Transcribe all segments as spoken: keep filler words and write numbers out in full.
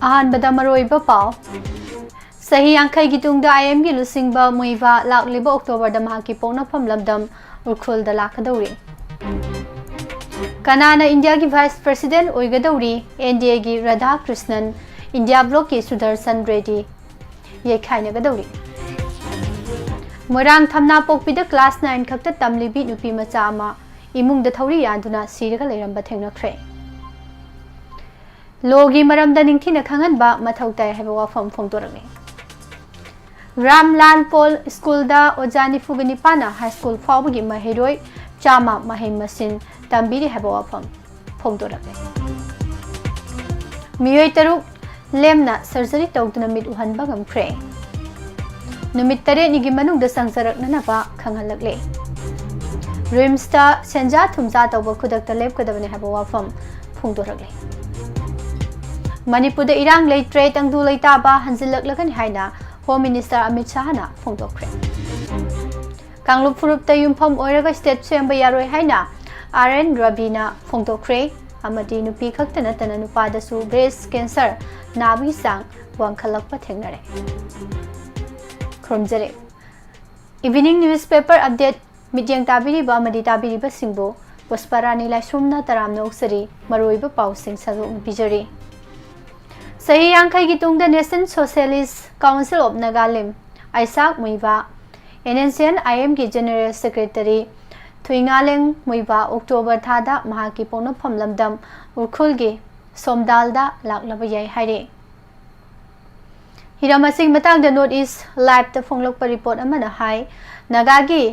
ꯑꯍꯥꯟꯕꯗ ꯃꯔꯨꯑꯣꯏꯕ ꯄꯥꯎ꯫ ꯆꯍꯤ ꯌꯥꯡꯈꯩꯒꯤ ꯇꯨꯡꯗ ꯑꯥꯏ ꯑꯦꯝꯒꯤ ꯂꯨꯆꯤꯡꯕ ꯃꯨꯏꯕꯥ ꯂꯥꯛꯂꯤꯕ ꯑꯣꯛꯇꯣꯕꯔꯗ ꯃꯍꯥꯛꯀꯤ ꯄꯣꯛꯅꯐꯝ ꯂꯝꯗꯝ ꯎꯈ꯭ꯔꯨꯜꯗ ꯂꯥꯛꯀꯗꯧꯔꯤ꯫ ꯀꯅꯥꯅ ꯏꯟꯗꯤꯌꯥꯒꯤ ꯚꯥꯏꯁ ꯄ꯭ꯔꯦꯁꯤꯗꯦꯟ ꯑꯣꯏꯒꯗꯧꯔꯤ? ꯑꯦꯟ ꯗꯤ ꯑꯦꯒꯤ ꯔꯥꯙꯥ ꯀ꯭ꯔꯤꯁꯅꯟ, ꯏꯟꯗꯤꯌꯥ ꯕ꯭ꯂꯣꯛꯀꯤ ꯁꯨꯗꯔꯁꯟ ꯔꯦꯗꯤ ꯌꯩꯈꯥꯏꯅꯒꯗꯧꯔꯤ꯫ ꯃꯣꯏꯔꯥꯡ ꯊꯝꯅꯥꯄꯣꯛꯄꯤꯗ ꯀ꯭ꯂꯥꯁ ꯅꯥꯏꯟ ꯈꯛꯇ ꯇꯝꯂꯤꯕꯤ ꯅꯨꯄꯤ ꯃꯆꯥ ꯑꯃ ꯏꯃꯨꯡꯗ ꯊꯧꯔꯤ ꯌꯥꯟꯗꯨꯅ ꯁꯤꯔꯒ ꯂꯩꯔꯝꯕ ꯊꯦꯡꯅꯈ꯭ꯔꯦ꯫ ꯂꯣꯒꯤ ꯃꯔꯝꯗ ꯅꯤꯡꯊꯤꯅ ꯈꯪꯍꯟꯕ ꯃꯊꯧ ꯇꯥꯏ ꯍꯥꯏꯕ ꯋꯥꯐꯝ ꯐꯣꯡꯗꯣꯔꯛꯂꯤ꯫ ꯔꯥꯝꯂꯥꯜ ꯄꯣꯜ ꯁ꯭ꯀꯨꯜꯗ ꯑꯣꯖꯥ ꯅꯤꯐꯨꯒ ꯅꯤꯄꯥꯟꯅ ꯍꯥꯏ ꯁ꯭ꯀꯨꯜ ꯐꯥꯎꯕꯒꯤ ꯃꯍꯩꯔꯣꯏ ꯆꯥꯝꯃ ꯃꯍꯩ ꯃꯁꯤꯡ ꯇꯝꯕꯤꯔꯤ ꯍꯥꯏꯕ ꯋꯥꯐꯝ ꯐꯣꯡꯗꯣꯔꯛꯂꯤ꯫ ꯃꯤꯑꯣꯏ ꯇꯔꯨꯛ ꯂꯦꯝꯅ ꯁꯔꯖꯔꯤ ꯇꯧꯗꯨꯅ ꯃꯤꯠ ꯎꯍꯟꯕ ꯉꯝꯈ꯭ꯔꯦ꯫ ꯅꯨꯃꯤꯠ ꯇꯔꯦꯠꯅꯤꯒꯤ ꯃꯅꯨꯡꯗ ꯆꯪꯖꯔꯛꯅꯅꯕ ꯈꯪꯍꯜꯂꯛꯂꯦ꯫ ꯔꯤꯝꯁꯇ ꯁꯦꯟꯖꯥ ꯊꯨꯝꯖꯥ ꯇꯧꯕ ꯈꯨꯗꯛꯇ ꯂꯦꯞꯀꯗꯕꯅꯤ ꯍꯥꯏꯕ ꯋꯥꯐꯝ ꯐꯣꯡꯗꯣꯔꯛꯂꯦ꯫ ꯃꯅꯤꯄꯨꯔꯗ ꯏꯔꯥꯡ ꯂꯩꯇ꯭ꯔꯦ, ꯇꯪꯗꯨ ꯂꯩꯇꯥꯕ ꯍꯟꯖꯤꯜꯂꯛꯂꯒꯅꯤ ꯍꯥꯏꯅ ꯍꯣꯝ ꯃꯤꯅꯤꯁꯇꯔ ꯑꯃꯤꯠ ꯁꯥꯍꯅ ꯐꯣꯡꯗꯣꯛꯈ꯭ꯔꯦ꯫ ꯀꯥꯡꯂꯨꯞ ꯐꯨꯔꯨꯞꯇ ꯌꯨꯝꯐꯝ ꯑꯣꯏꯔꯒ ꯁ꯭ꯇꯦꯠ ꯁꯦꯝꯕ ꯌꯥꯔꯣꯏ ꯍꯥꯏꯅ ꯑꯥꯔ ꯑꯦꯟ ꯔꯕꯤꯅ ꯐꯣꯡꯗꯣꯛꯈ꯭ꯔꯦ꯫ ꯑꯃꯗꯤ ꯅꯨꯄꯤ ꯈꯛꯇ ꯅꯠꯇꯅ ꯅꯨꯄꯥꯗꯁꯨ ꯕ꯭ꯔꯦꯁ ꯀꯦꯟꯁꯔ ꯅꯥꯕꯒꯤ ꯆꯥꯡ ꯋꯥꯡꯈꯠꯂꯛꯄ ꯊꯦꯡꯅꯔꯦ꯫ ꯈꯨꯔꯨꯝꯖꯔꯤ꯫ Evening newspaper update ꯃꯤꯠꯌꯦꯡ ꯇꯥꯕꯤꯔꯤꯕ ꯑꯃꯗꯤ ꯇꯥꯕꯤꯔꯤꯕꯁꯤꯡꯕꯨ ꯄꯨꯁꯄꯥꯔꯥꯅꯤ ꯂꯥꯏꯁ꯭ꯔꯝꯅ ꯇꯔꯥꯝꯅ ꯑꯣꯛꯆꯔꯤ꯫ ꯃꯔꯨꯑꯣꯏꯕ ꯄꯥꯎꯁꯤꯡ ꯁꯟꯗꯣꯛꯅ ꯄꯤꯖꯔꯤ꯫ ꯆꯍꯤ ꯌꯥꯡꯈꯩꯒꯤ ꯇꯨꯡꯗ National Socialist Council of Nagalim, Isak Muivah, N N C N I ꯑꯦꯝꯒꯤ general secretary Thuingaleng Muivah October ꯊꯥꯗ ꯃꯍꯥꯛꯀꯤ ꯄꯣꯛꯅꯐꯝ ꯂꯝꯗꯝ ꯎꯈ꯭ꯔꯨꯜꯒꯤ ꯁꯣꯝꯗꯥꯜꯗ ꯂꯥꯛꯂꯕ ꯌꯥꯏ ꯍꯥꯏꯔꯤ꯫ ꯍꯤꯔꯝ ꯑꯁꯤꯒꯤ ꯃꯇꯥꯡꯗ North East Live ꯇ ꯐꯣꯡꯂꯛꯄ ꯔꯤꯄꯣꯔꯠ ꯑꯃꯅ ꯍꯥꯏ, ꯅꯥꯒꯥꯒꯤ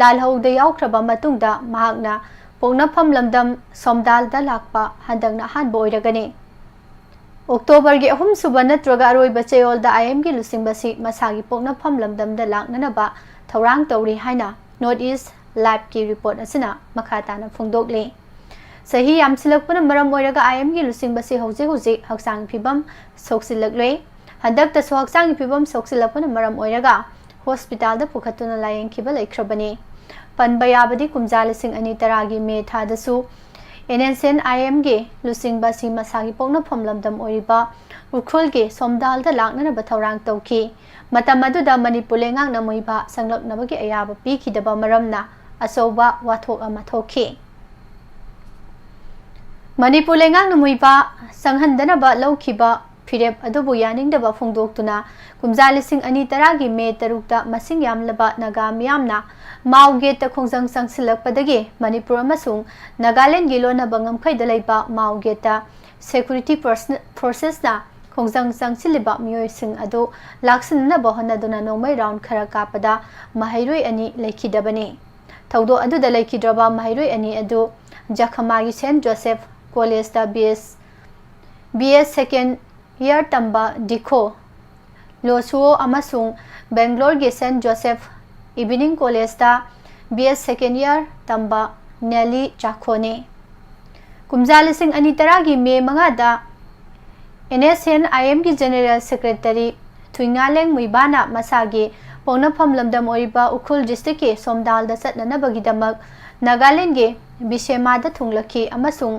ꯂꯥꯜꯍꯧꯗ ꯌꯥꯎꯈ꯭ꯔꯕ ꯃꯇꯨꯡꯗ ꯃꯍꯥꯛꯅ ꯄꯣꯛꯅꯐꯝ ꯂꯝꯗꯝ ꯁꯣꯝꯗꯥꯜꯗ ꯂꯥꯛꯄ ꯍꯟꯗꯛꯅ ꯑꯍꯥꯟꯕ ꯑꯣꯏꯔꯒꯅꯤ꯫ ꯑꯣꯛꯇꯣꯕꯔꯒꯤ ꯑꯍꯨꯝꯁꯨꯕ ꯅꯠꯇ꯭ꯔꯒ ꯑꯔꯣꯏꯕ ꯆꯌꯣꯜꯗ ꯑꯥꯏ ꯑꯦꯝꯒꯤ ꯂꯨꯆꯤꯡꯕꯁꯤ ꯃꯁꯥꯒꯤ ꯄꯣꯛꯅꯐꯝ ꯂꯝꯗꯝꯗ ꯂꯥꯛꯅꯅꯕ ꯊꯧꯔꯥꯡ ꯇꯧꯔꯤ ꯍꯥꯏꯅ North East Live ꯀꯤ ꯔꯤꯄꯣꯔꯠ ꯑꯁꯤꯅ ꯃꯈꯥ ꯇꯥꯅ ꯐꯣꯡꯗꯣꯛꯂꯤ꯫ ꯆꯍꯤ ꯌꯥꯝꯁꯤꯜꯂꯛꯄꯅ ꯃꯔꯝ ꯑꯣꯏꯔꯒ ꯑꯥꯏ ꯑꯦꯝꯒꯤ ꯂꯨꯆꯤꯡꯕꯁꯤ ꯍꯧꯖꯤꯛ ꯍꯧꯖꯤꯛ ꯍꯛꯆꯥꯡꯒꯤ ꯐꯤꯕꯝ ꯁꯣꯛꯆꯤꯜꯂꯛꯂꯦ꯫ ꯍꯟꯗꯛꯇꯁꯨ ꯍꯛꯆꯥꯡꯒꯤ ꯐꯤꯕꯝ ꯁꯣꯛꯆꯤꯜꯂꯛꯄꯅ ꯃꯔꯝ ꯑꯣꯏꯔꯒ ꯍꯣꯁꯄꯤꯇꯥꯜꯗ ꯄꯨꯈꯠꯇꯨꯅ ꯂꯥꯌꯦꯡꯈꯤꯕ ꯂꯩꯈ꯭ꯔꯕꯅꯤ꯫ ꯄꯟꯕ ꯌꯥꯕꯗꯤ ꯀꯨꯝꯖꯥ ꯂꯤꯁꯤꯡ ꯑꯅꯤ ꯇꯔꯥꯒꯤ ꯃꯦ ꯊꯥꯗꯁꯨ and N C N I ꯑꯦꯝꯒꯤ ꯂꯨꯆꯤꯡꯕ ꯑꯁꯤ ꯃꯁꯥꯒꯤ ꯄꯣꯛꯅꯐꯝ ꯂꯝꯗꯝ ꯑꯣꯏꯔꯤꯕ ꯎꯈ꯭ꯔꯨꯜꯒꯤ ꯁꯣꯝꯗꯥꯜꯗ ꯂꯥꯛꯅꯅꯕ ꯊꯧꯔꯥꯡ ꯇꯧꯈꯤ꯫ ꯃꯇꯝ ꯑꯗꯨꯗ ꯃꯅꯤꯄꯨꯔ ꯂꯩꯉꯥꯛꯅ ꯃꯨꯏꯕꯥ ꯆꯪꯂꯛꯅꯕꯒꯤ ꯑꯌꯥꯕ ꯄꯤꯈꯤꯗꯕ ꯃꯔꯝꯅ ꯑꯆꯧꯕ ꯋꯥꯊꯣꯛ ꯑꯃ ꯊꯣꯛꯈꯤ꯫ ꯃꯅꯤꯄꯨꯔ ꯂꯩꯉꯥꯛꯅ ꯃꯨꯏꯕꯥ ꯆꯪꯍꯟꯗꯅꯕ ꯂꯧꯈꯤꯕ ꯐꯤꯔꯦꯞ ꯑꯗꯨꯕꯨ ꯌꯥꯅꯤꯡꯗꯕ ꯐꯣꯡꯗꯣꯛꯇꯨꯅ ꯀꯨꯝꯖꯥ ꯂꯤꯁꯤꯡ ꯑꯅꯤ ꯇꯔꯥꯒꯤ ꯃꯦ ꯇꯔꯨꯛꯇ ꯃꯁꯤꯡ ꯌꯥꯝꯂꯕ ꯅꯥꯒꯥ ꯃꯤꯌꯥꯝꯅ ꯃꯥꯎ ꯒꯦꯠꯇ ꯈꯣꯡꯖꯪ ꯆꯪꯁꯤꯜꯂꯛꯄꯗꯒꯤ ꯃꯅꯤꯄꯨꯔ ꯑꯃꯁꯨꯡ ꯅꯥꯒꯥꯂꯦꯟꯒꯤ ꯂꯣꯟꯅꯕ ꯉꯝꯈꯩꯗ ꯂꯩꯕ ꯃꯥꯎ ꯒꯦꯠꯇ security ꯐꯣꯔꯁꯦꯁꯅ ꯈꯣꯡꯖꯪ ꯆꯪꯁꯤꯜꯂꯤꯕ ꯃꯤꯑꯣꯏꯁꯤꯡ ꯑꯗꯨ ꯂꯥꯛꯁꯤꯟꯅꯅꯕ ꯍꯣꯠꯅꯗꯨꯅ ꯅꯣꯡꯃꯩ ꯔꯥꯎꯟ ꯈꯔ ꯀꯥꯞꯄꯗ ꯃꯍꯩꯔꯣꯏ ꯑꯅꯤ ꯂꯩꯈꯤꯗꯕꯅꯤ꯫ ꯊꯧꯗꯣꯛ ꯑꯗꯨꯗ ꯂꯩꯈꯤꯗ꯭ꯔꯕ ꯃꯍꯩꯔꯣꯏ ꯑꯅꯤ ꯑꯗꯨ ꯖꯈꯃꯥꯒꯤ ꯁꯦꯟꯠ ꯖꯣꯁꯦꯐ ꯀꯣꯂꯦꯖꯇ ꯕꯤ ꯑꯦꯁ ꯕꯤ ꯑꯦꯁ ꯁꯦꯀꯦꯟ ꯏꯌꯥꯔ ꯇꯝꯕ ꯗꯤꯈꯣ ꯂꯣꯁꯨꯑꯣ ꯑꯃꯁꯨꯡ ꯕꯦꯡꯒ꯭ꯂꯣꯔꯒꯤ ꯁꯦꯟꯠ ꯖꯣꯁꯦꯐ ꯏꯚꯤꯅꯤꯡ ꯀꯣꯂꯦꯖꯇ ꯕꯤ ꯑꯦꯁ ꯁꯦꯀꯦꯟ ꯏꯌꯥꯔ ꯇꯝꯕ ꯅꯦꯂꯤ ꯆꯥꯈꯣꯅꯤ꯫ ꯀꯨꯝꯖꯥ ꯂꯤꯁꯤꯡ ꯑꯅꯤ ꯇꯔꯥꯒꯤ ꯃꯦ ꯃꯉꯥꯗ ꯑꯦꯟ ꯑꯦꯁ ꯑꯦꯟ ꯑꯥꯏ ꯑꯦꯝꯒꯤ ꯖꯦꯅꯦꯔꯦꯜ ꯁꯦꯀ꯭ꯔꯦꯇꯔꯤ ꯊꯨꯏꯉꯥꯂꯦꯡ ꯃꯨꯏꯕꯥꯅ ꯃꯁꯥꯒꯤ ꯄꯣꯛꯅꯐꯝ ꯂꯝꯗꯝ ꯑꯣꯏꯔꯤꯕ ꯎꯈ꯭ꯔꯨꯜ ꯗꯤꯁꯇ꯭ꯔꯤꯛꯀꯤ ꯁꯣꯝꯗꯥꯜꯗ ꯆꯠꯅꯅꯕꯒꯤꯗꯃꯛ ꯅꯥꯒꯥꯂꯦꯟꯒꯤ ꯕꯤꯁꯦꯃꯥꯗ ꯊꯨꯡꯂꯛꯈꯤ ꯑꯃꯁꯨꯡ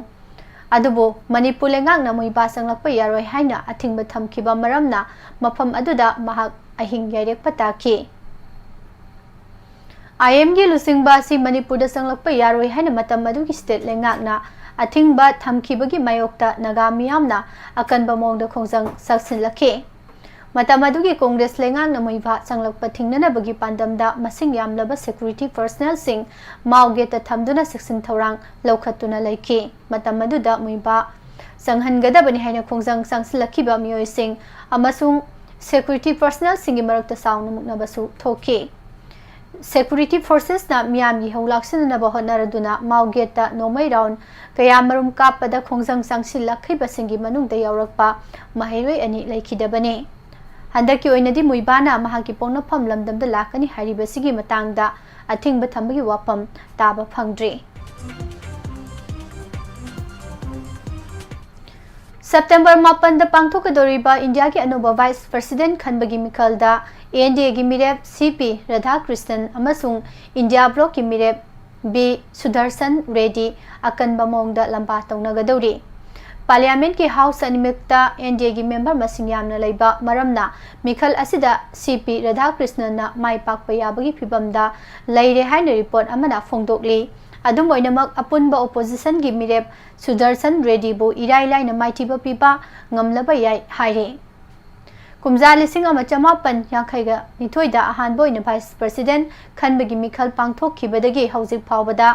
ꯑꯗꯨꯕꯨ ꯃꯅꯤꯄꯨꯔ ꯂꯩꯉꯥꯛꯅ ꯃꯨꯏꯕꯥ ꯆꯪꯂꯛꯄ ꯌꯥꯔꯣꯏ ꯍꯥꯏꯅ ꯑꯊꯤꯡꯕ ꯊꯝꯈꯤꯕ ꯃꯔꯝꯅ ꯃꯐꯝ ꯑꯗꯨꯗ ꯃꯍꯥꯛ ꯑꯍꯤꯡ ꯌꯥꯏꯔꯦꯛꯄ ꯇꯥꯈꯤ꯫ ꯑꯥꯏ ꯑꯦꯝꯒꯤ ꯂꯨꯆꯤꯡꯕ ꯑꯁꯤ ꯃꯅꯤꯄꯨꯔꯗ ꯆꯪꯂꯛꯄ ꯌꯥꯔꯣꯏ ꯍꯥꯏꯅ ꯃꯇꯝ ꯑꯗꯨꯒꯤ ꯁ꯭ꯇꯦꯠ ꯂꯩꯉꯥꯛꯅ ꯑꯊꯤꯡꯕ ꯊꯝꯈꯤꯕꯒꯤ ꯃꯥꯌꯣꯛꯇ ꯅꯥꯒꯥ ꯃꯤꯌꯥꯝꯅ ꯑꯀꯟꯕ ꯃꯑꯣꯡꯗ ꯈꯣꯡꯖꯪ ꯆꯪꯁꯤꯜꯂꯛꯈꯤ꯫ ꯃꯇꯝ ꯑꯗꯨꯒꯤ ꯀꯣꯡꯒ꯭ꯔꯦꯁ ꯂꯩꯉꯥꯛꯅ ꯃꯨꯏꯕꯥ ꯆꯪꯂꯛꯄ ꯊꯤꯡꯅꯅꯕꯒꯤ ꯄꯥꯟꯗꯝꯗ ꯃꯁꯤꯡ ꯌꯥꯝꯂꯕ ꯁꯦꯀ꯭ꯌꯨꯔꯤꯇꯤ ꯄꯔꯁꯅꯦꯜꯁꯤꯡ ꯃꯥꯎ ꯒꯦꯠꯇ ꯊꯝꯗꯨꯅ ꯆꯦꯛꯁꯤꯟ ꯊꯧꯔꯥꯡ ꯂꯧꯈꯠꯇꯨꯅ ꯂꯩꯈꯤ꯫ ꯃꯇꯝ ꯑꯗꯨꯗ ꯃꯨꯏꯕꯥ ꯆꯪꯍꯟꯒꯗꯕꯅꯤ ꯍꯥꯏꯅ ꯈꯣꯡꯖꯪ ꯆꯪꯁꯤꯜꯂꯛꯈꯤꯕ ꯃꯤꯑꯣꯏꯁꯤꯡ ꯑꯃꯁꯨꯡ ꯁꯦꯀ꯭ꯌꯨꯔꯤꯇꯤ ꯄꯔꯁꯅꯦꯜꯁꯤꯡꯒꯤ ꯃꯔꯛꯇ ꯆꯥꯎꯅ ꯃꯨꯛꯅꯕꯁꯨ ꯊꯣꯛꯈꯤ꯫ ꯁꯦꯀ꯭ꯌꯨꯔꯤꯇꯤ ꯐꯣꯔꯁꯦꯁꯅ ꯃꯤꯌꯥꯝꯒꯤ ꯏꯍꯧ ꯂꯥꯛꯁꯤꯟꯅꯅꯕ ꯍꯣꯠꯅꯔꯗꯨꯅ ꯃꯥꯎ ꯒꯦꯠꯇ ꯅꯣꯡꯃꯩ ꯔꯥꯎꯟ ꯀꯌꯥꯃꯔꯨꯝ ꯀꯥꯞꯄꯗ ꯈꯣꯡꯖꯪ ꯆꯪꯁꯤꯜꯂꯛꯈꯤꯕꯁꯤꯡꯒꯤ ꯃꯅꯨꯡꯗ ꯌꯥꯎꯔꯛꯄ ꯃꯍꯩꯔꯣꯏ ꯑꯅꯤ ꯂꯩꯈꯤꯗꯕꯅꯤ꯫ ꯍꯟꯗꯛꯀꯤ ꯑꯣꯏꯅꯗꯤ ꯃꯨꯏꯕꯥꯅ ꯃꯍꯥꯛꯀꯤ ꯄꯣꯛꯅꯐꯝ ꯂꯝꯗꯝꯗ ꯂꯥꯛꯀꯅꯤ ꯍꯥꯏꯔꯤꯕꯁꯤꯒꯤ ꯃꯇꯥꯡꯗ ꯑꯊꯤꯡꯕ ꯊꯝꯕꯒꯤ ꯋꯥꯐꯝ ꯇꯥꯕ ꯐꯪꯗ꯭ꯔꯤ꯫ ꯁꯦꯞꯇꯦꯝꯕꯔ ꯃꯥꯄꯟꯗ ꯄꯥꯡꯊꯣꯛꯀꯗꯧꯔꯤꯕ ꯏꯟꯗꯤꯌꯥꯒꯤ ꯑꯅꯧꯕ ꯚꯥꯏꯁ ꯄ꯭ꯔꯁꯤꯗꯦꯟꯠ ꯈꯟꯕꯒꯤ ꯃꯤꯈꯜꯗ ꯑꯦꯟ ꯗꯤ ꯑꯦꯒꯤ ꯃꯤꯔꯦꯞ ꯁꯤ ꯄꯤ ꯔꯥꯙꯥꯀ꯭ꯔꯤꯁꯅꯟ ꯑꯃꯁꯨꯡ ꯏꯟꯗꯤꯌꯥ ꯕ꯭ꯂꯣꯛꯀꯤ ꯃꯤꯔꯦꯞ ꯕꯤ ꯁꯨꯗꯔꯁꯟ ꯔꯦꯗꯤ ꯑꯀꯟꯕ ꯃꯑꯣꯡꯗ ꯂꯝꯕꯥ ꯇꯧꯅꯒꯗꯧꯔꯤ꯫ Parliament ꯀꯤ House ꯑꯅꯤꯃꯛꯇ N D A ꯒꯤ member ꯃꯁꯤꯡ ꯌꯥꯝꯅ ꯂꯩꯕ ꯃꯔꯝꯅ ꯃꯤꯈꯜ ꯑꯁꯤꯗ C P ꯔꯥꯙꯥꯀ꯭ꯔꯤꯁꯅꯟꯅ ꯃꯥꯏ ꯄꯥꯛꯄ ꯌꯥꯕꯒꯤ ꯐꯤꯚꯝꯗ ꯂꯩꯔꯦ ꯍꯥꯏꯅ report ꯑꯃꯅ ꯐꯣꯡꯗꯣꯛꯂꯤ꯫ ꯑꯗꯨꯝ ꯑꯣꯏꯅꯃꯛ, ꯑꯄꯨꯟꯕ opposition ꯒꯤ ꯃꯤꯔꯦꯞ ꯁꯨꯗꯔꯁꯟ ꯔꯦꯗꯤꯕꯨ ꯏꯔꯥꯏ ꯂꯥꯏꯅ ꯃꯥꯏꯊꯤꯕ ꯄꯤꯕ ꯉꯝꯂꯕ ꯌꯥꯏ ꯍꯥꯏꯔꯤ꯫ ꯀꯨꯝꯖꯥ ꯂꯤꯁꯤꯡ ꯑꯃ ꯆꯃꯥꯄꯟ ꯌꯥꯡꯈꯩꯒ ꯅꯤꯊꯣꯏꯗ ꯑꯍꯥꯟꯕ ꯑꯣꯏꯅ Vice President ꯈꯟꯕꯒꯤ ꯃꯤꯈꯜ ꯄꯥꯡꯊꯣꯛꯈꯤꯕꯗꯒꯤ ꯍꯧꯖꯤꯛ ꯐꯥꯎꯕꯗ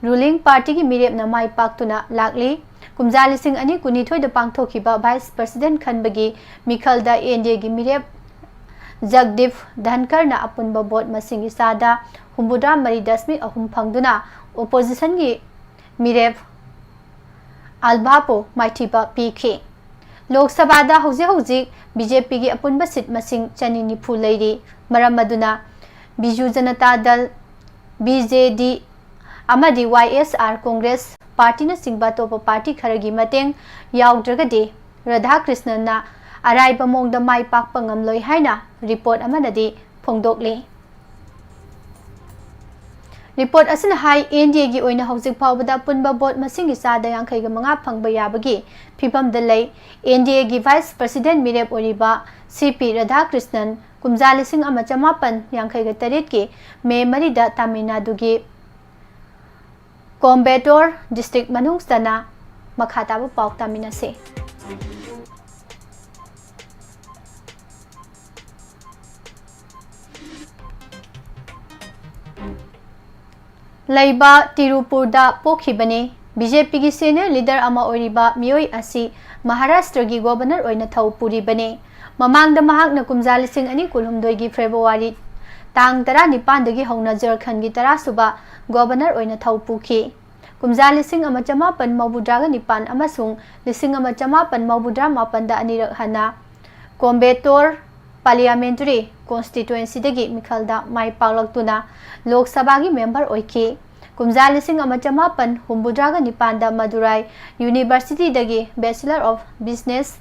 ruling party ꯒꯤ ꯃꯤꯔꯦꯞꯅ ꯃꯥꯏ ꯄꯥꯛꯇꯨꯅ ꯂꯥꯛꯂꯤ꯫ ꯀꯨꯝꯖꯥ ꯂꯤꯁꯤꯡ ꯑꯅꯤ ꯀꯨꯟꯅꯤꯊꯣꯏꯗ ꯄꯥꯡꯊꯣꯛꯈꯤꯕ Vice President ꯈꯟꯕꯒꯤ ꯃꯤꯈꯜꯗ N D A ꯒꯤ ꯃꯤꯔꯦꯞ ꯖꯒꯗꯤꯞ ꯙꯟꯀꯔꯅ ꯑꯄꯨꯟꯕ vote ꯃꯁꯤꯡꯒꯤ ꯆꯥꯗ ꯍꯨꯝꯐꯨꯇꯔꯥ ꯃꯔꯤ ꯗꯁꯃꯤꯛ ꯑꯍꯨꯝ ꯐꯪꯗꯨꯅ opposition ꯒꯤ ꯃꯤꯔꯦꯞ ꯑꯜꯚꯥꯄꯨ ꯃꯥꯏꯊꯤꯕ ꯄꯤꯈꯤ꯫ ꯂꯣꯛ ꯁꯚꯥꯗ ꯍꯧꯖꯤꯛ ꯍꯧꯖꯤꯛ B J P ꯒꯤ ꯑꯄꯨꯟꯕ seat ꯃꯁꯤꯡ ꯆꯅꯤ ꯅꯤꯐꯨ ꯂꯩꯔꯤ꯫ ꯃꯔꯝ ꯑꯗꯨꯅ ꯕꯤꯖꯨ ꯖꯅꯇꯥ ꯗꯜ, B J D, ꯑꯃꯗꯤ Y S R Congress party ꯅꯆꯤꯡꯕ ꯑꯇꯣꯞꯄ party ꯈꯔꯒꯤ ꯃꯇꯦꯡ ꯌꯥꯎꯗ꯭ꯔꯒꯗꯤ ꯔꯥꯙꯥꯀ꯭ꯔꯤꯁꯅꯟꯅ ꯑꯔꯥꯏꯕ ꯃꯑꯣꯡꯗ ꯃꯥꯏ ꯄꯥꯛꯄ ꯉꯝꯂꯣꯏ ꯍꯥꯏꯅ report ꯑꯃꯅꯗꯤ ꯐꯣꯡꯗꯣꯛꯂꯤ꯫ Report ꯑꯁꯤꯅ ꯍꯥꯏ, N D A ꯒꯤ ꯑꯣꯏꯅ ꯍꯧꯖꯤꯛ ꯐꯥꯎꯕꯗ ꯑꯄꯨꯟꯕ vote ꯃꯁꯤꯡꯒꯤ ꯆꯥꯗ ꯌꯥꯡꯈꯩꯒ ꯃꯉꯥ ꯐꯪꯕ ꯌꯥꯕꯒꯤ ꯐꯤꯚꯝꯗ ꯂꯩ꯫ N D A ꯒꯤ Vice President ꯃꯤꯔꯦꯞ ꯑꯣꯏꯔꯤꯕ C P ꯔꯥꯙꯥꯀ꯭ꯔꯤꯁꯅꯟ ꯀꯨꯝꯖꯥ ꯂꯤꯁꯤꯡ ꯑꯃ ꯆꯃꯥꯄꯟ ꯌꯥꯡꯈꯩꯒ ꯇꯔꯦꯠꯀꯤ May ꯃꯔꯤꯗ ꯇꯥꯃꯤꯜ ꯅꯥꯗꯨꯒꯤ ꯀꯣꯝꯕꯦꯇꯣꯔ district ꯃꯅꯨꯡ ꯆꯟꯅ꯫ ꯃꯈꯥ ꯇꯥꯕ ꯄꯥꯎ ꯇꯥꯃꯤꯟꯅꯁꯤ꯫ ꯂꯩꯕ ꯇꯤꯔꯨꯄꯨꯔꯗ ꯄꯣꯛꯈꯤꯕꯅꯤ꯫ B J P ꯒꯤ senior leader ꯑꯃ ꯑꯣꯏꯔꯤꯕ ꯃꯤꯑꯣꯏ ꯑꯁꯤ ꯃꯍꯥꯔꯥꯁꯇ꯭ꯔꯒꯤ governor ꯑꯣꯏꯅ ꯊꯧ ꯄꯨꯔꯤꯕꯅꯤ꯫ ꯃꯃꯥꯡꯗ ꯃꯍꯥꯛꯅ ꯀꯨꯝꯖꯥ ꯂꯤꯁꯤꯡ ꯑꯅꯤ ꯀꯨꯟꯍꯨꯝꯗꯣꯏꯒꯤ February ꯇꯥꯡ ꯇꯔꯥꯅꯤꯄꯥꯟꯗꯒꯤ ꯍꯧꯅ ꯖꯔꯈꯟꯒꯤ ꯇꯔꯥꯁꯨꯕ governor ꯑꯣꯏꯅ ꯊꯧ ꯄꯨꯈꯤ꯫ ꯀꯨꯝꯖꯥ ꯂꯤꯁꯤꯡ ꯑꯃ ꯆꯃꯥꯄꯟ ꯃꯧꯗ꯭ꯔꯥꯒ ꯅꯤꯄꯥꯟ ꯑꯃꯁꯨꯡ ꯂꯤꯁꯤꯡ ꯑꯃ ꯆꯃꯥꯄꯟ ꯃꯧꯗ꯭ꯔꯥ ꯃꯥꯄꯟꯗ ꯑꯅꯤꯔꯛ ꯍꯟꯅ ꯀꯣꯝꯕꯦꯇꯣꯔ parliamentary constituencyꯗꯒꯤ ꯃꯤꯈꯜꯗ ꯃꯥꯏ ꯄꯥꯛꯂꯛꯇꯨꯅ ꯂꯣꯛ ꯁꯚꯥꯒꯤ member ꯑꯣꯏꯈꯤ꯫ ꯀꯨꯝꯖꯥ ꯂꯤꯁꯤꯡ ꯑꯃ ꯆꯃꯥꯄꯟ ꯍꯨꯝꯐꯨꯇꯔꯥꯒ ꯅꯤꯄꯥꯟꯗ Madurai Universityꯗꯒꯤ Bachelor of Business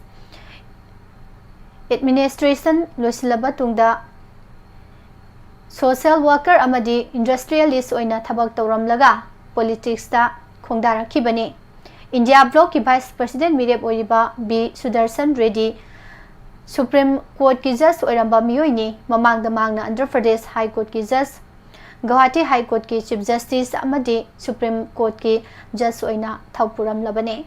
Administration ꯂꯣꯏꯁꯤꯜꯂꯕ ꯇꯨꯡꯗ social worker ꯑꯃꯗꯤ industrialist ꯑꯣꯏꯅ ꯊꯕꯛ ꯇꯧꯔꯝꯂꯒ politicsꯇ ꯈꯣꯡꯗꯥꯔꯛꯈꯤꯕꯅꯤ꯫ ꯏꯟꯗꯤꯌꯥ ꯕ꯭ꯂꯣꯛꯀꯤ ꯚꯥꯏꯁ ꯄ꯭ꯔꯁꯤꯗꯦꯟꯠ ꯃꯤꯔꯦꯞ ꯑꯣꯏꯔꯤꯕ ꯕꯤ ꯁꯨꯗꯔꯁꯟ ꯔꯦꯗꯤ ꯁꯨꯄ꯭ꯔꯤꯝ ꯀꯣꯔꯠꯀꯤ ꯖꯖ ꯑꯣꯏꯔꯝꯕ ꯃꯤꯑꯣꯏꯅꯤ꯫ ꯃꯃꯥꯡꯗ ꯃꯍꯥꯛꯅ ꯑꯟꯙ꯭ꯔ ꯄ꯭ꯔꯗꯦꯁ ꯍꯥꯏ ꯀꯣꯔꯠꯀꯤ ꯖꯖ, ꯒꯧꯍꯥꯇꯤ ꯍꯥꯏ ꯀꯣꯔꯠꯀꯤ ꯆꯤꯐ ꯖꯁꯇꯤꯁ ꯑꯃꯗꯤ ꯁꯨꯄ꯭ꯔꯤꯝ ꯀꯣꯔꯠꯀꯤ ꯖꯖ ꯑꯣꯏꯅ ꯊꯧꯄꯨꯔꯝꯂꯕꯅꯤ꯫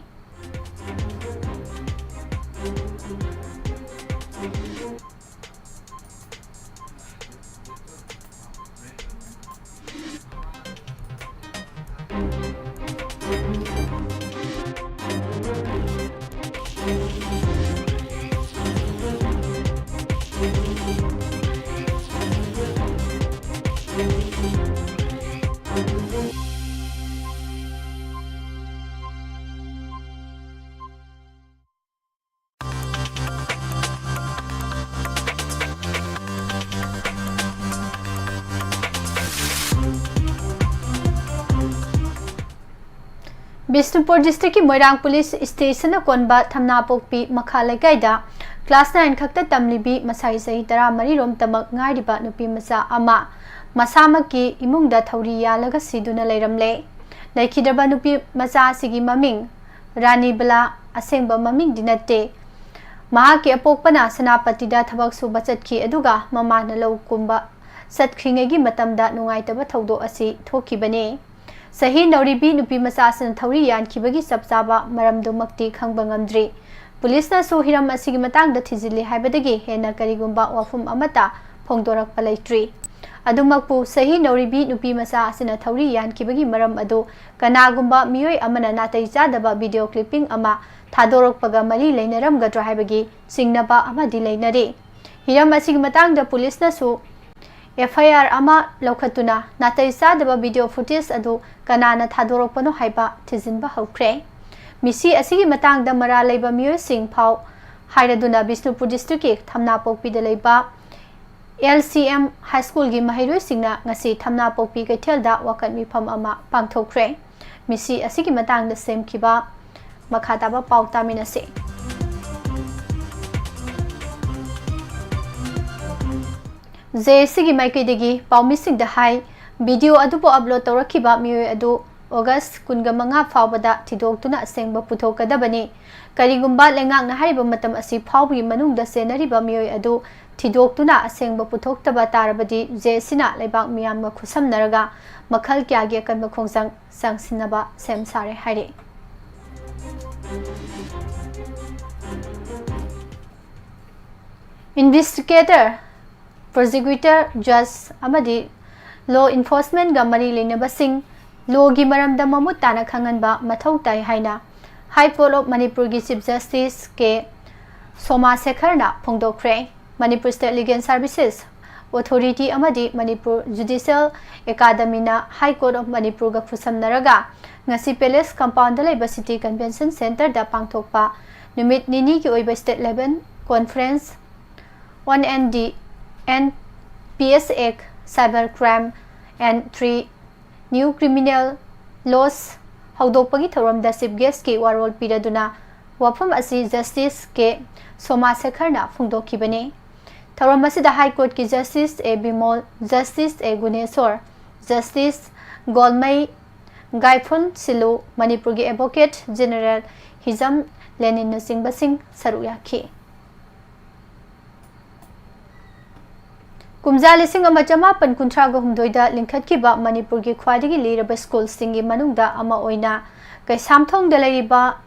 ꯕꯤꯁꯅꯨꯄꯨꯔ ꯗꯤꯁꯇ꯭ꯔꯤꯛꯀꯤ ꯃꯣꯏꯔꯥꯡ ꯄꯨꯂꯤꯁ ꯁ꯭ꯇꯦꯁꯟꯅ ꯀꯣꯟꯕ ꯊꯝꯅꯥꯄꯣꯛꯄꯤ ꯃꯈꯥ ꯂꯩꯀꯥꯏꯗ ꯀ꯭ꯂꯥꯁ ꯅꯥꯏꯟ ꯈꯛꯇ ꯇꯝꯂꯤꯕꯤ ꯃꯁꯥꯒꯤ ꯆꯍꯤ ꯇꯔꯥꯃꯔꯤ ꯔꯣꯝ ꯇꯃꯛ ꯉꯥꯏꯔꯤꯕ ꯅꯨꯄꯤ ꯃꯆꯥ ꯑꯃ ꯃꯁꯥꯃꯛꯀꯤ ꯏꯃꯨꯡꯗ ꯊꯧꯔꯤ ꯌꯥꯜꯂꯒ ꯁꯤꯗꯨꯅ ꯂꯩꯔꯝꯂꯦ꯫ ꯂꯩꯈꯤꯗ꯭ꯔꯕ ꯅꯨꯄꯤ ꯃꯆꯥ ꯑꯁꯤꯒꯤ ꯃꯃꯤꯡ ꯔꯥꯅꯤꯕꯂꯥ, ꯑꯁꯦꯡꯕ ꯃꯃꯤꯡꯗꯤ ꯅꯠꯇꯦ꯫ ꯃꯍꯥꯛꯀꯤ ꯑꯄꯣꯛꯄꯅ ꯁꯦꯅꯥꯄꯇꯤꯗ ꯊꯕꯛ ꯁꯨꯕ ꯆꯠꯈꯤ, ꯑꯗꯨꯒ ꯃꯃꯥꯅ ꯂꯧ ꯀꯨꯝꯕ ꯆꯠꯈ꯭ꯔꯤꯉꯩꯒꯤ ꯃꯇꯝꯗ ꯅꯨꯡꯉꯥꯏꯇꯕ ꯊꯧꯗꯣꯛ ꯑꯁꯤ ꯊꯣꯛꯈꯤꯕꯅꯤ꯫ ꯆꯍꯤ ꯅꯧꯔꯤꯕꯤ ꯅꯨꯄꯤ ꯃꯆꯥꯁꯤꯅ ꯊꯧꯔꯤ ꯌꯥꯟꯈꯤꯕꯒꯤ ꯆꯞ ꯆꯥꯕ ꯃꯔꯝꯗꯨꯃꯛꯇꯤ ꯈꯪꯕ ꯉꯝꯗ꯭ꯔꯤ꯫ ꯄꯨꯂꯤꯁꯅꯁꯨ ꯍꯤꯔꯝ ꯑꯁꯤꯒꯤ ꯃꯇꯥꯡꯗ ꯊꯤꯖꯤꯜꯂꯤ ꯍꯥꯏꯕꯗꯒꯤ ꯍꯦꯟꯅ ꯀꯔꯤꯒꯨꯝꯕ ꯋꯥꯐꯝ ꯑꯃꯠꯇ ꯐꯣꯡꯗꯣꯔꯛꯄ ꯂꯩꯇ꯭ꯔꯤ꯫ ꯑꯗꯨꯃꯛꯄꯨ, ꯆꯍꯤ ꯅꯧꯔꯤꯕꯤ ꯅꯨꯄꯤ ꯃꯆꯥ ꯑꯁꯤꯅ ꯊꯧꯔꯤ ꯌꯥꯟꯈꯤꯕꯒꯤ ꯃꯔꯝ ꯑꯗꯨ ꯀꯅꯥꯒꯨꯝꯕ ꯃꯤꯑꯣꯏ ꯑꯃꯅ ꯅꯥꯇꯩ ꯆꯥꯗꯕ ꯚꯤꯗꯤꯑꯣ ꯀ꯭ꯂꯤꯞꯄꯤꯡ ꯑꯃ ꯊꯥꯗꯣꯔꯛꯄꯒ ꯃꯔꯤ ꯂꯩꯅꯔꯝꯒꯗ꯭ꯔꯥ ꯍꯥꯏꯕꯒꯤ ꯆꯤꯡꯅꯕ ꯑꯃꯗꯤ ꯂꯩꯅꯔꯤ꯫ ꯍꯤꯔꯝ ꯑꯁꯤꯒꯤ ꯃꯇꯥꯡꯗ ꯄꯨꯂꯤꯁꯅꯁꯨ ꯑꯦꯐ ꯑꯥꯏ ꯑꯥꯔ ꯑꯃ ꯂꯧꯈꯠꯇꯨꯅ ꯅꯥꯇꯩ ꯆꯥꯗꯕ ꯚꯤꯗꯤꯑꯣ ꯐꯨꯇꯦꯖ ꯑꯗꯨ ꯀꯅꯥꯅ ꯊꯥꯗꯣꯔꯛꯄꯅꯣ ꯍꯥꯏꯕ ꯊꯤꯖꯤꯟꯕ ꯍꯧꯈ꯭ꯔꯦ꯫ ꯃꯤꯁꯤ ꯑꯁꯤꯒꯤ ꯃꯇꯥꯡꯗ ꯃꯔꯥꯜ ꯂꯩꯕ ꯃꯤꯑꯣꯏꯁꯤꯡ ꯐꯥꯎ ꯍꯥꯏꯔꯗꯨꯅ ꯕꯤꯁꯅꯨꯄꯨꯔ ꯗꯤꯁꯇ꯭ꯔꯤꯛꯀꯤ ꯊꯝꯅꯥꯄꯣꯛꯄꯤꯗ ꯂꯩꯕ ꯑꯦꯜ ꯁꯤ ꯑꯦꯝ ꯍꯥꯏ ꯁ꯭ꯀꯨꯜꯒꯤ ꯃꯍꯩꯔꯣꯏꯁꯤꯡꯅ ꯉꯁꯤ ꯊꯝꯅꯥꯄꯣꯛꯄꯤ ꯀꯩꯊꯦꯜꯗ ꯋꯥꯀꯠ ꯃꯤꯐꯝ ꯑꯃ ꯄꯥꯡꯊꯣꯛꯈ꯭ꯔꯦ꯫ ꯃꯤꯁꯤ ꯑꯁꯤꯒꯤ ꯃꯇꯥꯡꯗ ꯁꯦꯝꯈꯤꯕ ꯃꯈꯥ ꯇꯥꯕ ꯄꯥꯎ ꯇꯥꯃꯤꯟꯅꯁꯤ꯫ ꯖꯦ ꯑꯦ ꯁꯤꯒꯤ ꯃꯥꯏꯀꯩꯗꯒꯤ ꯄꯥꯎꯃꯤꯁꯤꯡꯗ ꯍꯥꯏ, ꯚꯤꯗꯤꯑꯣ ꯑꯗꯨꯕꯨ ꯑꯞꯂꯣꯗ ꯇꯧꯔꯛꯈꯤꯕ ꯃꯤꯑꯣꯏ ꯑꯗꯨ ꯑꯣꯒꯁ ꯀꯨꯟꯒ ꯃꯉꯥ ꯐꯥꯎꯕꯗ ꯊꯤꯗꯣꯛꯇꯨꯅ ꯑꯁꯦꯡꯕ ꯄꯨꯊꯣꯛꯀꯗꯕꯅꯤ꯫ ꯀꯔꯤꯒꯨꯝꯕ ꯂꯩꯉꯥꯛꯅ ꯍꯥꯏꯔꯤꯕ ꯃꯇꯝ ꯑꯁꯤ ꯐꯥꯎꯕꯒꯤ ꯃꯅꯨꯡꯗ ꯆꯦꯟꯅꯔꯤꯕ ꯃꯤꯑꯣꯏ ꯑꯗꯨ ꯊꯤꯗꯣꯛꯇꯨꯅ ꯑꯁꯦꯡꯕ ꯄꯨꯊꯣꯛꯇꯕ ꯇꯥꯔꯕꯗꯤ, ꯖꯦ ꯑꯦꯁ ꯁꯤꯅ ꯂꯩꯕꯥꯛ ꯃꯤꯌꯥꯝꯒ ꯈꯨꯠꯁꯝꯅꯔꯒ ꯃꯈꯜ ꯀꯌꯥꯒꯤ ꯑꯀꯟꯕ ꯈꯣꯡꯖꯪ ꯆꯪꯁꯤꯟꯅꯕ ꯁꯦꯝ ꯁꯥꯔꯦ ꯍꯥꯏꯔꯤ꯫ ꯏꯟꯚꯦꯁꯇꯤꯒꯦꯇꯔ, ꯄ꯭ꯔꯣꯁꯤꯀ꯭ꯌꯨꯇꯔ, ꯖꯖ ꯑꯃꯗꯤ ꯂꯣ ꯏꯟꯐꯣꯔꯁꯃꯦꯟꯒ ꯃꯔꯤ ꯂꯩꯅꯕꯁꯤꯡ ꯂꯣꯒꯤ ꯃꯔꯝꯗ ꯃꯃꯨꯠ ꯇꯥꯅ ꯈꯪꯍꯟꯕ ꯃꯊꯧ ꯇꯥꯏ ꯍꯥꯏꯅ ꯍꯥꯏ ꯀꯣꯔꯠ ꯑꯣꯐ ꯃꯅꯤꯄꯨꯔꯒꯤ ꯆꯤꯐ ꯖꯁꯇꯤꯁ ꯀꯦ ꯁꯣꯃꯥꯁꯦꯈꯔꯅ ꯐꯣꯡꯗꯣꯛꯈ꯭ꯔꯦ꯫ Manipur state legal services authority ꯑꯃꯗꯤ ꯃꯅꯤꯄꯨꯔ ꯖꯨꯗꯤꯁꯤꯌꯦꯜ ꯑꯦꯀꯥꯗꯃꯤꯅ ꯍꯥꯏ ꯀꯣꯔꯠ ꯑꯣꯐ ꯃꯅꯤꯄꯨꯔꯒ ꯈꯨꯠꯁꯝꯅꯔꯒ ꯉꯁꯤ ꯄꯦꯂꯦꯁ ꯀꯝꯄꯥꯎꯟꯗ ꯂꯩꯕ ꯁꯤꯇꯤ ꯀꯟꯚꯦꯟꯁꯟ ꯁꯦꯟꯇꯔꯗ ꯄꯥꯡꯊꯣꯛꯄ ꯅꯨꯃꯤꯠ ꯅꯤꯅꯤꯒꯤ ꯑꯣꯏꯕ state level conference on N D N P S Act, Cyber Crime and Three New Criminal Laws ꯍꯧꯗꯣꯛꯄꯒꯤ ꯊꯧꯔꯝꯗ ꯆꯤꯐ ꯒꯦꯁꯀꯤ ꯋꯥꯔꯣꯜ ꯄꯤꯔꯗꯨꯅ ꯋꯥꯐꯝ ꯑꯁꯤ ꯖꯁꯇꯤꯁ ꯀꯦ ꯁꯣꯃꯥꯁꯦꯈꯔꯅ ꯐꯣꯡꯗꯣꯛꯈꯤꯕꯅꯤ꯫ ꯊꯧꯔꯝ ꯑꯁꯤꯗ ꯍꯥꯏ ꯀꯣꯔꯠꯀꯤ ꯖꯁꯇꯤꯁ ꯑꯦ ꯕꯤꯃꯣꯜ, ꯖꯁꯇꯤꯁ ꯑꯦ ꯒꯨꯅꯦꯁꯣꯔ, ꯖꯁꯇꯤꯁ ꯒꯣꯜꯃꯩ, ꯒꯥꯏꯐꯨꯟ ꯁꯤꯂꯨ, ꯃꯅꯤꯄꯨꯔꯒꯤ ꯑꯦꯗꯚꯣꯀꯦꯠ ꯖꯦꯅꯔꯦꯜ ꯍꯤꯖꯝ ꯂꯦꯅꯤꯟꯅꯆꯤꯡꯕꯁꯤꯡ ꯁꯔꯨꯛ ꯌꯥꯈꯤ꯫ ꯀꯨꯝꯖꯥ ꯂꯤꯁꯤꯡ ꯑꯃ ꯆꯃꯥꯄꯟ ꯀꯨꯟꯊ꯭ꯔꯥꯒ ꯍꯨꯝꯗꯣꯏꯗ ꯂꯤꯡꯈꯠꯈꯤꯕ ꯃꯅꯤꯄꯨꯔꯒꯤ ꯈ꯭ꯋꯥꯏꯗꯒꯤ ꯂꯤꯔꯕ ꯁ꯭ꯀꯨꯜꯁꯤꯡꯒꯤ ꯃꯅꯨꯡꯗ ꯑꯃ ꯑꯣꯏꯅ ꯀꯩꯁꯥꯝꯊꯣꯡꯗ ꯂꯩꯔꯤꯕ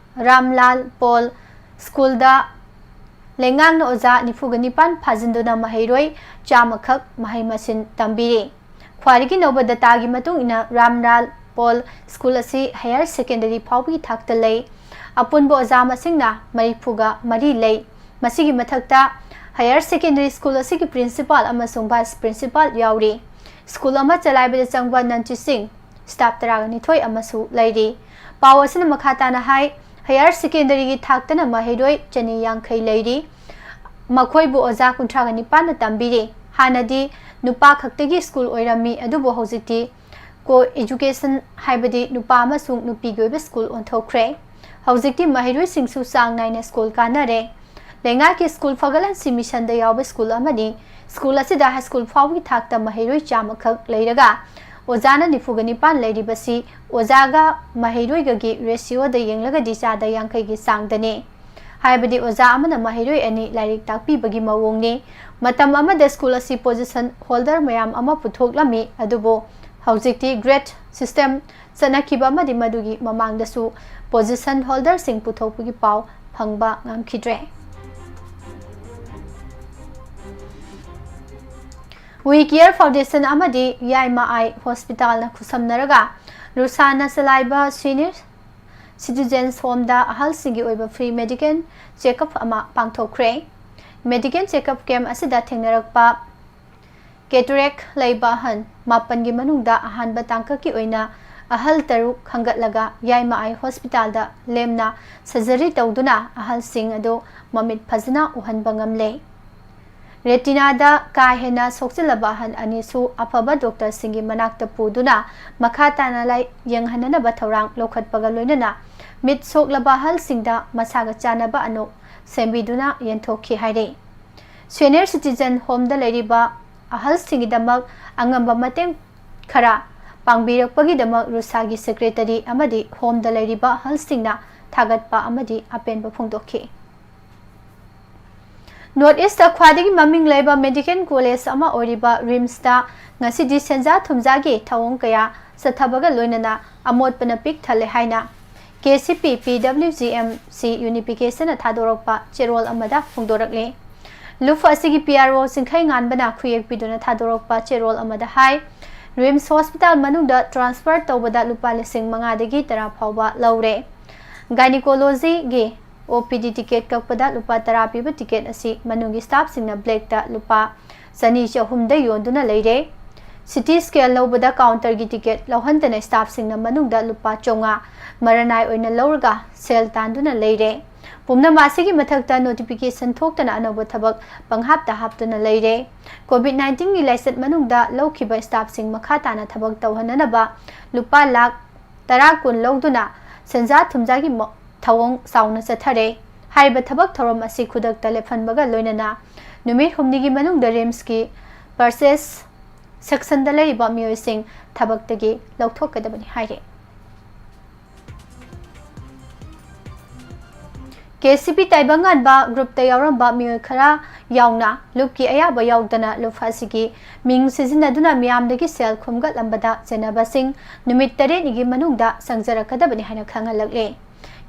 ꯔꯥꯝꯂꯥꯜ ꯄꯣꯜ ꯁ꯭ꯀꯨꯜꯗ ꯂꯩꯉꯥꯛꯅ ꯑꯣꯖꯥ ꯅꯤꯐꯨꯒ ꯅꯤꯄꯥꯟ ꯐꯥꯖꯤꯟꯗꯨꯅ ꯃꯍꯩꯔꯣꯏ ꯆꯥꯝꯃꯈꯛ ꯃꯍꯩ ꯃꯁꯤꯡ ꯇꯝꯕꯤꯔꯤ꯫ ꯈ꯭ꯋꯥꯏꯗꯒꯤ ꯅꯧꯕ ꯗꯇꯥꯒꯤ ꯃꯇꯨꯡ ꯏꯟꯅ ꯔꯥꯝꯂꯥꯜ ꯄꯣꯜ ꯁ꯭ꯀꯨꯜ ꯑꯁꯤ ꯍꯥꯌꯔ ꯁꯦꯀꯦꯟꯗꯔꯤ ꯐꯥꯎꯕꯒꯤ ꯊꯥꯛꯇ ꯂꯩ꯫ ꯑꯄꯨꯟꯕ ꯑꯣꯖꯥ ꯃꯁꯤꯡꯅ ꯃꯔꯤꯐꯨꯒ ꯃꯔꯤ ꯂꯩ꯫ ꯃꯁꯤꯒꯤ ꯃꯊꯛꯇ ꯍꯥꯌꯔ ꯁꯦꯀꯦꯟꯗꯔꯤ ꯁ꯭ꯀꯨꯜ ꯑꯁꯤꯒꯤ ꯄ꯭ꯔꯤꯟꯁꯤꯄꯥꯜ ꯑꯃꯁꯨꯡ ꯚꯥꯏꯁ ꯄ꯭ꯔꯤꯟꯁꯤꯄꯥꯜ ꯌꯥꯎꯔꯤ꯫ ꯁ꯭ꯀꯨꯜ ꯑꯃ ꯆꯂꯥꯏꯕꯗ ꯆꯪꯕ ꯅꯟ ꯇꯤꯆꯤꯡ ꯁ꯭ꯇꯥꯐ ꯇꯔꯥꯒ ꯅꯤꯊꯣꯏ ꯑꯃꯁꯨ ꯂꯩꯔꯤ꯫ ꯄꯥꯎ ꯑꯁꯤꯅ ꯃꯈꯥ ꯇꯥꯅ ꯍꯥꯏ, ꯍꯥꯌꯔ ꯁꯦꯀꯦꯟꯗꯔꯤꯒꯤ ꯊꯥꯛꯇꯅ ꯃꯍꯩꯔꯣꯏ ꯆꯅꯤ ꯌꯥꯡꯈꯩ ꯂꯩꯔꯤ꯫ ꯃꯈꯣꯏꯕꯨ ꯑꯣꯖꯥ ꯀꯨꯟꯊ꯭ꯔꯥꯒ ꯅꯤꯄꯥꯟꯅ ꯇꯝꯕꯤꯔꯤ꯫ ꯍꯥꯟꯅꯗꯤ ꯅꯨꯄꯥ ꯈꯛꯇꯒꯤ ꯁ꯭ꯀꯨꯜ ꯑꯣꯏꯔꯝꯃꯤ, ꯑꯗꯨꯕꯨ ꯍꯧꯖꯤꯛꯇꯤ ꯀꯣ ꯑꯦꯖꯨꯀꯦꯁꯟ, ꯍꯥꯏꯕꯗꯤ ꯅꯨꯄꯥ ꯑꯃꯁꯨꯡ ꯅꯨꯄꯤꯒꯤ ꯑꯣꯏꯕ ꯁ꯭ꯀꯨꯜ ꯑꯣꯟꯊꯣꯛꯈ꯭ꯔꯦ꯫ ꯍꯧꯖꯤꯛꯇꯤ ꯃꯍꯩꯔꯣꯏꯁꯤꯡꯁꯨ ꯆꯥꯡ ꯅꯥꯏꯅ ꯁ꯭ꯀꯨꯜ ꯀꯥꯅꯔꯦ꯫ ꯂꯩꯉꯥꯛꯀꯤ ꯁ꯭ꯀꯨꯜ ꯐꯒꯠꯍꯟꯁꯤ ꯃꯤꯁꯟꯗ ꯌꯥꯎꯕ ꯁ꯭ꯀꯨꯜ ꯑꯃꯅꯤ꯫ ꯁ꯭ꯀꯨꯜ ꯑꯁꯤꯗ ꯍꯥꯏ ꯁ꯭ꯀꯨꯜ ꯐꯥꯎꯕꯒꯤ ꯊꯥꯛꯇ ꯃꯍꯩꯔꯣꯏ ꯆꯥꯝꯃꯈꯛ ꯂꯩꯔꯒ, ꯑꯣꯖꯥꯅ ꯅꯤꯐꯨꯒ ꯅꯤꯄꯥꯟ ꯂꯩꯔꯤꯕꯁꯤ ꯑꯣꯖꯥꯒ ꯃꯍꯩꯔꯣꯏꯒꯒꯤ ꯔꯦꯁꯤꯌꯣꯗ ꯌꯦꯡꯂꯒꯗꯤ ꯆꯥꯗ ꯌꯥꯡꯈꯩꯒꯤ ꯆꯥꯡꯗꯅꯤ꯫ ꯍꯥꯏꯕꯗꯤ ꯑꯣꯖꯥ ꯑꯃꯅ ꯃꯍꯩꯔꯣꯏ ꯑꯅꯤ ꯂꯥꯏꯔꯤꯛ ꯇꯥꯛꯄꯤꯕꯒꯤ ꯃꯑꯣꯡꯅꯤ꯫ ꯃꯇꯝ ꯑꯃꯗ ꯁ꯭ꯀꯨꯜ ꯑꯁꯤ ꯄꯣꯖꯤꯁꯟ ꯍꯣꯜꯗꯔ ꯃꯌꯥꯝ ꯑꯃ ꯄꯨꯊꯣꯛꯂꯝꯃꯤ, ꯑꯗꯨꯕꯨ ꯍꯧꯖꯤꯛꯇꯤ ꯒ꯭ꯔꯦꯗ ꯁꯤꯁꯇꯦꯝ ꯆꯠꯅꯈꯤꯕ ꯑꯃꯗꯤ ꯃꯗꯨꯒꯤ ꯃꯃꯥꯡꯗꯁꯨ ꯄꯣꯖꯤꯁꯟ ꯍꯣꯜꯗꯔꯁꯤꯡ ꯄꯨꯊꯣꯛꯄꯒꯤ ꯄꯥꯎ ꯐꯪꯕ ꯉꯝꯈꯤꯗ꯭ꯔꯦ꯫ ꯋꯤ ꯀꯤꯌꯔ ꯐꯥꯎꯟꯗꯦꯁꯟ ꯑꯃꯗꯤ ꯌꯥꯏꯃ ꯑꯥꯏ ꯍꯣꯁꯄꯤꯇꯥꯜꯅ ꯈꯨꯠꯁꯝꯅꯔꯒ ꯔꯨꯁꯥꯅ ꯆꯂꯥꯏꯕ ꯁꯤꯅꯤꯌꯔ ꯁꯤꯇꯤꯖꯦꯟꯁ ꯍꯣꯝꯗ ꯑꯍꯜꯁꯤꯡꯒꯤ ꯑꯣꯏꯕ ꯐ꯭ꯔꯤ ꯃꯦꯗꯤꯀꯦꯜ ꯆꯦꯛꯑꯞ ꯑꯃ ꯄꯥꯡꯊꯣꯛꯈ꯭ꯔꯦ꯫ ꯃꯦꯗꯤꯀꯦꯜ ꯆꯦꯛꯑꯞ ꯀꯦꯝꯞ ꯑꯁꯤꯗ ꯊꯦꯡꯅꯔꯛꯄ ꯀꯦꯇꯔꯦꯛ ꯂꯩꯕ ꯑꯍꯜ ꯃꯥꯄꯟꯒꯤ ꯃꯅꯨꯡꯗ ꯑꯍꯥꯟꯕ ꯇꯥꯡꯀꯛꯀꯤ ꯑꯣꯏꯅ ꯑꯍꯜ ꯇꯔꯨꯛ ꯈꯟꯒꯠꯂꯒ ꯌꯥꯏꯃ ꯑꯥꯏ ꯍꯣꯁꯄꯤꯇꯥꯜꯗ ꯂꯦꯝꯅ ꯁꯔꯖꯔꯤ ꯇꯧꯗꯨꯅ ꯑꯍꯜꯁꯤꯡ ꯑꯗꯨ ꯃꯃꯤꯠ ꯐꯖꯅ ꯎꯍꯟꯕ ꯉꯝꯂꯦ꯫ ꯔꯦꯇꯤꯅꯥꯗ ꯀꯥ ꯍꯦꯟꯅ ꯁꯣꯛꯆꯤꯜꯂꯕ ꯑꯍꯜ ꯑꯅꯤꯁꯨ ꯑꯐꯕ ꯗꯣꯛꯇꯔꯁꯤꯡꯒꯤ ꯃꯅꯥꯛꯇ ꯄꯨꯗꯨꯅ ꯃꯈꯥ ꯇꯥꯅ ꯂꯥꯏ-, ꯌꯦꯡꯍꯟꯅꯅꯕ ꯊꯧꯔꯥꯡ ꯂꯧꯈꯠꯄꯒ ꯂꯣꯏꯅꯅ ꯃꯤꯠ ꯁꯣꯛꯂꯕ ꯑꯍꯜꯁꯤꯡꯗ ꯃꯁꯥꯒ ꯆꯥꯟꯅꯕ ꯑꯅꯣꯛ ꯁꯦꯝꯕꯤꯗꯨꯅ ꯌꯦꯟꯊꯣꯛꯈꯤ ꯍꯥꯏꯔꯤ꯫ ꯁꯦꯅꯤꯌꯔ ꯁꯤꯇꯤꯖꯦꯟ ꯍꯣꯝꯗ ꯂꯩꯔꯤꯕ ꯑꯍꯜꯁꯤꯡꯒꯤꯗꯃꯛ ꯑꯉꯝꯕ ꯃꯇꯦꯡ ꯈꯔ ꯄꯥꯡꯕꯤꯔꯛꯄꯒꯤꯗꯃꯛ ꯔꯨꯁꯥꯒꯤ ꯁꯦꯀ꯭ꯔꯦꯇꯔꯤ ꯑꯃꯗꯤ ꯍꯣꯝꯗ ꯂꯩꯔꯤꯕ ꯑꯍꯜꯁꯤꯡꯅ ꯊꯥꯒꯠꯄ ꯑꯃꯗꯤ ꯑꯄꯦꯟꯕ ꯐꯣꯡꯗꯣꯛꯈꯤ꯫ ꯅꯣꯔꯠ ꯏꯁꯇ ꯈ꯭ꯋꯥꯏꯗꯒꯤ ꯃꯃꯤꯡ ꯂꯩꯕ ꯃꯦꯗꯤꯀꯦꯜ ꯀꯣꯂꯦꯖ ꯑꯃ ꯑꯣꯏꯔꯤꯕ ꯔꯤꯝꯁꯇ ꯉꯁꯤꯗꯤ ꯁꯦꯟꯖꯥ ꯊꯨꯝꯖꯥꯒꯤ ꯊꯧꯑꯣꯡ ꯀꯌꯥ ꯆꯠꯊꯕꯒ ꯂꯣꯏꯅꯅ ꯑꯃꯣꯠꯄꯅ ꯄꯤꯛ ꯊꯜꯂꯦ ꯍꯥꯏꯅ ꯀꯦ ꯁꯤ ꯄꯤ ꯄꯤ ꯗꯕ꯭ꯂꯤꯎ ꯖꯤ ꯑꯦꯝ ꯁꯤ ꯌꯨꯅꯤꯐꯤꯀꯦꯁꯟꯅ ꯊꯥꯗꯣꯔꯛꯄ ꯆꯦꯔꯣꯜ ꯑꯃꯗ ꯐꯣꯡꯗꯣꯔꯛꯂꯤ꯫ ꯂꯨꯞ ꯑꯁꯤꯒꯤ ꯄꯤ ꯑꯥꯔ ꯑꯣ ꯆꯤꯡꯈꯩ ꯉꯥꯟꯕꯅ ꯈꯨꯌꯦꯛ ꯄꯤꯗꯨꯅ ꯊꯥꯗꯣꯔꯛꯄ ꯆꯦꯔꯣꯜ ꯑꯃꯗ ꯍꯥꯏ, ꯔꯤꯝꯁ ꯍꯣꯁꯄꯤꯇꯥꯜ ꯃꯅꯨꯡꯗ ꯇ꯭ꯔꯥꯟꯁꯐꯔ ꯇꯧꯕꯗ ꯂꯨꯄꯥ ꯂꯤꯁꯤꯡ ꯃꯉꯥꯗꯒꯤ ꯇꯔꯥ ꯐꯥꯎꯕ ꯂꯧꯔꯦ꯫ ꯒꯥꯏꯅꯤꯀꯣꯂꯣꯖꯤꯒꯤ ꯑꯣ ꯄꯤ ꯗꯤ ꯇꯤꯀꯦꯠ ꯀꯛꯄꯗ ꯂꯨꯄꯥ ꯇꯔꯥ ꯄꯤꯕ ꯇꯤꯀꯦꯠ ꯑꯁꯤ ꯃꯅꯨꯡꯒꯤ ꯁ꯭ꯇꯥꯐꯁꯤꯡꯅ ꯕ꯭ꯂꯦꯛꯇ ꯂꯨꯄꯥ ꯆꯅꯤ ꯆꯍꯨꯝꯗ ꯌꯣꯟꯗꯨꯅ ꯂꯩꯔꯦ꯫ ꯁꯤ ꯇꯤ ꯁ꯭ꯀꯦꯟ ꯂꯧꯕꯗ ꯀꯥꯎꯟꯇꯔꯒꯤ ꯇꯤꯀꯦꯠ ꯂꯧꯍꯟꯗꯅ ꯁ꯭ꯇꯥꯐꯁꯤꯡꯅ ꯃꯅꯨꯡꯗ ꯂꯨꯄꯥ ꯆꯥꯝꯃꯉꯥ ꯃꯔꯅꯥꯏ ꯑꯣꯏꯅ ꯂꯧꯔꯒ ꯁꯦꯜ ꯇꯥꯟꯗꯨꯅ ꯂꯩꯔꯦ꯫ ꯄꯨꯝꯅꯃꯛ ꯑꯁꯤꯒꯤ ꯃꯊꯛꯇ ꯅꯣꯇꯤꯐꯤꯀꯦꯁꯟ ꯊꯣꯛꯇꯅ ꯑꯅꯧꯕ ꯊꯕꯛ ꯄꯪꯍꯥꯞꯇ ꯍꯥꯞꯇꯨꯅ ꯂꯩꯔꯦ꯫ ꯀꯣꯚꯤꯗ ꯅꯥꯏꯟꯇꯤꯟꯒꯤ ꯂꯥꯏꯆꯠ ꯃꯅꯨꯡꯗ ꯂꯧꯈꯤꯕ ꯁ꯭ꯇꯥꯐꯁꯤꯡ ꯃꯈꯥ ꯇꯥꯅ ꯊꯕꯛ ꯇꯧꯍꯟꯅꯅꯕ ꯂꯨꯄꯥ ꯂꯥꯈ ꯇꯔꯥ ꯀꯨꯟ ꯂꯧꯗꯨꯅ ꯁꯦꯟꯖꯥ ꯊꯨꯝꯖꯥꯒꯤ ꯃ-, ꯊꯧꯑꯣꯡ ꯆꯥꯎꯅ ꯆꯠꯊꯔꯦ꯫ ꯍꯥꯏꯔꯤꯕ ꯊꯕꯛ ꯊꯧꯔꯝ ꯑꯁꯤ ꯈꯨꯗꯛꯇ ꯂꯦꯞꯍꯟꯕꯒ ꯂꯣꯏꯅꯅ ꯅꯨꯃꯤꯠ ꯍꯨꯝꯅꯤꯒꯤ ꯃꯅꯨꯡꯗ ꯔꯤꯝꯁꯀꯤ ꯄꯔꯆꯦꯁ ꯁꯦꯛꯁꯟꯗ ꯂꯩꯔꯤꯕ ꯃꯤꯑꯣꯏꯁꯤꯡ ꯊꯕꯛꯇꯒꯤ ꯂꯧꯊꯣꯛꯀꯗꯕꯅꯤ ꯍꯥꯏꯔꯤ꯫ ꯀꯦ ꯁꯤ ꯄꯤ ꯇꯥꯏꯕꯪꯉꯥꯟꯕ ꯒ꯭ꯔꯨꯞꯇ ꯌꯥꯎꯔꯝꯕ ꯃꯤꯑꯣꯏ ꯈꯔ ꯌꯥꯎꯅ ꯂꯨꯞꯀꯤ ꯑꯌꯥꯕ ꯌꯥꯎꯗꯅ ꯂꯨꯞ ꯑꯁꯤꯒꯤ ꯃꯤꯡ ꯁꯤꯖꯤꯟꯅꯗꯨꯅ ꯃꯤꯌꯥꯝꯗꯒꯤ ꯁꯦꯜ ꯈꯣꯝꯒꯠꯂꯝꯕꯗ ꯆꯦꯟꯅꯕꯁꯤꯡ ꯅꯨꯃꯤꯠ ꯇꯔꯦꯠꯅꯤꯒꯤ ꯃꯅꯨꯡꯗ ꯆꯪꯖꯔꯛꯀꯗꯕꯅꯤ ꯍꯥꯏꯅ ꯈꯪꯍꯜꯂꯛꯂꯤ꯫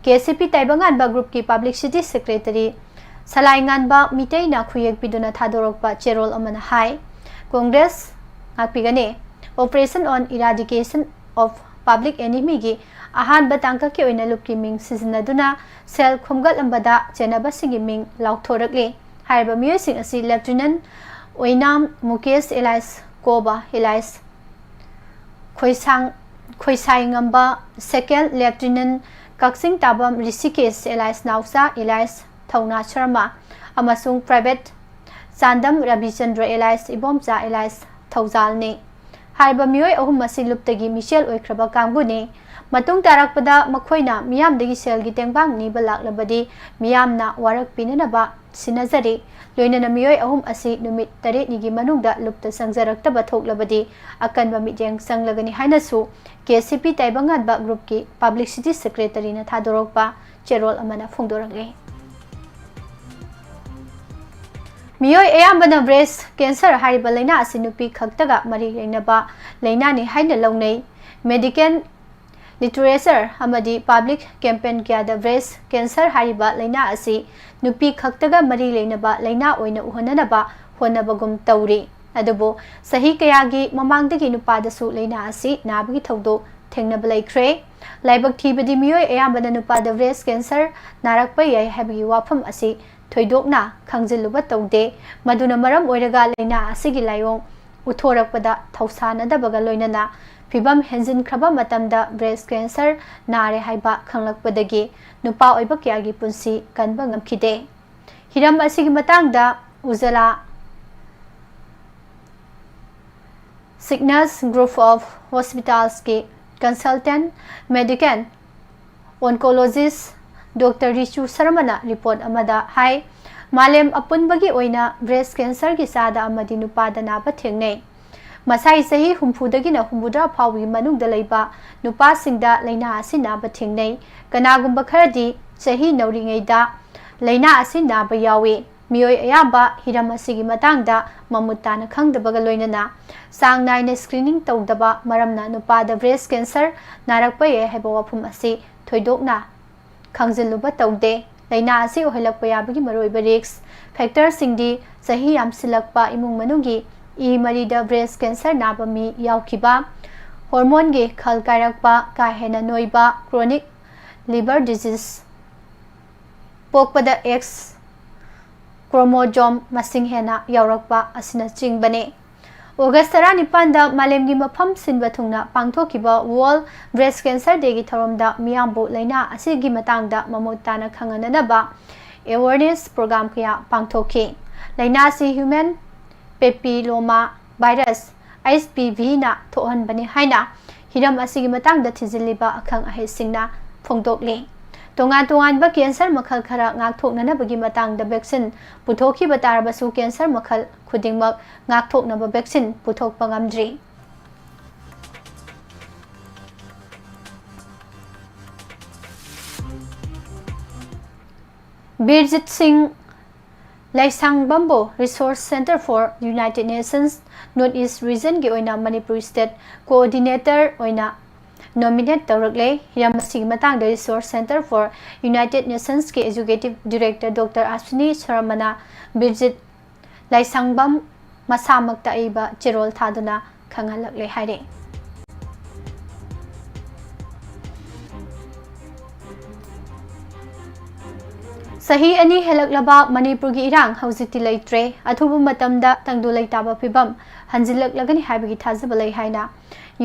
ꯀꯦ ꯁꯤ ꯄꯤ ꯇꯥꯏꯕꯪꯉꯥꯟꯕ ꯒ꯭ꯔꯨꯞꯀꯤ ꯄꯕ꯭ꯂꯤꯁꯤꯇꯤ ꯁꯦꯀ꯭ꯔꯦꯇꯔꯤ ꯁꯂꯥꯏꯉꯥꯟꯕ ꯃꯤꯇꯩꯅ ꯈꯨꯌꯦꯛ ꯄꯤꯗꯨꯅ ꯊꯥꯗꯣꯔꯛꯄ ꯆꯦꯔꯣꯜ ꯑꯃꯅ ꯍꯥꯏ, Congress ꯉꯥꯛꯄꯤꯒꯅꯤ꯫ Operation on Eradication of Public Enemyꯒꯤ ꯑꯍꯥꯟꯕ ꯇꯥꯡꯀꯛꯀꯤ ꯑꯣꯏꯅ ꯂꯨꯞꯀꯤ ꯃꯤꯡ ꯁꯤꯖꯤꯟꯅꯗꯨꯅ ꯁꯦꯜ ꯈꯣꯝꯒꯠꯂꯝꯕꯗ ꯆꯦꯟꯅꯕꯁꯤꯡꯒꯤ ꯃꯤꯡ ꯂꯥꯎꯊꯣꯔꯛꯂꯤ꯫ ꯍꯥꯏꯔꯤꯕ ꯃꯤꯑꯣꯏꯁꯤꯡ ꯑꯁꯤ ꯂꯦꯐꯇꯤꯅꯦꯟ ꯑꯣꯏꯅꯥꯝ ꯃꯨꯀꯦꯁ ꯑꯦꯂꯥꯏꯁ ꯀꯣꯕ ꯑꯦꯂꯥꯏꯁ ꯈꯣꯏꯁꯥꯡ-, ꯈꯣꯏꯁꯥꯏꯉꯝꯕ, ꯁꯦꯀꯦꯟ ꯂꯦꯐꯇꯤꯅꯦꯟ ꯀꯛꯆꯤꯡ ꯇꯥꯕꯝ ꯔꯤꯁꯤꯀꯦꯁ ꯑꯦꯂꯥꯏꯁ ꯅꯥꯎꯆꯥ ꯑꯦꯂꯥꯏꯁ ꯊꯧꯅꯥ ꯁꯔꯃ ꯑꯃꯁꯨꯡ private Chandam ꯔꯕꯤꯆꯟꯗ꯭ꯔ alias Ibomcha alias ꯊꯧꯖꯥꯜꯅꯤ꯫ ꯍꯥꯏꯔꯤꯕ ꯃꯤꯑꯣꯏ ꯑꯍꯨꯝ ꯑꯁꯤ ꯂꯨꯞꯇꯒꯤ ꯃꯤꯁꯦꯜ ꯑꯣꯏꯈ꯭ꯔꯕ ꯀꯥꯡꯕꯨꯅꯤ꯫ ꯃꯇꯨꯡ ꯇꯥꯔꯛꯄꯗ ꯃꯈꯣꯏꯅ ꯃꯤꯌꯥꯝꯗꯒꯤ ꯁꯦꯜꯒꯤ ꯇꯦꯡꯕꯥꯡ ꯅꯤꯕ ꯂꯥꯛꯂꯕꯗꯤ ꯃꯤꯌꯥꯝꯅ ꯋꯥꯔꯛ ꯄꯤꯅꯅꯕ ꯁꯤꯟꯅꯖꯔꯤ꯫ ꯂꯣꯏꯅꯅ ꯃꯤꯑꯣꯏ ꯑꯍꯨꯝ ꯑꯁꯤ ꯅꯨꯃꯤꯠ ꯇꯔꯦꯠꯅꯤꯒꯤ ꯃꯅꯨꯡꯗ ꯂꯨꯞꯇ ꯆꯪꯖꯔꯛꯇꯕ ꯊꯣꯛꯂꯕꯗꯤ ꯑꯀꯟꯕ ꯃꯤꯠꯌꯦꯡ ꯆꯪꯂꯒꯅꯤ ꯍꯥꯏꯅꯁꯨ ꯀꯦ ꯁꯤ ꯄꯤ ꯇꯥꯏꯕꯪꯉꯥꯟꯕ ꯒ꯭ꯔꯨꯞꯀꯤ ꯄꯕ꯭ꯂꯤꯁꯤꯇꯤ ꯁꯦꯀ꯭ꯔꯦꯇꯔꯤꯅ ꯊꯥꯗꯣꯔꯛꯄ ꯆꯦꯔꯣꯜ ꯑꯃꯅ ꯐꯣꯡꯗꯣꯔꯛꯂꯤ꯫ ꯃꯤꯑꯣꯏ ꯑꯌꯥꯝꯕꯅ ꯕ꯭ꯔꯦꯁ ꯀꯦꯟꯁꯔ ꯍꯥꯏꯔꯤꯕ ꯂꯥꯏꯅꯥ ꯑꯁꯤ ꯅꯨꯄꯤ ꯈꯛꯇꯒ ꯃꯔꯤ ꯂꯩꯅꯕ ꯂꯥꯏꯅꯥꯅꯤ ꯍꯥꯏꯅ ꯂꯧꯅꯩ꯫ ꯃꯦꯗꯤꯀꯦꯜ ꯂꯤꯇꯔꯦꯆꯔ ꯑꯃꯗꯤ ꯄꯕ꯭ꯂꯤꯛ ꯀꯦꯝꯄꯦꯟ ꯀꯌꯥꯗ ꯕ꯭ꯔꯦꯁ ꯀꯦꯟꯁꯔ ꯍꯥꯏꯔꯤꯕ ꯂꯥꯏꯅꯥ ꯑꯁꯤ ꯅꯨꯄꯤ ꯈꯛꯇꯒ ꯃꯔꯤ ꯂꯩꯅꯕ ꯂꯥꯏꯅꯥ ꯑꯣꯏꯅ ꯎꯍꯟꯅꯅꯕ ꯍꯣꯠꯅꯕꯒꯨꯝ ꯇꯧꯔꯤ꯫ ꯑꯗꯨꯕꯨ ꯆꯍꯤ ꯀꯌꯥꯒꯤ ꯃꯃꯥꯡꯗꯒꯤ ꯅꯨꯄꯥꯗꯁꯨ ꯂꯥꯏꯅꯥ ꯑꯁꯤ ꯅꯥꯕꯒꯤ ꯊꯧꯗꯣꯛ ꯊꯦꯡꯅꯕ ꯂꯩꯈ꯭ꯔꯦ꯫ ꯂꯥꯏꯕꯛ ꯊꯤꯕꯗꯤ ꯃꯤꯑꯣꯏ ꯑꯌꯥꯝꯕꯅ ꯅꯨꯄꯥꯗ ꯕ꯭ꯔꯦꯁ ꯀꯦꯟꯁꯔ ꯅꯥꯔꯛꯄ ꯌꯥꯏ ꯍꯥꯏꯕꯒꯤ ꯋꯥꯐꯝ ꯑꯁꯤ ꯊꯣꯏꯗꯣꯛꯅ ꯈꯪꯖꯤꯜꯂꯨꯕ ꯇꯧꯗꯦ꯫ ꯃꯗꯨꯅ ꯃꯔꯝ ꯑꯣꯏꯔꯒ ꯂꯥꯏꯅꯥ ꯑꯁꯤꯒꯤ ꯂꯥꯏꯑꯣꯡ ꯎꯠꯊꯣꯔꯛꯄꯗ ꯊꯧꯁꯥꯅꯗꯕꯒ ꯂꯣꯏꯅꯅ ꯐꯤꯚꯝ ꯍꯦꯟꯖꯤꯟꯈ꯭ꯔꯕ ꯃꯇꯝꯗ ꯕ꯭ꯔꯦꯁ ꯀꯦꯟꯁꯔ ꯅꯥꯔꯦ ꯍꯥꯏꯕ ꯈꯪꯂꯛꯄꯗꯒꯤ ꯅꯨꯄꯥ ꯑꯣꯏꯕ ꯀꯌꯥꯒꯤ ꯄꯨꯟꯁꯤ ꯀꯟꯕ ꯉꯝꯈꯤꯗꯦ꯫ ꯍꯤꯔꯝ ꯑꯁꯤꯒꯤ ꯃꯇꯥꯡꯗ Ujala Cygnus Group of Hospitals ꯀꯤ consultant medical oncologist Doctor Richu ꯁꯔꯃꯅ ꯔꯤꯄꯣꯔꯠ ꯑꯃꯗ ꯍꯥꯏ, ꯃꯥꯂꯦꯝ ꯑꯄꯨꯟꯕꯒꯤ ꯑꯣꯏꯅ ꯕ꯭ꯔꯦꯁ ꯀꯦꯟꯁꯔꯒꯤ ꯆꯥꯗ ꯑꯃꯗꯤ ꯅꯨꯄꯥꯗ ꯅꯥꯕ ꯊꯦꯡꯅꯩ꯫ ꯃꯁꯥꯏ ꯆꯍꯤ ꯍꯨꯝꯐꯨꯗꯒꯤꯅ ꯍꯨꯝꯐꯨꯇꯔꯥ ꯐꯥꯎꯕꯒꯤ ꯃꯅꯨꯡꯗ ꯂꯩꯕ ꯅꯨꯄꯥꯁꯤꯡꯗ ꯂꯥꯏꯅꯥ ꯑꯁꯤ ꯅꯥꯕ ꯊꯦꯡꯅꯩ꯫ ꯀꯅꯥꯒꯨꯝꯕ ꯈꯔꯗꯤ ꯆꯍꯤ ꯅꯧꯔꯤꯉꯩꯗ ꯂꯥꯏꯅꯥ ꯑꯁꯤ ꯅꯥꯕ ꯌꯥꯎꯏ꯫ ꯃꯤꯑꯣꯏ ꯑꯌꯥꯝꯕ ꯍꯤꯔꯝ ꯑꯁꯤꯒꯤ ꯃꯇꯥꯡꯗ ꯃꯃꯨꯠ ꯇꯥꯅ ꯈꯪꯗꯕꯒ ꯂꯣꯏꯅꯅ ꯆꯥꯡ ꯅꯥꯏꯅ screening ꯇꯧꯗꯕ ꯃꯔꯝꯅ ꯅꯨꯄꯥꯗ breast cancer ꯅꯥꯔꯛꯄ ꯌꯥꯏ ꯍꯥꯏꯕ ꯋꯥꯐꯝ ꯑꯁꯤ ꯊꯣꯏꯗꯣꯛꯅ ꯈꯪꯖꯤꯜꯂꯨꯕ ꯇꯧꯗꯦ꯫ ꯂꯥꯏꯅꯥ ꯑꯁꯤ ꯑꯣꯏꯍꯜꯂꯛꯄ ꯌꯥꯕꯒꯤ ꯃꯔꯨꯑꯣꯏꯕ risk factorꯁꯤꯡꯗꯤ ꯆꯍꯤ ꯌꯥꯝꯁꯤꯜꯂꯛꯄ, ꯏꯃꯨꯡ ꯃꯅꯨꯡꯒꯤ ꯏ ꯃꯔꯤꯗ breast cancer ꯅꯥꯕ ꯃꯤ ꯌꯥꯎꯈꯤꯕ, hormoneꯒꯤ ꯈꯜ ꯀꯥꯏꯔꯛꯄ, ꯀꯥ ꯍꯦꯟꯅ ꯅꯣꯏꯕ, chronic liver disease, ꯄꯣꯛꯄꯗ X chromosome ꯃꯁꯤꯡ ꯍꯦꯟꯅ ꯌꯥꯎꯔꯛꯄ ꯑꯁꯤꯅꯆꯤꯡꯕꯅꯤ꯫ ꯑꯣꯒꯁ ꯇꯔꯥꯅꯤꯄꯥꯟꯗ ꯃꯥꯂꯦꯝꯒꯤ ꯃꯐꯝ ꯁꯤꯟꯕ ꯊꯨꯡꯅ ꯄꯥꯡꯊꯣꯛꯈꯤꯕ World Breast Cancer Dayꯒꯤ ꯊꯧꯔꯝꯗ ꯃꯤꯌꯥꯝꯕꯨ ꯂꯥꯏꯅꯥ ꯑꯁꯤꯒꯤ ꯃꯇꯥꯡꯗ ꯃꯃꯨꯠ ꯇꯥꯅ ꯈꯪꯍꯟꯅꯅꯕ awareness program ꯀꯌꯥ ꯄꯥꯡꯊꯣꯛꯈꯤ꯫ ꯂꯥꯏꯅꯥ ꯑꯁꯤ human papilloma virus, H P Vꯅ ꯊꯣꯛꯍꯟꯕꯅꯤ ꯍꯥꯏꯅ ꯍꯤꯔꯝ ꯑꯁꯤꯒꯤ ꯃꯇꯥꯡꯗ ꯊꯤꯖꯤꯜꯂꯤꯕ ꯑꯈꯪ ꯑꯍꯩꯁꯤꯡꯅ ꯐꯣꯡꯗꯣꯛꯂꯤ꯫ ꯇꯣꯉꯥꯟ ꯇꯣꯉꯥꯟꯕ cancer ꯃꯈꯜ ꯈꯔ ꯉꯥꯛꯊꯣꯛꯅꯅꯕꯒꯤ ꯃꯇꯥꯡꯗ vaccine ꯄꯨꯊꯣꯛꯈꯤꯕ ꯇꯥꯔꯕꯁꯨ, cancer ꯃꯈꯜ ꯈꯨꯗꯤꯡꯃꯛ ꯉꯥꯛꯊꯣꯛꯅꯕ vaccine ꯄꯨꯊꯣꯛꯄ ꯉꯝꯗ꯭ꯔꯤ꯫ ꯕꯤꯔꯖꯤꯠ ꯁꯤꯡ ꯂꯩꯁꯥꯡꯕꯝꯕꯨ Resource Center for United Nations North East Regionꯒꯤ ꯑꯣꯏꯅ ꯃꯅꯤꯄꯨꯔ State Coordinator ꯑꯣꯏꯅ nominate ꯇꯧꯔꯛꯂꯦ꯫ ꯍꯤꯔꯝ ꯑꯁꯤꯒꯤ ꯃꯇꯥꯡꯗ Resource Center for United Nationsꯀꯤ Executive Director Doctor Ashwini Sharmana ꯕꯤꯔꯖꯤꯠ ꯂꯩꯁꯥꯡꯕꯝ ꯃꯁꯥꯃꯛꯇ ꯑꯏꯕ ꯆꯦꯔꯣꯜ ꯊꯥꯗꯨꯅ ꯈꯪꯍꯜꯂꯛꯂꯦ ꯍꯥꯏꯔꯤ꯫ ꯆꯍꯤ ꯑꯅꯤ ꯍꯦꯜꯂꯛꯂꯕ ꯃꯅꯤꯄꯨꯔꯒꯤ ꯏꯔꯥꯡ ꯍꯧꯖꯤꯛꯇꯤ ꯂꯩꯇ꯭ꯔꯦ꯫ ꯑꯊꯨꯕ ꯃꯇꯝꯗ ꯇꯪꯗꯨ ꯂꯩꯇꯥꯕ ꯐꯤꯕꯝ ꯍꯟꯖꯤꯜꯂꯛꯂꯒꯅꯤ ꯍꯥꯏꯕꯒꯤ ꯊꯥꯖꯕ ꯂꯩ ꯍꯥꯏꯅ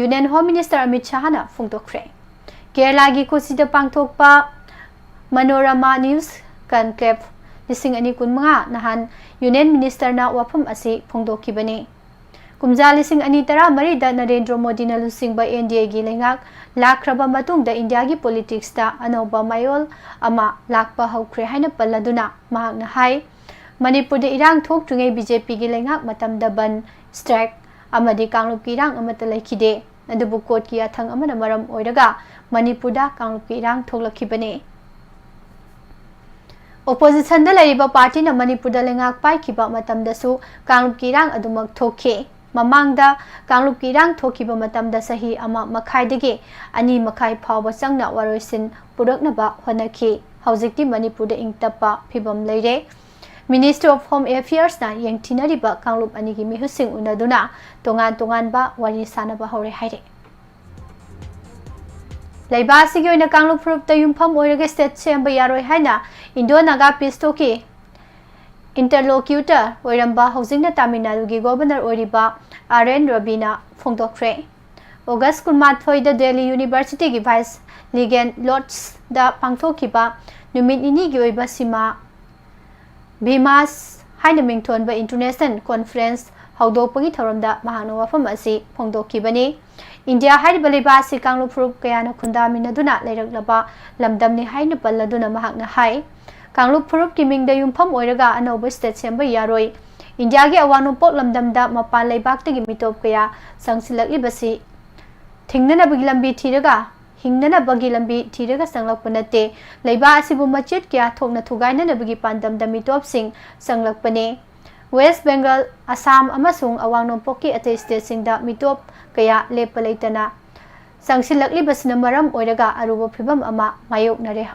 Union Home Minister ꯑꯃꯤꯠ ꯁꯥꯍꯅ ꯐꯣꯡꯗꯣꯛꯈ꯭ꯔꯦ꯫ ꯀꯦꯔꯂꯥꯒꯤ ꯀꯣꯆꯤꯗ ꯄꯥꯡꯊꯣꯛꯄ Manorama News Conclave ꯂꯤꯁꯤꯡ ꯑꯅꯤ ꯀꯨꯟꯃꯉꯥ ꯅꯍꯥꯟ Union Ministerꯅ ꯋꯥꯐꯝ ꯑꯁꯤ ꯐꯣꯡꯗꯣꯛꯈꯤꯕꯅꯤ꯫ ꯀꯨꯝꯖꯥ ꯂꯤꯁꯤꯡ ꯑꯅꯤ ꯇꯔꯥꯃꯔꯤꯗ ꯅꯔꯦꯟꯗ꯭ꯔ ꯃꯣꯗꯤꯅ ꯂꯨꯆꯤꯡꯕ N D Aꯒꯤ ꯂꯩꯉꯥꯛ ꯂꯥꯛꯈ꯭ꯔꯕ ꯃꯇꯨꯡꯗ ꯏꯟꯗꯤꯌꯥꯒꯤ politicsꯇ ꯑꯅꯧꯕ ꯃꯌꯣꯜ ꯑꯃ ꯂꯥꯛꯄ ꯍꯧꯈ꯭ꯔꯦ ꯍꯥꯏꯅ ꯄꯜꯂꯗꯨꯅ ꯃꯍꯥꯛꯅ ꯍꯥꯏ, ꯃꯅꯤꯄꯨꯔꯗ ꯏꯔꯥꯡ ꯊꯣꯛꯇ꯭ꯔꯤꯉꯩ BJPꯒꯤ ꯂꯩꯉꯥꯛ ꯃꯇꯝꯗ ꯕꯟ, strike, ꯑꯃꯗꯤ ꯀꯥꯡꯂꯨꯞꯀꯤ ꯏꯔꯥꯡ ꯑꯃꯠꯇ ꯂꯩꯈꯤꯗꯦ꯫ ꯑꯗꯨꯕꯨ ꯀꯣꯔꯠꯀꯤ ꯌꯥꯊꯪ ꯑꯃꯅ ꯃꯔꯝ ꯑꯣꯏꯔꯒ ꯃꯅꯤꯄꯨꯔꯗ ꯀꯥꯡꯂꯨꯞꯀꯤ ꯏꯔꯥꯡ ꯊꯣꯛꯂꯛꯈꯤꯕꯅꯤ꯫ ꯑꯣꯄꯣꯖꯤꯁꯟꯗ ꯂꯩꯔꯤꯕ ꯄꯥꯔꯇꯤꯅ ꯃꯅꯤꯄꯨꯔꯗ ꯂꯩꯉꯥꯛ ꯄꯥꯏꯈꯤꯕ ꯃꯇꯝꯗꯁꯨ ꯀꯥꯡꯂꯨꯞꯀꯤ ꯏꯔꯥꯡ ꯑꯗꯨꯃꯛ ꯊꯣꯛꯈꯤ꯫ ꯃꯃꯥꯡꯗ ꯀꯥꯡꯂꯨꯞꯀꯤ ꯏꯔꯥꯡ ꯊꯣꯛꯈꯤꯕ ꯃꯇꯝꯗ ꯆꯍꯤ ꯑꯃ ꯃꯈꯥꯏꯗꯒꯤ ꯑꯅꯤ ꯃꯈꯥꯏ ꯐꯥꯎꯕ ꯆꯪꯅ ꯋꯥꯔꯣꯏꯁꯤꯟ ꯄꯨꯔꯛꯅꯕ ꯍꯣꯠꯅꯈꯤ꯫ ꯍꯧꯖꯤꯛꯇꯤ ꯃꯅꯤꯄꯨꯔꯗ ꯏꯪ ꯇꯞꯄ ꯐꯤꯕꯝ ꯂꯩꯔꯦ꯫ Ministry of Home Affairsꯅ ꯌꯦꯡꯊꯤꯅꯔꯤꯕ ꯀꯥꯡꯂꯨꯞ ꯑꯅꯤꯒꯤ ꯃꯤꯍꯨꯠꯁꯤꯡ ꯎꯅꯗꯨꯅ ꯇꯣꯉꯥꯟ ꯇꯣꯉꯥꯟꯕ ꯋꯥꯔꯤ ꯁꯥꯅꯕ ꯍꯧꯔꯦ ꯍꯥꯏꯔꯦ꯫ ꯂꯩꯕꯥꯛ ꯑꯁꯤꯒꯤ ꯑꯣꯏꯅ ꯀꯥꯡꯂꯨꯞ ꯐꯨꯔꯨꯞꯇ ꯌꯨꯝꯐꯝ ꯑꯣꯏꯔꯒ state ꯁꯦꯝꯕ ꯌꯥꯔꯣꯏ ꯍꯥꯏꯅ Indo Naga Peace Talkꯀꯤ interlocutor ꯑꯣꯏꯔꯝꯕ, ꯍꯧꯖꯤꯛꯅ ꯇꯥꯃꯤꯜ ꯅꯥꯗꯨꯒꯤ governor ꯑꯣꯏꯔꯤꯕ ꯑꯥꯔ ꯑꯦꯟ ꯔꯕꯤꯅ ꯐꯣꯡꯗꯣꯛꯈ꯭ꯔꯦ꯫ ꯑꯣꯒꯁ ꯀꯨꯟꯃꯥꯊꯣꯏꯗ ꯗꯦꯜꯂꯤ Universityꯒꯤ Viceroy Legion Lodgeꯗ ꯄꯥꯡꯊꯣꯛꯈꯤꯕ ꯅꯨꯃꯤꯠ ꯅꯤꯅꯤꯒꯤ ꯑꯣꯏꯕ ꯁꯤꯃꯥ ꯚꯤꯃꯥꯁ ꯍꯥꯏꯅ ꯃꯤꯡꯊꯣꯟꯕ international conference ꯍꯧꯗꯣꯛꯄꯒꯤ ꯊꯧꯔꯝꯗ ꯃꯍꯥꯛꯅ ꯋꯥꯐꯝ ꯑꯁꯤ ꯐꯣꯡꯗꯣꯛꯈꯤꯕꯅꯤ꯫ ꯏꯟꯗꯤꯌꯥ ꯍꯥꯏꯔꯤꯕ ꯂꯩꯕꯥꯛ ꯑꯁꯤ ꯀꯥꯡꯂꯨꯞ ꯐꯨꯔꯨꯞ ꯀꯌꯥꯅ ꯈꯨꯟꯗꯥꯃꯤꯟꯅꯗꯨꯅ ꯂꯩꯔꯛꯂꯕ ꯂꯝꯗꯝꯅꯤ ꯍꯥꯏꯅ ꯄꯜꯂꯗꯨꯅ ꯃꯍꯥꯛꯅ ꯍꯥꯏ, ꯀꯥꯡꯂꯨꯞ ꯐꯨꯔꯨꯞꯀꯤ ꯃꯤꯡꯗ ꯌꯨꯝꯐꯝ ꯑꯣꯏꯔꯒ ꯑꯅꯧꯕ state ꯁꯦꯝꯕ ꯌꯥꯔꯣꯏ꯫ ꯏꯟꯗꯤꯌꯥꯒꯤ ꯑꯋꯥꯡ ꯅꯣꯡꯄꯣꯛ ꯂꯝꯗꯝꯗ ꯃꯄꯥꯟ ꯂꯩꯕꯥꯛꯇꯒꯤ ꯃꯤꯇꯣꯞ ꯀꯌꯥ ꯆꯪꯁꯤꯜꯂꯛꯂꯤꯕꯁꯤ ꯊꯤꯡꯅꯅꯕꯒꯤ ꯂꯝꯕꯤ ꯊꯤꯔꯒ, ꯍꯤꯡꯅꯅꯕꯒꯤ ꯂꯝꯕꯤ ꯊꯤꯔꯒ ꯆꯪꯂꯛꯄ ꯅꯠꯇꯦ꯫ ꯂꯩꯕꯥꯛ ꯑꯁꯤꯕꯨ ꯃꯆꯦꯠ ꯀꯌꯥ ꯊꯣꯛꯅ ꯊꯨꯒꯥꯏꯅꯅꯕꯒꯤ ꯄꯥꯟꯗꯝꯗ ꯃꯤꯇꯣꯞꯁꯤꯡ ꯆꯪꯂꯛꯄꯅꯦ꯫ ꯋꯦꯁ ꯕꯦꯡꯒꯜ, ꯑꯁꯥꯝ ꯑꯃꯁꯨꯡ ꯑꯋꯥꯡ ꯅꯣꯡꯄꯣꯛꯀꯤ ꯑꯇꯩ stateꯁꯤꯡꯗ ꯃꯤꯇꯣꯞ ꯀꯌꯥ ꯂꯦꯞꯄ ꯂꯩꯇꯅ ꯆꯪꯁꯤꯜꯂꯛꯂꯤꯕꯁꯤꯅ ꯃꯔꯝ ꯑꯣꯏꯔꯒ ꯑꯔꯨꯕ ꯐꯤꯚꯝ ꯑꯃ ꯃꯥꯌꯣꯛꯅꯔꯦ,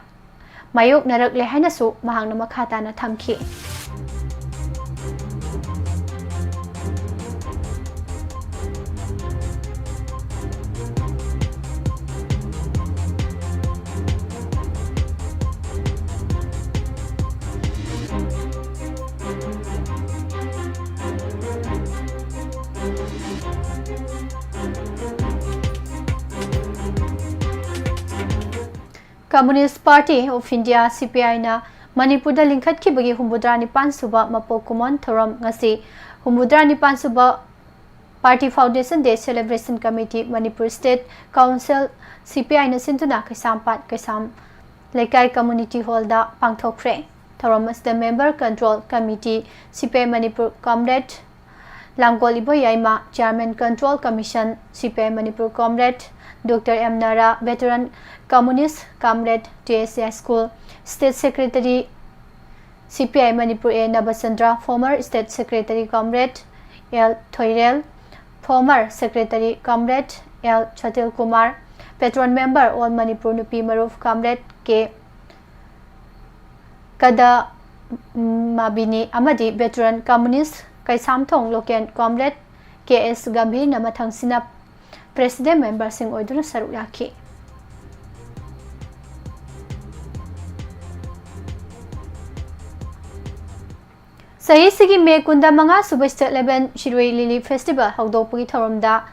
ꯃꯥꯌꯣꯛꯅꯔꯛꯂꯦ ꯍꯥꯏꯅꯁꯨ ꯃꯍꯥꯛꯅ ꯃꯈꯥ ꯇꯥꯅ ꯊꯝꯈꯤ꯫ Communist Party of India, C P I ꯅ ꯃꯅꯤꯄꯨꯔꯗ ꯂꯤꯡꯈꯠꯈꯤꯕꯒꯤ ꯍꯨꯝꯐꯨꯇꯔꯥ ꯅꯤꯄꯥꯟ ꯁꯨꯕ ꯃꯄꯣꯛ ꯀꯨꯝꯑꯣꯟ ꯊꯧꯔꯝ ꯉꯁꯤ ꯍꯨꯝꯐꯨꯇꯔꯥ ꯅꯤꯄꯥꯟ ꯁꯨꯕ Party Foundation Day Celebration Committee, Manipur State Council, C P I ꯅ ꯁꯤꯟꯗꯨꯅ ꯀꯩꯁꯥꯝꯄꯥꯠ ꯀꯩꯁꯥꯝ ꯂꯩꯀꯥꯏ Community Hallꯗ ꯄꯥꯡꯊꯣꯛꯈ꯭ꯔꯦ꯫ ꯊꯧꯔꯝ ꯑꯁꯤꯗ Member Control Committee, C P I Manipur Comrade Langol Iboyaima, Chairman Control Commission, C P I Manipur, Comrade Doctor M Nara, Veteran Communist, Comrade T S A School, State Secretary, C P I Manipur A Nabachandra, former State Secretary Comrade L Thoirel, former Secretary Comrade L Chatil Kumar, Patron Member All Manipur Nupi Maruf Comrade K Kadamabini ꯑꯃꯗꯤ Veteran Communist Keishamthong Local Comrade K S ꯒꯝꯚꯤꯔꯅ ꯃꯊꯪꯁꯤꯅ President Memberꯁꯤꯡ ꯑꯣꯏꯗꯨꯅ ꯁꯔꯨꯛ ꯌꯥꯈꯤ꯫ ꯆꯍꯤꯁꯤꯒꯤ ꯃꯦ ꯀꯨꯟꯗ ꯃꯉꯥ ꯁꯨꯕ State Level ꯁꯤꯔꯣꯏ Lily Festival ꯍꯧꯗꯣꯛꯄꯒꯤ ꯊꯧꯔꯝꯗ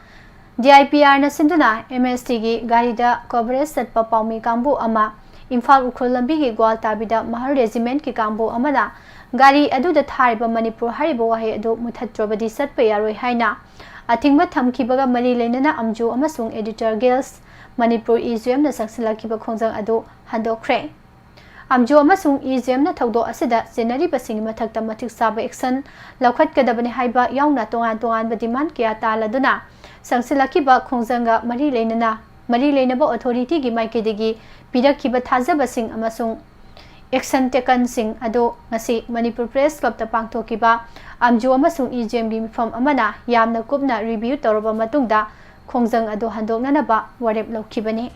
D I P Rꯅ ꯁꯤꯟꯗꯨꯅ M S Tꯒꯤ ꯒꯥꯔꯤꯗ coverage ꯆꯠꯄ ꯄꯥꯎꯃꯤ ꯀꯥꯡꯕꯨ ꯑꯃ ꯏꯝꯐꯥꯜ ꯎꯈ꯭ꯔꯨꯜ ꯂꯝꯕꯤꯒꯤ ꯒ꯭ꯋꯥꯜꯇꯥꯕꯤꯗ ꯃꯍꯜ Regimentꯀꯤ ꯀꯥꯡꯕꯨ ꯑꯃꯅ ꯒꯥꯔꯤ ꯑꯗꯨꯗ ꯊꯥꯔꯤꯕ ꯃꯅꯤꯄꯨꯔ ꯍꯥꯏꯔꯤꯕ ꯋꯥꯍꯩ ꯑꯗꯨ ꯃꯨꯊꯠꯇ꯭ꯔꯕꯗꯤ ꯆꯠꯄ ꯌꯥꯔꯣꯏ ꯍꯥꯏꯅ ꯑꯊꯤꯡꯕ ꯊꯝꯈꯤꯕꯒ ꯃꯔꯤ ꯂꯩꯅꯅ ꯑꯝꯖꯨ ꯑꯃꯁꯨꯡ Editor Guild Manipur E G Mꯅ ꯆꯪꯁꯤꯜꯂꯛꯈꯤꯕ ꯈꯣꯡꯖꯪ ꯑꯗꯨ ꯍꯟꯗꯣꯛꯈ꯭ꯔꯦ꯫ ꯑꯝꯖꯨ ꯑꯃꯁꯨꯡ E G Mꯅ ꯊꯧꯗꯣꯛ ꯑꯁꯤꯗ ꯆꯦꯟꯅꯔꯤꯕꯁꯤꯡꯒꯤ ꯃꯊꯛꯇ ꯃꯇꯤꯛ ꯆꯥꯕ action ꯂꯧꯈꯠꯀꯗꯕꯅꯤ ꯍꯥꯏꯕ ꯌꯥꯎꯅ ꯇꯣꯉꯥꯟ ꯇꯣꯉꯥꯟꯕ demand ꯀꯌꯥ ꯇꯥꯜꯂꯗꯨꯅ ꯆꯪꯁꯤꯜꯂꯛꯈꯤꯕ ꯈꯣꯡꯖꯪꯒ ꯃꯔꯤ ꯂꯩꯅꯅ, ꯃꯔꯤ ꯂꯩꯅꯕ authorityꯒꯤ ꯃꯥꯏꯀꯩꯗꯒꯤ ꯄꯤꯔꯛꯈꯤꯕ ꯊꯥꯖꯕꯁꯤꯡ ꯑꯃꯁꯨꯡ action takenꯁꯤꯡ ꯑꯗꯨ ꯉꯁꯤ ꯃꯅꯤꯄꯨꯔ Press Clubꯇ ꯄꯥꯡꯊꯣꯛꯈꯤꯕ ꯑꯝꯖꯨ ꯑꯃꯁꯨꯡ E G Mꯒꯤ ꯃꯤꯐꯝ ꯑꯃꯅ ꯌꯥꯝꯅ ꯀꯨꯞꯅ review ꯇꯧꯔꯕ ꯃꯇꯨꯡꯗ ꯈꯣꯡꯖꯪ ꯑꯗꯨ ꯍꯟꯗꯣꯛꯅꯅꯕ ꯋꯥꯔꯦꯞ ꯂꯧꯈꯤꯕꯅꯤ꯫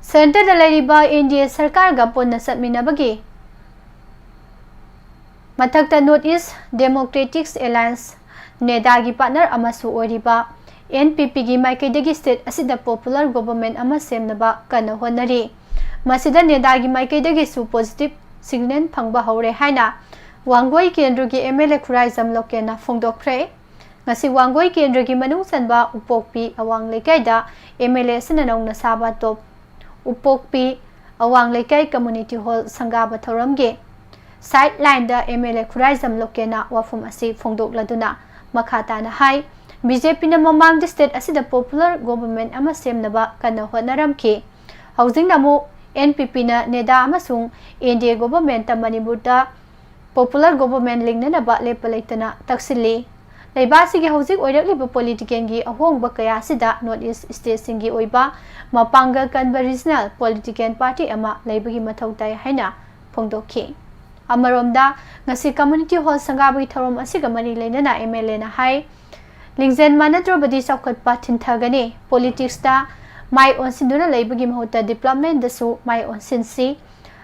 Centreꯗ ꯂꯩꯔꯤꯕ N D A ꯁꯔꯀꯥꯔꯒ ꯄꯨꯟꯅ ꯆꯠꯃꯤꯟꯅꯕꯒꯤ ꯃꯊꯛꯇ North East Democratic Alliance, NEDAꯒꯤ partner ꯑꯃꯁꯨ ꯑꯣꯏꯔꯤꯕ N P Pꯒꯤ ꯃꯥꯏꯀꯩꯗꯒꯤ state ꯑꯁꯤꯗ popular government ꯑꯃ ꯁꯦꯝꯅꯕ ꯀꯟꯅ ꯍꯣꯠꯅꯔꯤ꯫ ꯃꯁꯤꯗ NEDAꯒꯤ ꯃꯥꯏꯀꯩꯗꯒꯤꯁꯨ positive signal ꯐꯪꯕ ꯍꯧꯔꯦ ꯍꯥꯏꯅ ꯋꯥꯡꯒꯣꯏ ꯀꯦꯟꯗ꯭ꯔꯒꯤ M L A ꯈꯨꯔꯥꯏꯖꯝ ꯂꯣꯀꯦꯟꯅ ꯐꯣꯡꯗꯣꯛꯈ꯭ꯔꯦ꯫ ꯉꯁꯤ ꯋꯥꯡꯒꯣꯏ ꯀꯦꯟꯗ꯭ꯔꯒꯤ ꯃꯅꯨꯡ ꯆꯟꯕ ꯎꯄꯣꯛꯄꯤ ꯑꯋꯥꯡ ꯂꯩꯀꯥꯏꯗ M L A ꯑꯁꯤꯅ ꯅꯧꯅ ꯁꯥꯕ ꯇꯣꯞ ꯎꯄꯣꯛꯄꯤ ꯑꯋꯥꯡ ꯂꯩꯀꯥꯏ Community Hall ꯁꯪꯒꯥꯕ ꯊꯧꯔꯝꯒꯤ Sideline the M L A Khuraijam ꯂꯣꯀꯦꯟꯅ ꯋꯥꯐꯝ ꯑꯁꯤ ꯐꯣꯡꯗꯣꯛꯂꯗꯨꯅ ꯃꯈꯥ ꯇꯥꯅ ꯍꯥꯏ, B J P ꯅ ꯃꯃꯥꯡꯗ state ꯑꯁꯤꯗ popular government ꯑꯃ ꯁꯦꯝꯅꯕ ꯀꯟꯅ ꯍꯣꯠꯅꯔꯝꯈꯤ꯫ ꯍꯧꯖꯤꯛꯅ ꯑꯃꯨꯛ N P P ꯅ NEDA ꯑꯃꯁꯨꯡ N D A government ꯇ ꯃꯅꯤꯄꯨꯔꯗ popular government ꯂꯤꯡꯅꯅꯕ ꯂꯦꯞꯄ ꯂꯩꯇꯅ ꯇꯛꯁꯤꯜꯂꯤ꯫ ꯂꯩꯕꯥꯛ ꯑꯁꯤꯒꯤ ꯍꯧꯖꯤꯛ ꯑꯣꯏꯔꯛꯂꯤꯕ political ꯒꯤ ꯑꯍꯣꯡꯕ ꯀꯌꯥ ꯑꯁꯤꯗ North East state ꯁꯤꯡꯒꯤ ꯑꯣꯏꯕ ꯃꯄꯥꯡꯒꯜ ꯀꯟꯕ regional political party ꯑꯃ ꯂꯩꯕꯒꯤ ꯃꯊꯧ ꯇꯥꯏ ꯍꯥꯏꯅ ꯐꯣꯡꯗꯣꯛꯈꯤ꯫ ꯑꯃꯔꯣꯝꯗ, ꯉꯁꯤ community hall ꯁꯪꯒꯥꯕꯒꯤ ꯊꯧꯔꯝ ꯑꯁꯤꯒ ꯃꯔꯤ ꯂꯩꯅꯅ M L A ꯅ ꯍꯥꯏ, ꯂꯤꯡꯖꯦꯜ ꯃꯥꯟꯅꯗ꯭ꯔꯕꯗꯤ ꯆꯥꯎꯈꯠꯄ ꯊꯤꯟꯊꯒꯅꯤ꯫ Politics ꯇ ꯃꯥꯏ ꯑꯣꯟꯁꯤꯟꯗꯨꯅ ꯂꯩꯕꯒꯤ ꯃꯍꯨꯠꯇ development ꯗꯁꯨ ꯃꯥꯏ ꯑꯣꯟꯁꯤꯟꯁꯤ꯫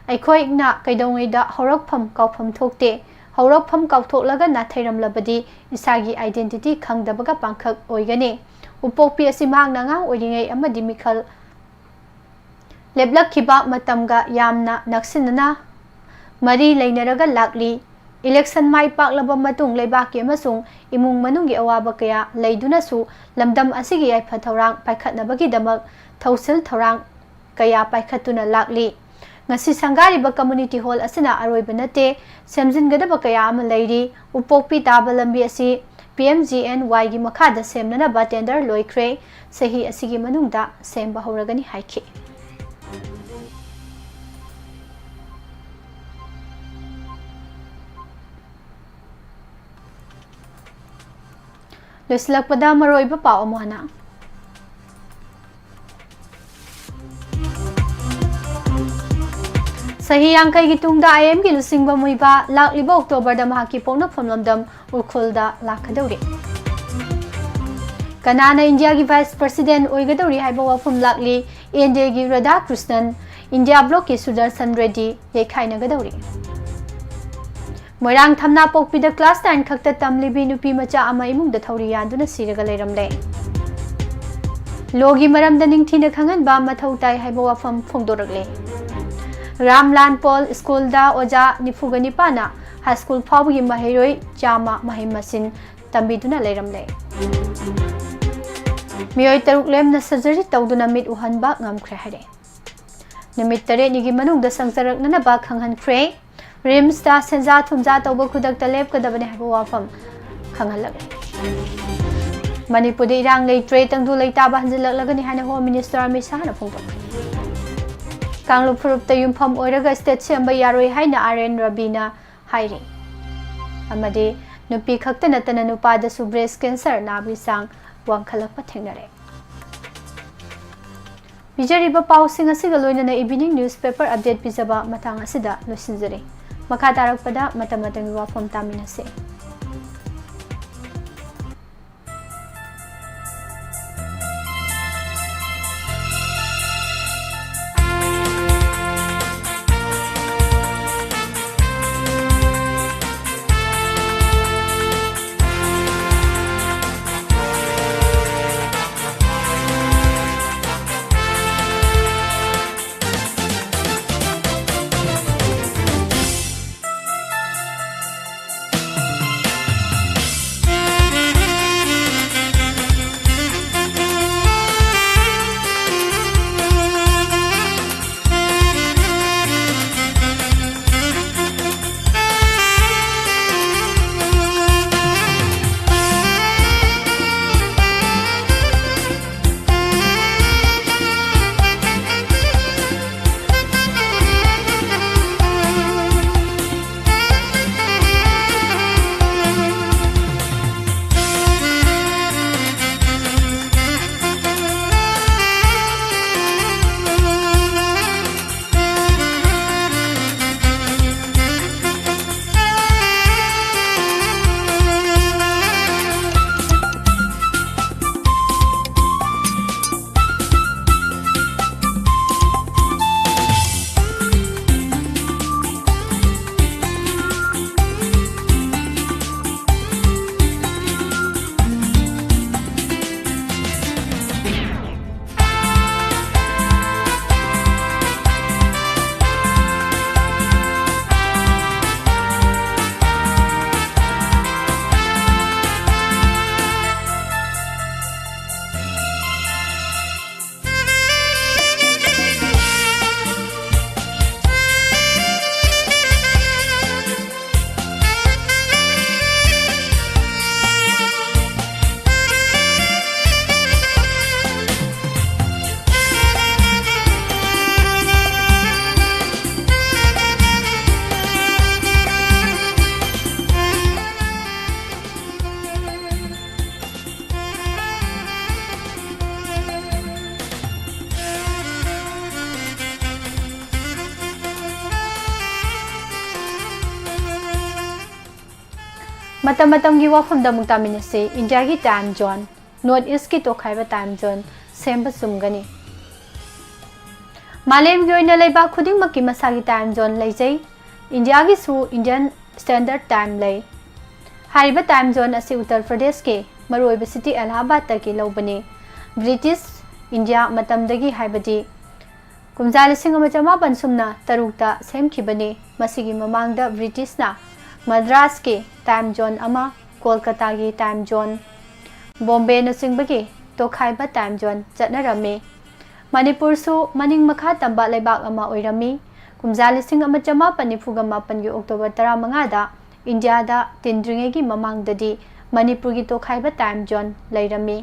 ꯑꯩꯈꯣꯏꯅ ꯀꯩꯗꯧꯉꯩꯗ ꯍꯧꯔꯛꯐꯝ ꯀꯥꯎꯐꯝ ꯊꯣꯛꯇꯦ꯫ ꯍꯧꯔꯛꯐꯝ ꯀꯥꯎꯊꯣꯛꯂꯒ ꯅꯥꯊꯩꯔꯝꯂꯕꯗꯤ ꯏꯁꯥꯒꯤ identity ꯈꯪꯗꯕꯒ ꯄꯥꯡꯈꯛ ꯑꯣꯏꯒꯅꯤ꯫ ꯎꯄꯣꯛꯄꯤ ꯑꯁꯤ ꯃꯍꯥꯛꯅ ꯑꯉꯥꯡ ꯑꯣꯏꯔꯤꯉꯩ ꯑꯃꯗꯤ ꯃꯤꯈꯜ ꯂꯦꯞꯂꯛꯈꯤꯕ ꯃꯇꯝꯒ ꯌꯥꯝꯅ ꯅꯛꯁꯤꯟꯅꯅ ꯃꯔꯤ ꯂꯩꯅꯔꯒ ꯂꯥꯛꯂꯤ꯫ Election ꯃꯥꯏ ꯄꯥꯛꯂꯕ ꯃꯇꯨꯡ ꯂꯩꯕꯥꯛꯀꯤ ꯑꯃꯁꯨꯡ ꯏꯃꯨꯡ ꯃꯅꯨꯡꯒꯤ ꯑꯋꯥꯕ ꯀꯌꯥ ꯂꯩꯗꯨꯅꯁꯨ ꯂꯝꯗꯝ ꯑꯁꯤꯒꯤ ꯌꯥꯏꯐ ꯊꯧꯔꯥꯡ ꯄꯥꯏꯈꯠꯅꯕꯒꯤꯗꯃꯛ ꯊꯧꯁꯤꯜ ꯊꯧꯔꯥꯡ ꯀꯌꯥ ꯄꯥꯏꯈꯠꯇꯨꯅ ꯂꯥꯛꯂꯤ꯫ ꯉꯁꯤ ꯁꯪꯒꯥꯔꯤꯕ community hall ꯑꯁꯤꯅ ꯑꯔꯣꯏꯕ ꯅꯠꯇꯦ, ꯁꯦꯝꯖꯤꯟꯒꯗꯕ ꯀꯌꯥ ꯑꯃ ꯂꯩꯔꯤ꯫ ꯎꯄꯣꯛꯄꯤ ꯇꯥꯕ ꯂꯝꯕꯤ ꯑꯁꯤ P M G N Y ꯒꯤ ꯃꯈꯥꯗ ꯁꯦꯝꯅꯅꯕ tender ꯂꯣꯏꯈ꯭ꯔꯦ꯫ ꯆꯍꯤ ꯑꯁꯤꯒꯤ ꯃꯅꯨꯡꯗ ꯁꯦꯝꯕ ꯍꯧꯔꯒꯅꯤ ꯍꯥꯏꯈꯤ꯫ ꯂꯣꯏꯁꯤꯜꯂꯛꯄꯗ ꯃꯔꯨꯑꯣꯏꯕ ꯄꯥꯎ ꯑꯃꯨꯛ ꯍꯟꯅ꯫ ꯆꯍꯤ ꯌꯥꯡꯈꯩꯒꯤ ꯇꯨꯡꯗ I M ꯒꯤ ꯂꯨꯆꯤꯡꯕ ꯃꯨꯏꯕꯥ ꯂꯥꯛꯂꯤꯕ October ꯗ ꯃꯍꯥꯛꯀꯤ ꯄꯣꯛꯅꯐꯝ ꯂꯝꯗꯝ ꯎꯈ꯭ꯔꯨꯜꯗ ꯂꯥꯛꯀꯗꯧꯔꯤ꯫ ꯀꯅꯥꯅ ꯏꯟꯗꯤꯌꯥꯒꯤ Vice President ꯑꯣꯏꯒꯗꯧꯔꯤ ꯍꯥꯏꯕ ꯋꯥꯐꯝ ꯂꯥꯛꯂꯤ꯫ N D A ꯒꯤ ꯔꯥꯙꯥꯀ꯭ꯔꯤꯁꯅꯟ, ꯏꯟꯗꯤꯌꯥ bloc ꯀꯤ ꯁꯨꯗꯔꯁꯟ ꯔꯦꯗ꯭ꯗꯤ ꯌꯩꯈꯥꯏꯅꯒꯗꯧꯔꯤ꯫ ꯃꯣꯏꯔꯥꯡ ꯊꯝꯅꯥꯄꯣꯛꯄꯤꯗ class nine ꯈꯛꯇ ꯇꯝꯂꯤꯕꯤ ꯅꯨꯄꯤ ꯃꯆꯥ ꯑꯃ ꯏꯃꯨꯡꯗ ꯊꯧꯔꯤ ꯌꯥꯟꯗꯨꯅ ꯁꯤꯔꯒ ꯂꯩꯔꯝꯂꯦ꯫ Law ꯒꯤ ꯃꯔꯝꯗ ꯅꯤꯡꯊꯤꯅ ꯈꯪꯍꯟꯕ ꯃꯊꯧ ꯇꯥꯏ ꯍꯥꯏꯕ ꯋꯥꯐꯝ ꯐꯣꯡꯗꯣꯔꯛꯂꯦ꯫ ꯔꯥꯝꯂꯥꯟ ꯄꯣꯜ ꯁ꯭ꯀꯨꯜꯗ ꯑꯣꯖꯥ ꯅꯤꯐꯨꯒ ꯅꯤꯄꯥꯟꯅ high school ꯐꯥꯎꯕꯒꯤ ꯃꯍꯩꯔꯣꯏ ꯆꯥꯝꯃ ꯃꯍꯩ ꯃꯁꯤꯡ ꯇꯝꯕꯤꯗꯨꯅ ꯂꯩꯔꯝꯂꯦ꯫ ꯃꯤꯑꯣꯏ ꯇꯔꯨꯛ ꯂꯦꯝꯅ surgery ꯇꯧꯗꯨꯅ ꯃꯤꯠ ꯎꯍꯟꯕ ꯉꯝꯈ꯭ꯔꯦ ꯍꯥꯏꯔꯦ꯫ ꯅꯨꯃꯤꯠ ꯇꯔꯦꯠꯅꯤꯒꯤ ꯃꯅꯨꯡꯗ ꯁꯪꯖꯔꯛꯅꯅꯕ ꯈꯪꯍꯟꯈ꯭ꯔꯦ꯫ ꯔꯤꯝꯁꯇ ꯁꯦꯟꯖꯥ ꯊꯨꯝꯖꯥ ꯇꯧꯕ ꯈꯨꯗꯛꯇ ꯂꯦꯞꯀꯗꯕꯅꯤ ꯍꯥꯏꯕ ꯋꯥꯐꯝ ꯈꯪꯍꯜꯂꯛꯂꯤ꯫ ꯃꯅꯤꯄꯨꯔꯗ ꯏꯔꯥꯡ ꯂꯩꯇ꯭ꯔꯦ, ꯇꯪꯗꯨ ꯂꯩꯇꯥꯕ ꯍꯟꯖꯤꯜꯂꯛꯂꯒꯅꯤ ꯍꯥꯏꯅ ꯍꯣꯝ ꯃꯤꯅꯤꯁꯇꯔ ꯑꯃꯤꯠ ꯁꯥꯍꯅ ꯐꯣꯡꯗꯣꯛꯈ꯭ꯔꯦ꯫ ꯀꯥꯡꯂꯨꯞ ꯐꯨꯔꯨꯞꯇ ꯌꯨꯝꯐꯝ ꯑꯣꯏꯔꯒ ꯁ꯭ꯇꯦꯠ ꯁꯦꯝꯕ ꯌꯥꯔꯣꯏ ꯍꯥꯏꯅ ꯑꯥꯔ ꯑꯦꯟ ꯔꯕꯤꯅ ꯍꯥꯏꯔꯤ꯫ ꯑꯃꯗꯤ ꯅꯨꯄꯤ ꯈꯛꯇ ꯅꯠꯇꯅ ꯅꯨꯄꯥꯗꯁꯨ ꯕ꯭ꯔꯦꯁ ꯀꯦꯟꯁꯔ ꯅꯥꯕꯒꯤ ꯆꯥꯡ ꯋꯥꯡꯈꯠꯂꯛꯄ ꯊꯦꯡꯅꯔꯦ꯫ ꯄꯤꯖꯔꯤꯕ ꯄꯥꯎꯁꯤꯡ ꯑꯁꯤꯒ ꯂꯣꯏꯅꯅ ꯏꯚꯤꯅꯤꯡ ꯅ꯭ꯌꯨꯁꯄꯦꯄꯔ ꯑꯞꯗꯦꯠ ꯄꯤꯖꯕ ꯃꯇꯥꯡ ꯑꯁꯤꯗ ꯂꯣꯏꯁꯤꯟꯖꯔꯦ꯫ ꯃꯈꯥ ꯇꯥꯔꯛꯄꯗ ꯃꯇꯝ ꯃꯇꯝꯒꯤ ꯋꯥꯐꯝ ꯇꯥꯃꯤꯟꯅꯁꯤ꯫ ꯃꯇꯝ ꯃꯇꯝꯒꯤ ꯋꯥꯐꯝꯗ ꯑꯃꯨꯛ ꯇꯥꯃꯤꯟꯅꯁꯤ꯫ ꯏꯟꯗꯤꯌꯥꯒꯤ ꯇꯥꯏꯝ ꯖꯣꯟ, ꯅꯣꯔꯠ ꯏꯁꯀꯤ ꯇꯣꯈꯥꯏꯕ ꯇꯥꯏꯝ ꯖꯣꯟ ꯁꯦꯝꯕ ꯆꯨꯝꯒꯅꯤ꯫ ꯃꯥꯂꯦꯝꯒꯤ ꯑꯣꯏꯅ ꯂꯩꯕꯥꯛ ꯈꯨꯗꯤꯡꯃꯛꯀꯤ ꯃꯁꯥꯒꯤ ꯇꯥꯏꯝ ꯖꯣꯟ ꯂꯩꯖꯩ꯫ ꯏꯟꯗꯤꯌꯥꯒꯤꯁꯨ ꯏꯟꯗꯤꯌꯟ ꯁ꯭ꯇꯦꯟꯗꯔꯗ ꯇꯥꯏꯝ ꯂꯩ꯫ ꯍꯥꯏꯔꯤꯕ ꯇꯥꯏꯝ ꯖꯣꯟ ꯑꯁꯤ ꯎꯠꯇꯔ ꯄ꯭ꯔꯗꯦꯁꯀꯤ ꯃꯔꯨꯑꯣꯏꯕ ꯁꯤꯇꯤ ꯑꯦꯂꯥꯍꯥꯕꯥꯗꯇꯒꯤ ꯂꯧꯕꯅꯤ꯫ ꯕ꯭ꯔꯤꯇꯤꯁ ꯏꯟꯗꯤꯌꯥ ꯃꯇꯝꯗꯒꯤ, ꯍꯥꯏꯕꯗꯤ ꯀꯨꯝꯖꯥ ꯂꯤꯁꯤꯡ ꯑꯃ ꯆꯃꯥꯄꯟ ꯁꯨꯞꯅ ꯇꯔꯨꯛꯇ ꯁꯦꯝꯈꯤꯕꯅꯤ꯫ ꯃꯁꯤꯒꯤ ꯃꯃꯥꯡꯗ ꯕ꯭ꯔꯤꯇꯤꯁꯅ ꯃꯗ꯭ꯔꯥꯁꯀꯤ ꯇꯥꯏꯝ ꯖꯣꯟ ꯑꯃ, ꯀꯣꯜꯀꯇꯥꯒꯤ ꯇꯥꯏꯝ ꯖꯣꯟ, ꯕꯣꯝꯕꯦꯅꯆꯤꯡꯕꯒꯤ ꯇꯣꯈꯥꯏꯕ ꯇꯥꯏꯝ ꯖꯣꯟ ꯆꯠꯅꯔꯝꯃꯤ꯫ ꯃꯅꯤꯄꯨꯔꯁꯨ ꯃꯅꯤꯡ ꯃꯈꯥ ꯇꯝꯕ ꯂꯩꯕꯥꯛ ꯑꯃ ꯑꯣꯏꯔꯝꯃꯤ꯫ ꯀꯨꯝꯖꯥ ꯂꯤꯁꯤꯡ ꯑꯃ ꯆꯃꯥꯄꯟ ꯅꯤꯐꯨꯒ ꯃꯥꯄꯟꯒꯤ ꯑꯣꯛꯇꯣꯕꯔ ꯇꯔꯥꯃꯉꯥꯗ ꯏꯟꯗꯤꯌꯥꯗ ꯇꯤꯟꯗ꯭ꯔꯤꯉꯩꯒꯤ ꯃꯃꯥꯡꯗꯗꯤ ꯃꯅꯤꯄꯨꯔꯒꯤ ꯇꯣꯈꯥꯏꯕ ꯇꯥꯏꯝ ꯖꯣꯟ ꯂꯩꯔꯝꯃꯤ꯫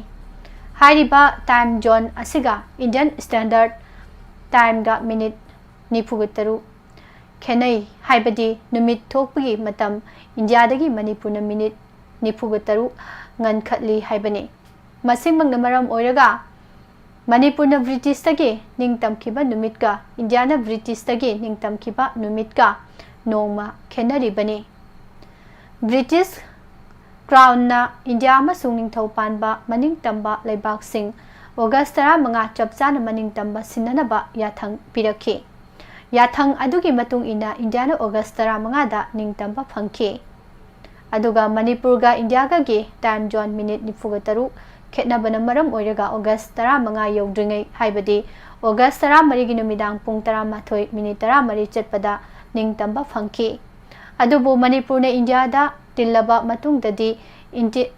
ꯍꯥꯏꯔꯤꯕ ꯇꯥꯏꯝ ꯖꯣꯟ ꯑꯁꯤꯒ ꯏꯟꯗꯤꯌꯟ ꯁ꯭ꯇꯦꯟꯗꯔꯗ ꯇꯥꯏꯝꯒ ꯃꯤꯅꯤꯠ ꯅꯤꯐꯨꯒ ꯇꯔꯨꯛ ꯈꯦꯠꯅꯩ, ꯍꯥꯏꯕꯗꯤ ꯅꯨꯃꯤꯠ ꯊꯣꯛꯄꯒꯤ ꯃꯇꯝ ꯏꯟꯗꯤꯌꯥꯗꯒꯤ ꯃꯅꯤꯄꯨꯔꯅ ꯃꯤꯅꯤꯠ ꯅꯤꯐꯨꯒ ꯇꯔꯨꯛ ꯉꯟꯈꯠꯂꯤ ꯍꯥꯏꯕꯅꯤ꯫ ꯃꯁꯤꯃꯛꯅ ꯃꯔꯝ ꯑꯣꯏꯔꯒ ꯃꯅꯤꯄꯨꯔꯅ ꯕ꯭ꯔꯤꯇꯤꯁꯇꯒꯤ ꯅꯤꯡꯇꯝꯈꯤꯕ ꯅꯨꯃꯤꯠꯀ ꯏꯟꯗꯤꯌꯥꯅ ꯕ꯭ꯔꯤꯇꯤꯁꯇꯒꯤ ꯅꯤꯡꯇꯝꯈꯤꯕ ꯅꯨꯃꯤꯠꯀ ꯅꯣꯡꯃ ꯈꯦꯠꯅꯔꯤꯕꯅꯤ꯫ ꯕ꯭ꯔꯤꯇꯤꯁ ꯀ꯭ꯔꯥꯎꯟꯅ ꯏꯟꯗꯤꯌꯥ ꯑꯃꯁꯨꯡ ꯅꯤꯡꯊꯧ ꯄꯥꯟꯕ ꯃꯅꯤꯡꯇꯝꯕ ꯂꯩꯕꯥꯛꯁꯤꯡ ꯑꯣꯒꯁ ꯇꯔꯥꯃꯉꯥ ꯆꯞ ꯆꯥꯅ ꯃꯅꯤꯡꯇꯝꯕ ꯁꯤꯟꯅꯅꯕ ꯌꯥꯊꯪ ꯄꯤꯔꯛꯈꯤ꯫ ꯌꯥꯊꯪ ꯑꯗꯨꯒꯤ ꯃꯇꯨꯡ ꯏꯟꯅ ꯏꯟꯗꯤꯌꯥꯅ ꯑꯣꯒꯁ ꯇꯔꯥꯃꯉꯥꯗ ꯅꯤꯡꯇꯝꯕ ꯐꯪꯈꯤ꯫ ꯑꯗꯨꯒ ꯃꯅꯤꯄꯨꯔꯒ ꯏꯟꯗꯤꯌꯥꯒꯒꯤ ꯇꯥꯏꯝ ꯖꯣꯟ ꯃꯤꯅꯤꯠ ꯅꯤꯐꯨꯒ ꯇꯔꯨꯛ ꯈꯦꯠꯅꯕꯅ ꯃꯔꯝ ꯑꯣꯏꯔꯒ ꯑꯣꯒꯁ ꯇꯔꯥꯃꯉꯥ ꯌꯧꯗ꯭ꯔꯤꯉꯩ, ꯍꯥꯏꯕꯗꯤ ꯑꯣꯒꯁ ꯇꯔꯥꯃꯔꯤꯒꯤ ꯅꯨꯃꯤꯗꯥꯡ ꯄꯨꯡ ꯇꯔꯥꯃꯥꯊꯣꯏ ꯃꯤꯅꯤꯠ ꯇꯔꯥꯃꯔꯤ ꯆꯠꯄꯗ ꯅꯤꯡꯇꯝꯕ ꯐꯪꯈꯤ꯫ ꯑꯗꯨꯕꯨ ꯃꯅꯤꯄꯨꯔꯅ ꯏꯟꯗꯤꯌꯥꯗ ꯇꯤꯜꯂꯕ ꯃꯇꯨꯡꯗꯗꯤ ꯏꯟꯗꯤ-,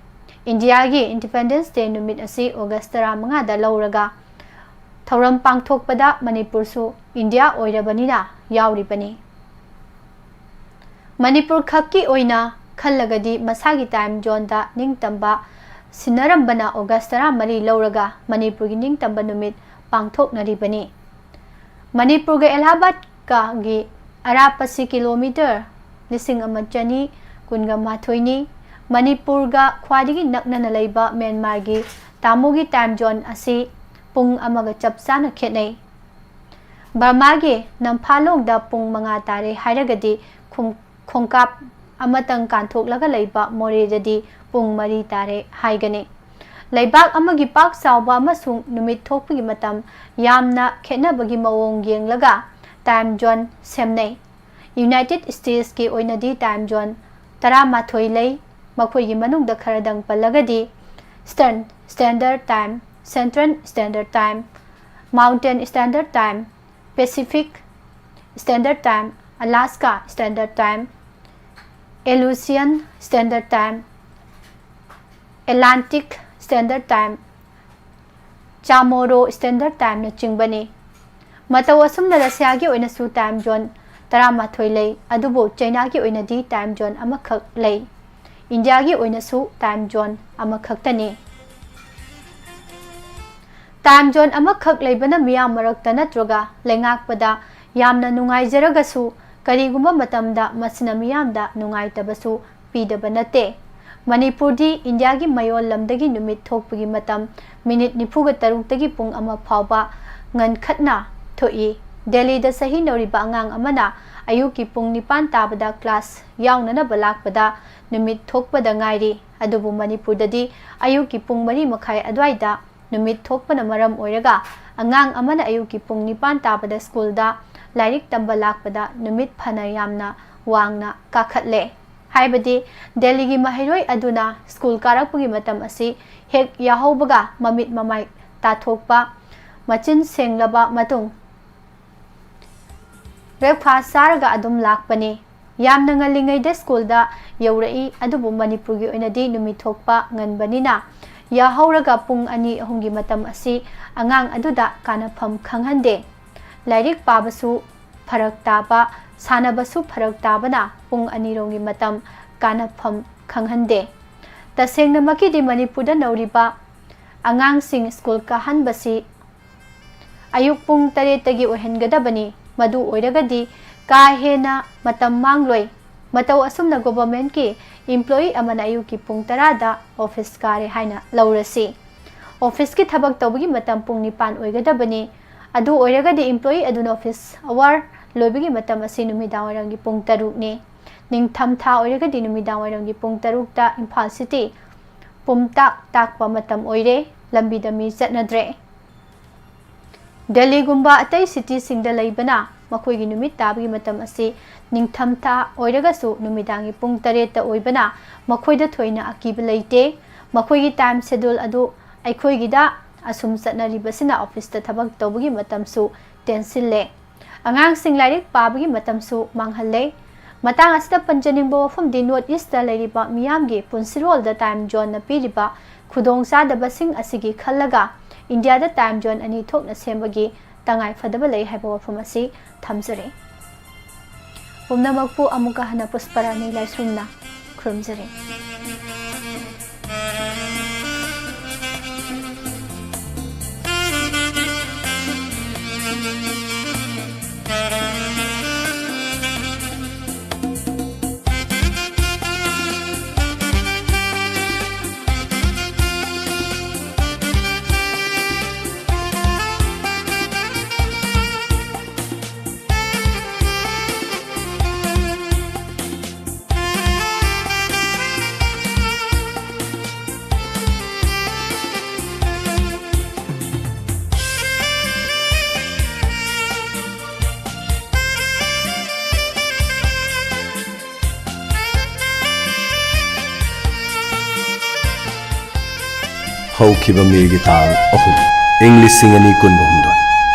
ꯏꯟꯗꯤꯌꯥꯒꯤ ꯏꯟꯗꯤꯄꯦꯟꯗꯦꯟꯁ ꯗꯦ ꯅꯨꯃꯤꯠ ꯑꯁꯤ ꯑꯣꯒꯁ ꯇꯔꯥꯃꯉꯥꯗ ꯂꯧꯔꯒ ꯊꯧꯔꯝ ꯄꯥꯡꯊꯣꯛꯄꯗ ꯃꯅꯤꯄꯨꯔꯁꯨ ꯏꯟꯗꯤꯌꯥ ꯑꯣꯏꯔꯕꯅꯤꯅ ꯌꯥꯎꯔꯤꯕꯅꯤ꯫ ꯃꯅꯤꯄꯨꯔ ꯈꯛꯀꯤ ꯑꯣꯏꯅ ꯈꯜꯂꯒꯗꯤ ꯃꯁꯥꯒꯤ ꯇꯥꯏꯝ ꯖꯣꯟꯗ ꯅꯤꯡꯇꯝꯕ ꯁꯤꯟꯅꯔꯝꯕꯅ ꯑꯣꯒꯁ ꯇꯔꯥꯃꯔꯤ ꯂꯧꯔꯒ ꯃꯅꯤꯄꯨꯔꯒꯤ ꯅꯤꯡꯇꯝꯕ ꯅꯨꯃꯤꯠ ꯄꯥꯡꯊꯣꯛꯅꯔꯤꯕꯅꯤ꯫ ꯃꯅꯤꯄꯨꯔꯒ ꯑꯦꯂꯥꯍꯥꯕꯥꯗꯀꯒꯤ ꯑꯔꯥꯞꯄꯁꯤ ꯀꯤꯂꯣꯃꯤꯇꯔ ꯂꯤꯁꯤꯡ ꯑꯃ ꯆꯅꯤ ꯀꯨꯟꯒ ꯃꯥꯊꯣꯏꯅꯤ꯫ ꯃꯅꯤꯄꯨꯔꯒ ꯈ꯭ꯋꯥꯏꯗꯒꯤ ꯅꯛꯅꯅ ꯂꯩꯕ ꯃ꯭ꯌꯥꯟꯃꯥꯔꯒꯤ ꯇꯥꯃꯣꯒꯤ ꯇꯥꯏꯝ ꯖꯣꯟ ꯑꯁꯤ ꯄꯨꯡ ꯑꯃꯒ ꯆꯞ ꯆꯥꯅ ꯈꯦꯠꯅꯩ꯫ ꯕꯔꯃꯥꯒꯤ ꯅꯝꯐꯥꯂꯣꯡꯗ ꯄꯨꯡ ꯃꯉꯥ ꯇꯥꯔꯦ ꯍꯥꯏꯔꯒꯗꯤ ꯈꯨꯡ-, ꯈꯣꯡꯀꯥꯞ ꯑꯃꯇꯪ ꯀꯥꯟꯊꯣꯛꯂꯒ ꯂꯩꯕ ꯃꯣꯔꯦꯗꯗꯤ ꯄꯨꯡ ꯃꯔꯤ ꯇꯥꯔꯦ ꯍꯥꯏꯒꯅꯤ꯫ ꯂꯩꯕꯥꯛ ꯑꯃꯒꯤ ꯄꯥꯛ ꯆꯥꯎꯕ ꯑꯃꯁꯨꯡ ꯅꯨꯃꯤꯠ ꯊꯣꯛꯄꯒꯤ ꯃꯇꯝ ꯌꯥꯝꯅ ꯈꯦꯠꯅꯕꯒꯤ ꯃꯑꯣꯡ ꯌꯦꯡꯂꯒ time zone ꯁꯦꯝꯅꯩ꯫ United States ꯀꯤ ꯑꯣꯏꯅꯗꯤ time zone ꯇꯔꯥꯃꯥꯊꯣꯏ ꯂꯩ꯫ ꯃꯈꯣꯏꯒꯤ ꯃꯅꯨꯡꯗ ꯈꯔꯗꯪ ꯄꯜꯂꯒꯗꯤ Eastern Standard Time, Central Standard Time, Mountain Standard Time, Pacific Standard Time, Alaska Standard Time, Aleutian Standard Time, Atlantic Standard Time, Chamorro Standard Time ꯅꯆꯤꯡꯕꯅꯤ꯫ ꯃꯇꯧ ꯑꯁꯨꯝꯅ ꯔꯁꯤꯌꯥꯒꯤ ꯑꯣꯏꯅꯁꯨ time zone ꯇꯔꯥꯃꯥꯊꯣꯏ ꯂꯩ, ꯑꯗꯨꯕꯨ ꯆꯩꯅꯥꯒꯤ ꯑꯣꯏꯅꯗꯤ time zone ꯑꯃꯈꯛ ꯂꯩ꯫ ꯏꯟꯗꯤꯌꯥꯒꯤ ꯑꯣꯏꯅꯁꯨ time zone ꯑꯃꯈꯛꯇꯅꯤ꯫ Time zone ꯑꯃꯈꯛ ꯂꯩꯕꯅ ꯃꯤꯌꯥꯝ ꯃꯔꯛꯇ ꯅꯠꯇ꯭ꯔꯒ ꯂꯩꯉꯥꯛꯄꯗ ꯌꯥꯝꯅ ꯅꯨꯡꯉꯥꯏꯖꯔꯒꯁꯨ, ꯀꯔꯤꯒꯨꯝꯕ ꯃꯇꯝꯗ ꯃꯁꯤꯅ ꯃꯤꯌꯥꯝꯗ ꯅꯨꯡꯉꯥꯏꯇꯕꯁꯨ ꯄꯤꯗꯕ ꯅꯠꯇꯦ꯫ ꯃꯅꯤꯄꯨꯔꯗꯤ ꯏꯟꯗꯤꯌꯥꯒꯤ ꯃꯌꯣꯜ ꯂꯝꯗꯒꯤ ꯅꯨꯃꯤꯠ ꯊꯣꯛꯄꯒꯤ ꯃꯇꯝ ꯃꯤꯅꯤꯠ ꯅꯤꯐꯨꯒ ꯇꯔꯨꯛꯇꯒꯤ ꯄꯨꯡ ꯑꯃ ꯐꯥꯎꯕ ꯉꯟꯈꯠꯅ ꯊꯣꯛꯏ꯫ ꯗꯦꯜꯂꯤꯗ ꯆꯍꯤ ꯅꯧꯔꯤꯕ ꯑꯉꯥꯡ ꯑꯃꯅ ꯑꯌꯨꯛꯀꯤ ꯄꯨꯡ ꯅꯤꯄꯥꯟ ꯇꯥꯕꯗ class ꯌꯥꯎꯅꯅꯕ ꯂꯥꯛꯄꯗ ꯅꯨꯃꯤꯠ ꯊꯣꯛꯄꯗ ꯉꯥꯏꯔꯤ꯫ ꯑꯗꯨꯕꯨ ꯃꯅꯤꯄꯨꯔꯗꯗꯤ ꯑꯌꯨꯛꯀꯤ ꯄꯨꯡ ꯃꯔꯤ ꯃꯈꯥꯏ ꯑꯗꯨꯋꯥꯏꯗ ꯅꯨꯃꯤꯠ ꯊꯣꯛꯄꯅ ꯃꯔꯝ ꯑꯣꯏꯔꯒ ꯑꯉꯥꯡ ꯑꯃꯅ ꯑꯌꯨꯛꯀꯤ ꯄꯨꯡ ꯅꯤꯄꯥꯟ ꯇꯥꯕꯗ ꯁ꯭ꯀꯨꯜꯗ ꯂꯥꯏꯔꯤꯛ ꯇꯝꯕ ꯂꯥꯛꯄꯗ ꯅꯨꯃꯤꯠ ꯐꯅ ꯌꯥꯝꯅ ꯋꯥꯡꯅ ꯀꯥꯈꯠꯂꯦ꯫ ꯍꯥꯏꯕꯗꯤ ꯗꯦꯜꯂꯤꯒꯤ ꯃꯍꯩꯔꯣꯏ ꯑꯗꯨꯅ ꯁ꯭ꯀꯨꯜ ꯀꯥꯔꯛꯄꯒꯤ ꯃꯇꯝ ꯑꯁꯤ ꯍꯦꯛ ꯌꯥꯍꯧꯕꯒ ꯃꯃꯤꯠ ꯃꯃꯥꯏ ꯇꯥꯊꯣꯛꯄ, ꯃꯆꯤꯟ ꯁꯦꯡꯂꯕ ꯃꯇꯨꯡ breakfast ꯆꯥꯔꯒ ꯑꯗꯨꯝ ꯂꯥꯛꯄꯅꯤ꯫ ꯌꯥꯝꯅ ꯉꯜꯂꯤꯉꯩꯗ ꯁ꯭ꯀꯨꯜꯗ ꯌꯧꯔꯛꯏ, ꯑꯗꯨꯕꯨ ꯃꯅꯤꯄꯨꯔꯒꯤ ꯑꯣꯏꯅꯗꯤ ꯅꯨꯃꯤꯠ ꯊꯣꯛꯄ ꯉꯟꯕꯅꯤꯅ ꯌꯥꯍꯧꯔꯒ ꯄꯨꯡ ꯑꯅꯤ ꯑꯍꯨꯝꯒꯤ ꯃꯇꯝ ꯑꯁꯤ ꯑꯉꯥꯡ ꯑꯗꯨꯗ ꯀꯥꯟꯅꯐꯝ ꯈꯪꯍꯟꯗꯦ꯫ ꯂꯥꯏꯔꯤꯛ ꯄꯥꯕꯁꯨ ꯐꯔꯛ ꯇꯥꯕ, ꯁꯥꯟꯅꯕꯁꯨ ꯐꯔꯛ ꯇꯥꯕꯅ ꯄꯨꯡ ꯑꯅꯤꯔꯣꯝꯒꯤ ꯃꯇꯝ ꯀꯥꯟꯅꯐꯝ ꯈꯪꯍꯟꯗꯦ꯫ ꯇꯁꯦꯡꯅꯃꯛꯀꯤꯗꯤ ꯃꯅꯤꯄꯨꯔꯗ ꯅꯧꯔꯤꯕ ꯑꯉꯥꯡꯁꯤꯡ ꯁ꯭ꯀꯨꯜ ꯀꯥꯍꯟꯕꯁꯤ ꯑꯌꯨꯛ ꯄꯨꯡ ꯇꯔꯦꯠꯇꯒꯤ ꯑꯣꯏꯍꯟꯒꯗꯕꯅꯤ꯫ ꯃꯗꯨ ꯑꯣꯏꯔꯒꯗꯤ ꯀꯥ ꯍꯦꯟꯅ ꯃꯇꯝ ꯃꯥꯡꯂꯣꯏ꯫ ꯃꯇꯧ ꯑꯁꯨꯝꯅ government ꯀꯤ employee ꯑꯃꯅ ꯑꯌꯨꯛꯀꯤ ꯄꯨꯡ ꯇꯔꯥꯗ office ꯀꯥꯔꯦ ꯍꯥꯏꯅ ꯂꯧꯔꯁꯤ꯫ Office ꯀꯤ ꯊꯕꯛ ꯇꯧꯕꯒꯤ ꯃꯇꯝ ꯄꯨꯡ ꯅꯤꯄꯥꯟ ꯑꯣꯏꯒꯗꯕꯅꯤ꯫ ꯑꯗꯨ ꯑꯣꯏꯔꯒꯗꯤ employee ꯑꯗꯨꯅ office hour ꯂꯣꯏꯕꯒꯤ ꯃꯇꯝ ꯑꯁꯤ ꯅꯨꯃꯤꯗꯥꯡꯋꯥꯏꯔꯝꯒꯤ ꯄꯨꯡ ꯇꯔꯨꯛꯅꯤ꯫ ꯅꯤꯡꯊꯝ ꯊꯥ ꯑꯣꯏꯔꯒꯗꯤ ꯅꯨꯃꯤꯗꯥꯡ ꯋꯥꯏꯔꯝꯒꯤ ꯄꯨꯡ ꯇꯔꯨꯛꯇ ꯏꯝꯐꯥꯜ ꯁꯤꯇꯤ ꯄꯨꯝꯇꯥꯛ ꯇꯥꯛꯄ ꯃꯇꯝ ꯑꯣꯏꯔꯦ꯫ ꯂꯝꯕꯤꯗ ꯃꯤ ꯆꯠꯅꯗ꯭ꯔꯦ꯫ ꯗꯦꯜꯂꯤꯒꯨꯝꯕ ꯑꯇꯩ ꯁꯤꯇꯤꯁꯤꯡꯗ ꯂꯩꯕꯅ ꯃꯈꯣꯏꯒꯤ ꯅꯨꯃꯤꯠ ꯇꯥꯕꯒꯤ ꯃꯇꯝ ꯑꯁꯤ ꯅꯤꯡꯊꯝꯊꯥ ꯑꯣꯏꯔꯒꯁꯨ ꯅꯨꯃꯤꯗꯥꯡꯒꯤ ꯄꯨꯡ ꯇꯔꯦꯠꯇ ꯑꯣꯏꯕꯅ ꯃꯈꯣꯏꯗ ꯊꯣꯏꯅ ꯑꯀꯤꯕ ꯂꯩꯇꯦ꯫ ꯃꯈꯣꯏꯒꯤ ꯇꯥꯏꯝ ꯁꯦꯗ꯭ꯌꯨꯜ ꯑꯗꯨ ꯑꯩꯈꯣꯏꯒꯤꯗ ꯑꯁꯨꯝ ꯆꯠꯅꯔꯤꯕꯁꯤꯅ ꯑꯣꯐꯤꯁꯇ ꯊꯕꯛ ꯇꯧꯕꯒꯤ ꯃꯇꯝꯁꯨ ꯇꯦꯟꯁꯤꯜꯂꯦ꯫ ꯑꯉꯥꯡꯁꯤꯡ ꯂꯥꯏꯔꯤꯛ ꯄꯥꯕꯒꯤ ꯃꯇꯝꯁꯨ ꯃꯥꯡꯍꯜꯂꯦ꯫ ꯃꯇꯥꯡ ꯑꯁꯤꯗ ꯄꯟꯖꯅꯤꯡꯕ ꯋꯥꯐꯝꯗꯤ ꯅꯣꯔꯠ ꯏꯁꯇ ꯂꯩꯔꯤꯕ ꯃꯤꯌꯥꯝꯒꯤ ꯄꯨꯟꯁꯤꯔꯣꯜꯗ ꯇꯥꯏꯝ ꯖꯣꯟꯅ ꯄꯤꯔꯤꯕ ꯈꯨꯗꯣꯡꯆꯥꯗꯕꯁꯤꯡ ꯑꯁꯤꯒꯤ ꯈꯜꯂꯒ ꯏꯟꯗꯤꯌꯥꯗ ꯇꯥꯏꯝ ꯖꯣꯟ ꯑꯅꯤ ꯊꯣꯛꯅ ꯁꯦꯝꯕꯒꯤ ꯇꯉꯥꯏ ꯐꯗꯕ ꯂꯩ ꯍꯥꯏꯕ ꯋꯥꯐꯝ ꯑꯁꯤ ꯊꯝꯖꯔꯤ꯫ ꯄꯨꯝꯅꯃꯛꯄꯨ ꯑꯃꯨꯛꯀ ꯍꯟꯅ ꯄꯨꯁꯄꯔꯥꯅꯤ ꯂꯥꯏꯁ꯭ꯔꯝꯅ ꯈꯨꯔꯨꯝꯖꯔꯤ꯫ ꯍꯧꯈꯤꯕ ꯃꯦꯒꯤ ꯇꯥꯡ ꯑꯍꯨꯝ, ꯏꯪ ꯂꯤꯁꯤꯡ ꯑꯅꯤ ꯀꯨꯟꯍꯨꯝꯗꯣꯏ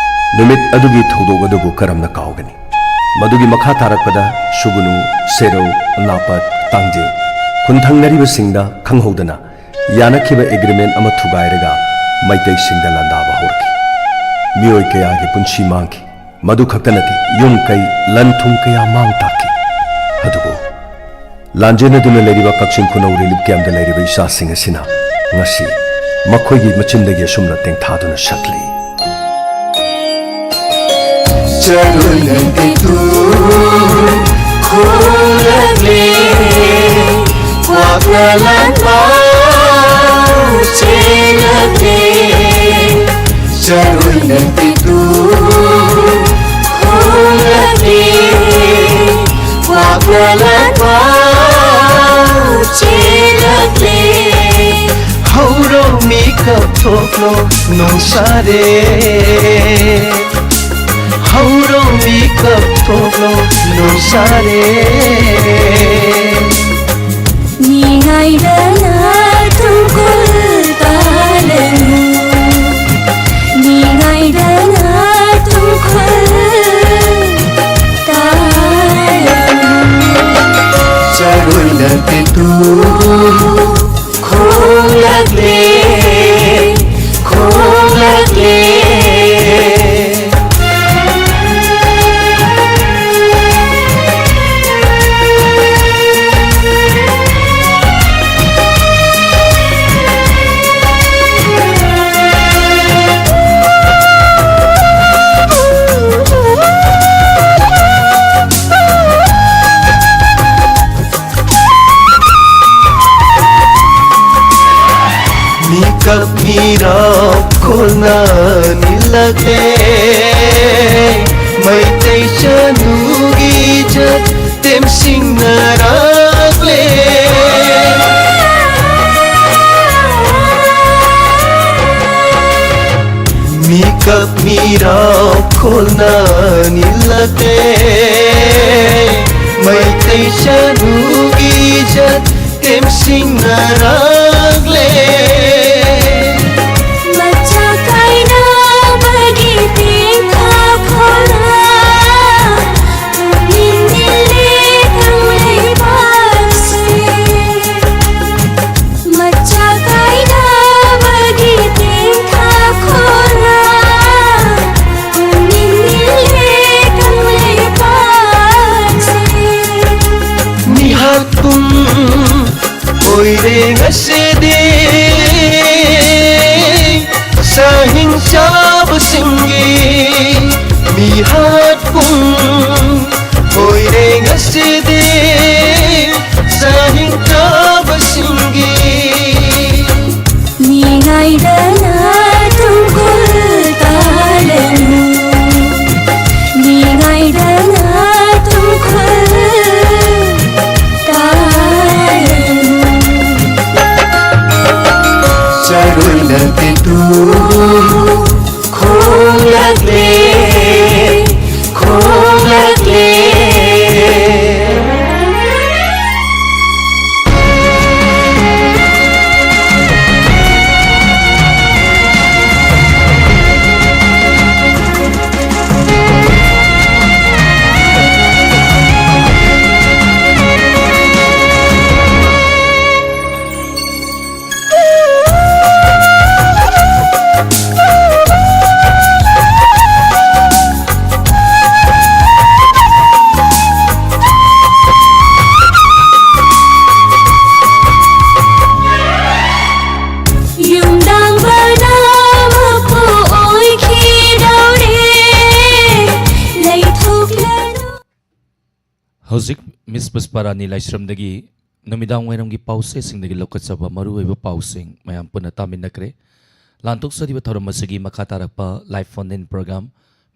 ꯅꯨꯃꯤꯠ ꯑꯗꯨꯒꯤ ꯊꯧꯗꯣꯛ ꯑꯗꯨꯕꯨ ꯀꯔꯝꯅ ꯀꯥꯎꯒꯅꯤ? ꯃꯗꯨꯒꯤ ꯃꯈꯥ ꯇꯥꯔꯛꯄꯗ ꯁꯨꯒꯨꯅꯨ, ꯁꯦꯔꯧ, ꯑꯅꯥꯄꯠ, ꯇꯥꯡꯖꯤꯡ ꯈꯨꯟꯊꯪꯅꯔꯤꯕꯁꯤꯡꯗ ꯈꯪꯍꯧꯗꯅ ꯌꯥꯅꯈꯤꯕ ꯑꯦꯒ꯭ꯔꯤꯃꯦꯟ ꯑꯃ ꯊꯨꯒꯥꯏꯔꯒ ꯃꯩꯇꯩꯁꯤꯡꯗ ꯂꯥꯟꯗꯥꯕ ꯍꯧꯔꯛꯈꯤ꯫ ꯃꯤꯑꯣꯏ ꯀꯌꯥꯒꯤ ꯄꯨꯟꯁꯤ ꯃꯥꯡꯈꯤ꯫ ꯃꯗꯨ ꯈꯛꯇ ꯅꯠꯇꯦ, ꯌꯨꯝ ꯀꯩ, ꯂꯟ ꯊꯨꯝ ꯀꯌꯥ ꯃꯥꯡ ꯇꯥꯛꯈꯤ꯫ ꯑꯗꯨꯕꯨ ꯂꯥꯟꯖꯦꯟꯅꯗꯨꯅ ꯂꯩꯔꯤꯕ ꯀꯛꯆꯤꯡ ꯈꯨꯅꯧ ꯔꯤꯂꯤꯐ ꯀꯦꯝꯞꯇ ꯂꯩꯔꯤꯕ ꯏꯆꯥꯁꯤꯡ ꯑꯁꯤꯅ ꯉꯁꯤ ꯃꯈꯣꯏꯒꯤ ꯃꯆꯤꯟꯗꯒꯤ ꯑꯁꯨꯝꯅ ꯇꯦꯡꯊꯥꯗꯨꯅ ꯁꯛꯂꯤ꯫ ꯆꯔꯣꯏ ꯂꯩꯇꯦꯡꯗꯨ ꯈꯣꯡꯂꯛꯂꯦ, ꯀ꯭ꯋꯥꯛꯅ ꯂꯥꯟ ꯄꯥꯎ ꯆꯦꯜꯂꯛꯂꯦ꯫ ꯆꯔꯣꯏ ꯂꯩꯇꯦꯡꯗꯨ ꯈꯣꯡꯂꯛꯂꯦ, ꯀ꯭ꯋꯥꯛꯅ ꯂꯥꯟ ꯊꯣꯛꯂꯣ ꯅꯣꯡꯁꯥꯔꯦ, ꯍꯧꯔꯣ ꯃꯤꯀꯞ ꯊꯣꯛꯂꯣ ꯅꯣꯡꯁꯥꯔꯦ꯫ ꯃꯤꯉꯥꯏꯗꯅ ꯇꯨꯡꯀꯨꯜ ꯇꯥꯂꯅꯨ, ꯃꯤꯉꯥꯏꯗꯅ ꯇꯨꯡꯀꯨꯜ ꯇꯥꯂꯅꯨ꯫ ꯆꯔꯣꯏꯅ ꯇꯦꯇꯨ ꯈꯣꯡꯂꯛꯂꯦ, ꯈꯣꯡꯂꯛꯂꯦ꯫ ꯃꯤꯀꯞ ꯃꯤꯔꯥꯎ ꯈꯣꯜꯅ ꯅꯤꯜꯂꯛꯂꯦ, ꯃꯩꯇꯩ ꯆꯅꯨꯒꯤ ꯏꯖꯠ ꯇꯦꯝꯁꯤꯡꯅꯔꯛꯂꯦ꯫ ꯃꯤꯀꯞ ꯃꯤꯔꯥꯎ ꯈꯣꯜꯅ ꯅꯤꯜꯂꯛꯂꯦ, ꯃꯩꯇꯩ ꯆꯅꯨꯒꯤ ꯏꯖꯠ ꯇꯦꯝꯁꯤꯡꯅꯔꯛꯂꯦ꯫ ꯃꯆꯥ ꯀꯥꯏꯅꯕꯒꯤ ꯇꯦꯡꯊꯥ ꯈꯣꯜꯅ ꯄꯨꯛꯅꯤꯡ ꯅꯤꯜꯂꯦ ꯀꯪꯂꯩꯄꯥꯛꯁꯦ꯫ ꯃꯆꯥ ꯀꯥꯏꯅꯕꯒꯤ ꯇꯦꯡꯊꯥ ꯈꯣꯜꯅ ꯄꯨꯛꯅꯤꯡ ꯅꯤꯜꯂꯦ ꯀꯪꯂꯩꯄꯥꯛꯁꯦ꯫ ꯃꯤꯍꯥꯠ ꯄꯨꯡ ꯑꯣꯏꯔꯦ ꯉꯁꯤꯗꯤ ꯆꯥꯛ ꯍꯤꯡ ꯆꯥꯕꯁꯤꯡꯒꯤ꯫ ꯃꯤꯍꯥꯠ ꯄꯨꯡ ꯑꯣꯏꯔꯦ ꯉꯁꯤꯗꯤ ꯆꯥꯛ ꯍꯤꯡ ꯆꯥꯕꯁꯤꯡꯒꯤ꯫ ꯃꯤꯉꯥꯏꯗꯅ ꯇꯨꯡꯀꯨꯜ ꯇꯥꯂꯅꯨ, ꯃꯤꯉꯥꯏꯗꯅ ꯇꯨꯡꯀꯨꯜ ꯇꯥꯂꯅꯨ꯫ ꯆꯔꯣꯏ ꯂꯝꯐꯦꯟꯗꯨ ꯈꯣꯡꯂꯛꯂꯦ, ꯈꯣꯡꯂꯛꯂꯦ꯫ ꯌꯨꯝꯗꯥꯡꯕꯅ ꯃꯄꯨ ꯑꯣꯏꯈꯤꯗꯧꯔꯦ, ꯂꯩꯊꯣꯛꯂꯅꯨ꯫ ꯍꯧꯖꯤꯛ ꯃꯤꯁ ꯄꯨꯁꯄꯥꯔꯥꯅꯤ ꯂꯥꯏꯁ꯭ꯔꯝꯗꯒꯤ ꯅꯨꯃꯤꯗꯥꯡ ꯋꯥꯏꯔꯝꯒꯤ ꯄꯥꯎꯆꯦꯁꯤꯡꯗꯒꯤ ꯂꯧꯈꯠꯆꯕ ꯃꯔꯨꯑꯣꯏꯕ ꯄꯥꯎꯁꯤꯡ ꯃꯌꯥꯝ ꯄꯨꯟꯅ ꯇꯥꯃꯤꯟꯅꯈ꯭ꯔꯦ꯫ ꯂꯥꯟꯊꯣꯛꯆꯔꯤꯕ ꯊꯧꯔꯝ ꯑꯁꯤꯒꯤ ꯃꯈꯥ ꯇꯥꯔꯛꯄ live phone in program,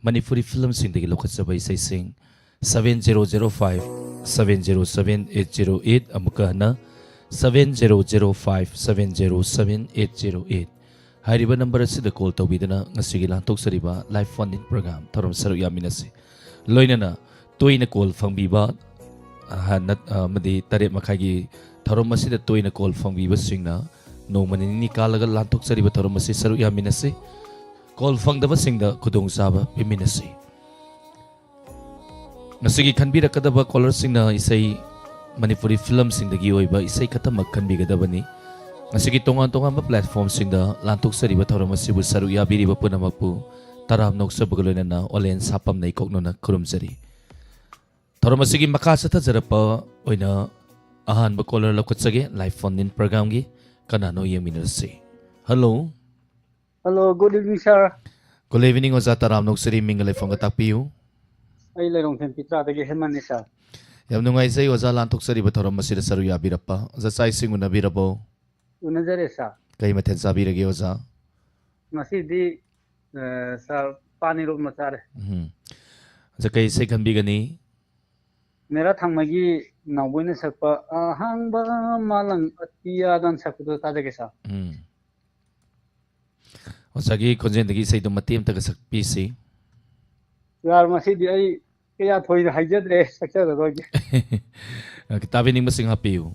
Manipuri ꯐꯤꯂꯝꯁꯤꯡꯗꯒꯤ ꯂꯧꯈꯠꯆꯕ ꯏꯁꯩꯁꯤꯡ, seven zero zero five, seven zero seven, eight zero eight, ꯑꯃꯨꯛꯀ ꯍꯟꯅ, seven zero zero five, seven zero seven, eight zero eight ꯍꯥꯏꯔꯤꯕ ꯅꯝꯕꯔ ꯑꯁꯤꯗ ꯀꯣꯜ ꯇꯧꯕꯤꯗꯨꯅ ꯉꯁꯤꯒꯤ ꯂꯥꯟꯊꯣꯛꯆꯔꯤꯕ live phone in program ꯊꯧꯔꯝ ꯁꯔꯨꯛ ꯌꯥꯃꯤꯟꯅꯁꯤ꯫ ꯂꯣꯏꯅꯅ ꯇꯣꯏꯅ ꯀꯣꯜ ꯐꯪꯕꯤꯕ, ꯑ, ꯅꯠ-, ꯑ, ꯑꯃꯗꯤ ꯇꯔꯦꯠ ꯃꯈꯥꯏꯒꯤ ꯊꯧꯔꯝ ꯑꯁꯤꯗ ꯇꯣꯏꯅ ꯀꯣꯜ ꯐꯪꯕꯤꯕꯁꯤꯡꯅ ꯅꯣꯡꯃ ꯅꯤꯅꯤ ꯀꯥꯜꯂꯒ ꯂꯥꯟꯊꯣꯛꯆꯔꯤꯕ ꯊꯧꯔꯝ ꯑꯁꯤ ꯁꯔꯨꯛ ꯌꯥꯃꯤꯟꯅꯁꯤ꯫ ꯀꯣꯜ ꯐꯪꯗꯕꯁꯤꯡꯗ ꯈꯨꯗꯣꯡꯆꯥꯕ ꯄꯤꯃꯤꯟꯅꯁꯤ꯫ ꯉꯁꯤꯒꯤ ꯈꯟꯕꯤꯔꯛꯀꯗꯕ ꯀꯣꯂꯔꯁꯤꯡꯅ ꯏꯁꯩ, ꯃꯅꯤꯄꯨꯔꯤ ꯐꯤꯂꯝꯁꯤꯡꯗꯒꯤ ꯑꯣꯏꯕ ꯏꯁꯩ ꯈꯛꯇꯃꯛ ꯈꯟꯕꯤꯒꯗꯕꯅꯤ꯫ ꯉꯁꯤꯒꯤ ꯇꯣꯉꯥꯟ ꯇꯣꯉꯥꯟꯕ ꯄ꯭ꯂꯦꯠꯐꯣꯝꯁꯤꯡꯗ ꯂꯥꯟꯊꯣꯛꯆꯔꯤꯕ ꯊꯧꯔꯝ ꯑꯁꯤꯕꯨ ꯁꯔꯨꯛ ꯌꯥꯕꯤꯔꯤꯕ ꯄꯨꯝꯅꯃꯛꯄꯨ ꯇꯔꯥꯝꯅ ꯑꯣꯛꯆꯕꯒ ꯂꯣꯏꯅꯅ ꯑꯣꯂꯦꯟ ꯁꯥꯄꯝꯅ ꯏꯀꯣꯛꯅꯅ ꯈꯨꯔꯨꯝꯖꯔꯤ꯫ ꯊꯧꯔꯝ ꯑꯁꯤꯒꯤ ꯃꯈꯥ ꯆꯠꯊꯖꯔꯛꯄ ꯑꯣꯏꯅ ꯑꯍꯥꯟꯕ ꯀꯣꯂꯔ ꯂꯧꯈꯠꯆꯒꯦ꯫ Live phone in programꯒꯤ ꯀꯅꯥꯅꯣ ꯌꯦꯡꯃꯤꯟꯅꯔꯁꯤ꯫ Hello꯫ Hello, good evening, sir꯫ Good evening, ꯑꯣꯖꯥ ꯇꯔꯥꯝꯅ ꯑꯣꯛꯆꯔꯤ, ꯃꯤꯡꯒ ꯂꯩꯐꯝꯒ ꯇꯥꯛꯄꯤꯌꯨ꯫ ꯑꯩ ꯂꯩꯔꯣꯡꯊꯦꯝ ꯄꯤꯇ꯭ꯔꯥꯗꯒꯤ ꯍꯦꯃꯟꯅꯤ, sir꯫ ꯌꯥꯝ ꯅꯨꯡꯉꯥꯏꯖꯩ ꯑꯣꯖꯥ, ꯂꯥꯟꯊꯣꯛꯆꯔꯤꯕ ꯊꯧꯔꯝ ꯑꯁꯤꯗ ꯁꯔꯨꯛ ꯌꯥꯕꯤꯔꯛꯄ꯫ ꯑꯣꯖꯥ, ꯆꯥꯛ ꯏꯁꯤꯡ ꯎꯅꯕꯤꯔꯕꯣ? ꯎꯅꯖꯔꯦ, sir꯫ ꯀꯩ ꯃꯊꯦꯜ ꯆꯥꯕꯤꯔꯒꯦ ꯑꯣꯖꯥ? ꯉꯁꯤꯗꯤ, ꯑ, sir, ꯄꯥꯟ ꯏꯔꯣꯝꯕ ꯆꯥꯔꯦ꯫ ꯎꯝ꯫ ꯑꯣꯖꯥ, ꯀꯩ ꯏꯁꯩ ꯈꯟꯕꯤꯒꯅꯤ? ꯃꯦꯔꯥ ꯊꯥꯡꯃꯩꯒꯤ ꯅꯥꯎꯕꯣꯏꯅ ꯁꯛꯄ ꯑꯍꯥꯡꯕ ꯃꯥꯂꯪ ꯑꯇꯤꯌꯥꯗꯅ ꯁꯛꯄꯗꯣ ꯇꯥꯖꯒꯦ, sir꯫ ꯎꯝ꯫ ꯑꯣꯖꯥꯒꯤ ꯈꯣꯟꯖꯦꯜꯗꯒꯤ ꯏꯁꯩꯗꯣ ꯃꯇꯦꯛ ꯑꯃꯇꯒ ꯁꯛꯄꯤꯁꯤ꯫ ꯌꯥꯔ, ꯃꯁꯤꯗꯤ ꯑꯩ ꯀꯌꯥ ꯊꯣꯏꯅ ꯍꯥꯏꯖꯗ꯭ꯔꯦ, ꯁꯛꯆꯔꯔꯣꯏꯒꯦ꯫ ꯇꯥꯕꯤꯅꯤꯡꯕꯁꯤꯡ ꯍꯥꯞꯄꯤꯌꯨ꯫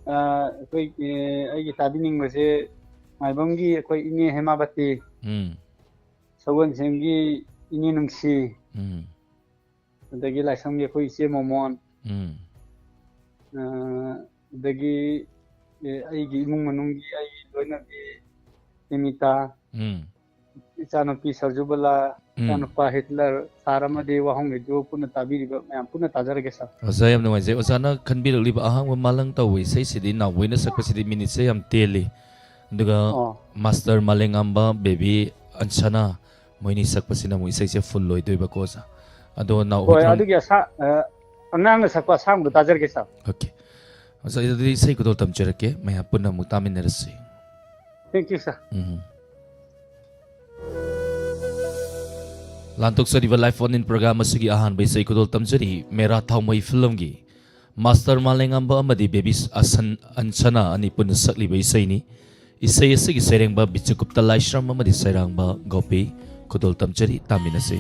ꯑ, ꯑꯩꯈꯣꯏ, ꯑ, ꯑꯩꯒꯤ ꯇꯥꯕꯤꯅꯤꯡꯕꯁꯦ ꯃꯥꯏꯕꯝꯒꯤ ꯑꯩꯈꯣꯏ ꯏꯅꯦ ꯍꯦꯃꯥꯕꯇꯤ, ꯎꯝ, ꯁꯒꯣꯜꯁꯦꯝꯒꯤ ꯏꯅꯦ ꯅꯨꯡꯁꯤ, ꯎꯝ, ꯑꯗꯒꯤ ꯂꯥꯏꯁ꯭ꯔꯝꯒꯤ ꯑꯩꯈꯣꯏ ꯏꯆꯦ ꯃꯣꯃꯣꯟ, ꯎꯝ, ꯑ, ꯑꯗꯒꯤ, ꯑꯦ, ꯑꯩꯒꯤ ꯏꯃꯨꯡ ꯃꯅꯨꯡꯒꯤ ꯑꯩꯒꯤ ꯂꯣꯏꯅꯕꯤ ꯏꯃꯤꯇꯥ, ꯎꯝ, ꯏꯆꯥꯅꯨꯄꯤ ꯁꯔꯖꯨꯕꯂꯥ, ꯎꯝ꯫ ꯏꯆꯥꯅꯨꯄꯥ ꯍꯤꯠꯂꯔ, ꯁꯥꯔ ꯑꯃꯗꯤ ꯋꯥꯍꯪ ꯔꯦꯗꯤꯑꯣ ꯄꯨꯟꯅ ꯇꯥꯕꯤꯔꯤꯕ ꯃꯌꯥꯝ ꯄꯨꯟꯅ ꯇꯥꯖꯔꯒꯦ, ꯁꯥꯔ꯫ ꯑꯣꯖꯥ, ꯌꯥꯝ ꯅꯨꯡꯉꯥꯏꯖꯩ꯫ ꯑꯣꯖꯥꯅ ꯈꯟꯕꯤꯔꯛꯂꯤꯕ ꯑꯍꯥꯡꯕ ꯃꯥꯂꯪ ꯇꯧꯕ ꯏꯁꯩꯁꯤꯗꯤ ꯅꯥꯎꯕꯣꯏꯅ ꯁꯛꯄꯁꯤꯗꯤ ꯃꯤꯅꯤꯠꯁꯦ ꯌꯥꯝ ꯇꯦꯜꯂꯤ, ꯑꯗꯨꯒ ꯑꯣ꯫ ꯃꯥꯁꯇꯔ ꯃꯥꯂꯦꯉꯥꯝꯕ, ꯕꯦꯕꯤ ꯑꯟꯁꯅꯥ, ꯃꯣꯏꯅꯤ ꯁꯛꯄꯁꯤꯅ ꯑꯃꯨꯛ ꯏꯁꯩꯁꯦ ꯐꯨꯜ ꯑꯣꯏꯗꯣꯏꯕꯀꯣ, ꯑꯣꯖꯥ꯫ ꯑꯗꯣ ꯅꯥꯎ ꯍꯣꯏ, ꯍꯣꯏꯗ꯭ꯔꯝ- ꯑꯗꯨꯒꯤ ꯑꯁꯥ-, ꯑ, ꯑꯉꯥꯡꯅ ꯁꯛꯄ ꯑꯁꯥꯡꯕꯗꯣ ꯇꯥꯖꯔꯒꯦ, ꯁꯥꯔ꯫ ꯑꯣꯀꯦ꯫ ꯑꯣꯖꯥ, ꯑꯗꯨꯗꯤ ꯏꯁꯩ ꯈꯨꯗꯣꯜ ꯇꯝꯖꯔꯛꯀꯦ, ꯃꯌꯥꯝ ꯄꯨꯟꯅ ꯑꯃꯨꯛ ꯇꯥꯃꯤꯟꯅꯔꯁꯤ꯫ Thank you, sir. ꯎꯝ꯫ ꯂꯥꯟꯊꯣꯛꯆꯔꯤꯕ Live Phone In ꯄ꯭ꯔꯣꯒ꯭ꯔꯥꯝ ꯑꯁꯤꯒꯤ ꯑꯍꯥꯟꯕ ꯏꯁꯩ ꯈꯨꯗꯣꯜ ꯇꯝꯖꯔꯤ, ꯃꯦꯔꯥ ꯊꯥꯎꯃꯩ ꯐꯤꯂꯝꯒꯤ ꯃꯥꯁꯇꯔ ꯃꯥꯂꯦꯉꯥꯝꯕ ꯑꯃꯗꯤ ꯕꯦꯕꯤ ꯑꯁꯟ-, ꯑꯟꯁꯅꯥ ꯑꯅꯤ ꯄꯨꯟꯅ ꯁꯛꯂꯤꯕ ꯏꯁꯩꯅꯤ꯫ ꯏꯁꯩ ꯑꯁꯤꯒꯤ ꯁꯩꯔꯦꯡꯕ ꯕꯤꯖꯨꯒꯨꯞꯇ ꯂꯥꯏꯁ꯭ꯔꯝ ꯑꯃꯗꯤ ꯁꯩꯔꯥꯡꯕ ꯒꯣꯄꯤ꯫ ꯈꯨꯗꯣꯜ ꯇꯝꯖꯔꯤ, ꯇꯥꯃꯤꯟꯅꯁꯤ꯫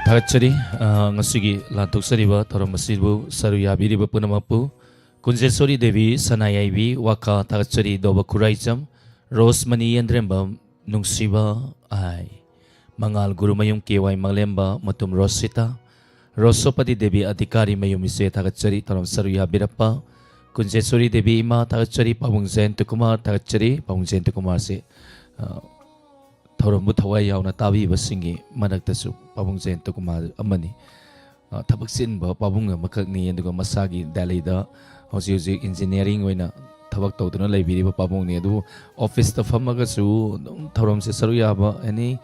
ꯊꯥꯒꯠꯆꯔꯤ꯫ ꯑ, ꯉꯁꯤꯒꯤ ꯂꯥꯟꯊꯣꯛꯆꯔꯤꯕ ꯊꯧꯔꯝ ꯑꯁꯤꯕꯨ ꯁꯔꯨꯛ ꯌꯥꯕꯤꯔꯤꯕ ꯄꯨꯝꯅꯃꯛꯄꯨ꯫ ꯀꯨꯟꯖꯦꯁꯣꯔꯤ ꯗꯦꯕꯤ, ꯁꯅꯥꯌꯥꯏꯕꯤ, ꯋꯥꯀꯥ, ꯊꯥꯒꯠꯆꯔꯤ꯫ ꯗꯣꯕ ꯈꯨꯔꯥꯏꯆꯝ, ꯔꯣꯁꯃꯅꯤ ꯌꯦꯟꯗ꯭ꯔꯦꯝꯕꯝ, ꯅꯨꯡꯁꯤꯕ ꯑꯥꯏ, ꯃꯉꯥꯜ ꯒꯨꯔꯨꯃꯌꯨꯝ, ꯀꯦ ꯋꯥꯏ ꯃꯪꯂꯦꯝꯕ, ꯃꯇꯨꯝ ꯔꯣꯁꯤꯇꯥ, ꯔꯣꯁꯣꯄꯇꯤ ꯗꯦꯕꯤ ꯑꯙꯤꯀꯥꯔꯤ ꯃꯌꯨꯝ ꯏꯆꯦ ꯊꯥꯒꯠꯆꯔꯤ꯫ ꯊꯧꯔꯝ ꯁꯔꯨꯛ ꯌꯥꯕꯤꯔꯛꯄ ꯀꯨꯟꯖꯦꯁꯣꯔꯤ ꯗꯦꯕꯤ ꯏꯃꯥ ꯊꯥꯒꯠꯆꯔꯤ꯫ ꯄꯥꯕꯨꯡ ꯖꯌꯟꯇ ꯀꯨꯃꯥꯔ ꯊꯥꯒꯠꯆꯔꯤ꯫ ꯄꯥꯕꯨꯡ ꯖꯌꯟꯇ ꯀꯨꯃꯥꯔꯁꯦ, ꯑ, ꯊꯧꯔꯝꯕꯨ ꯊꯋꯥꯏ ꯌꯥꯎꯅ ꯇꯥꯕꯤꯕꯁꯤꯡꯒꯤ ꯃꯔꯛꯇꯁꯨ ꯄꯥꯕꯨꯡ ꯖꯌꯟꯇ ꯀꯨꯃꯥꯔ ꯑꯃꯅꯤ꯫ ꯑ, ꯊꯕꯛ ꯆꯤꯟꯕ ꯄꯥꯕꯨꯡ ꯑꯃꯈꯛꯅꯤ, ꯑꯗꯨꯒ ꯃꯁꯥꯒꯤ ꯗꯦꯜꯂꯤꯗ ꯍꯧꯖꯤꯛ ꯍꯧꯖꯤꯛ ꯏꯟꯖꯤꯅꯤꯌꯥꯔꯤꯡ ꯑꯣꯏꯅ ꯊꯕꯛ ꯇꯧꯗꯨꯅ ꯂꯩꯕꯤꯔꯤꯕ ꯄꯥꯕꯨꯡꯅꯤ꯫ ꯑꯗꯨꯕꯨ ꯑꯣꯐꯤꯁꯇ ꯐꯝꯃꯒꯁꯨ ꯑꯗꯨꯝ ꯊꯧꯔꯝꯁꯦ ꯁꯔꯨꯛ ꯌꯥꯕ, ꯑꯦꯅꯤ,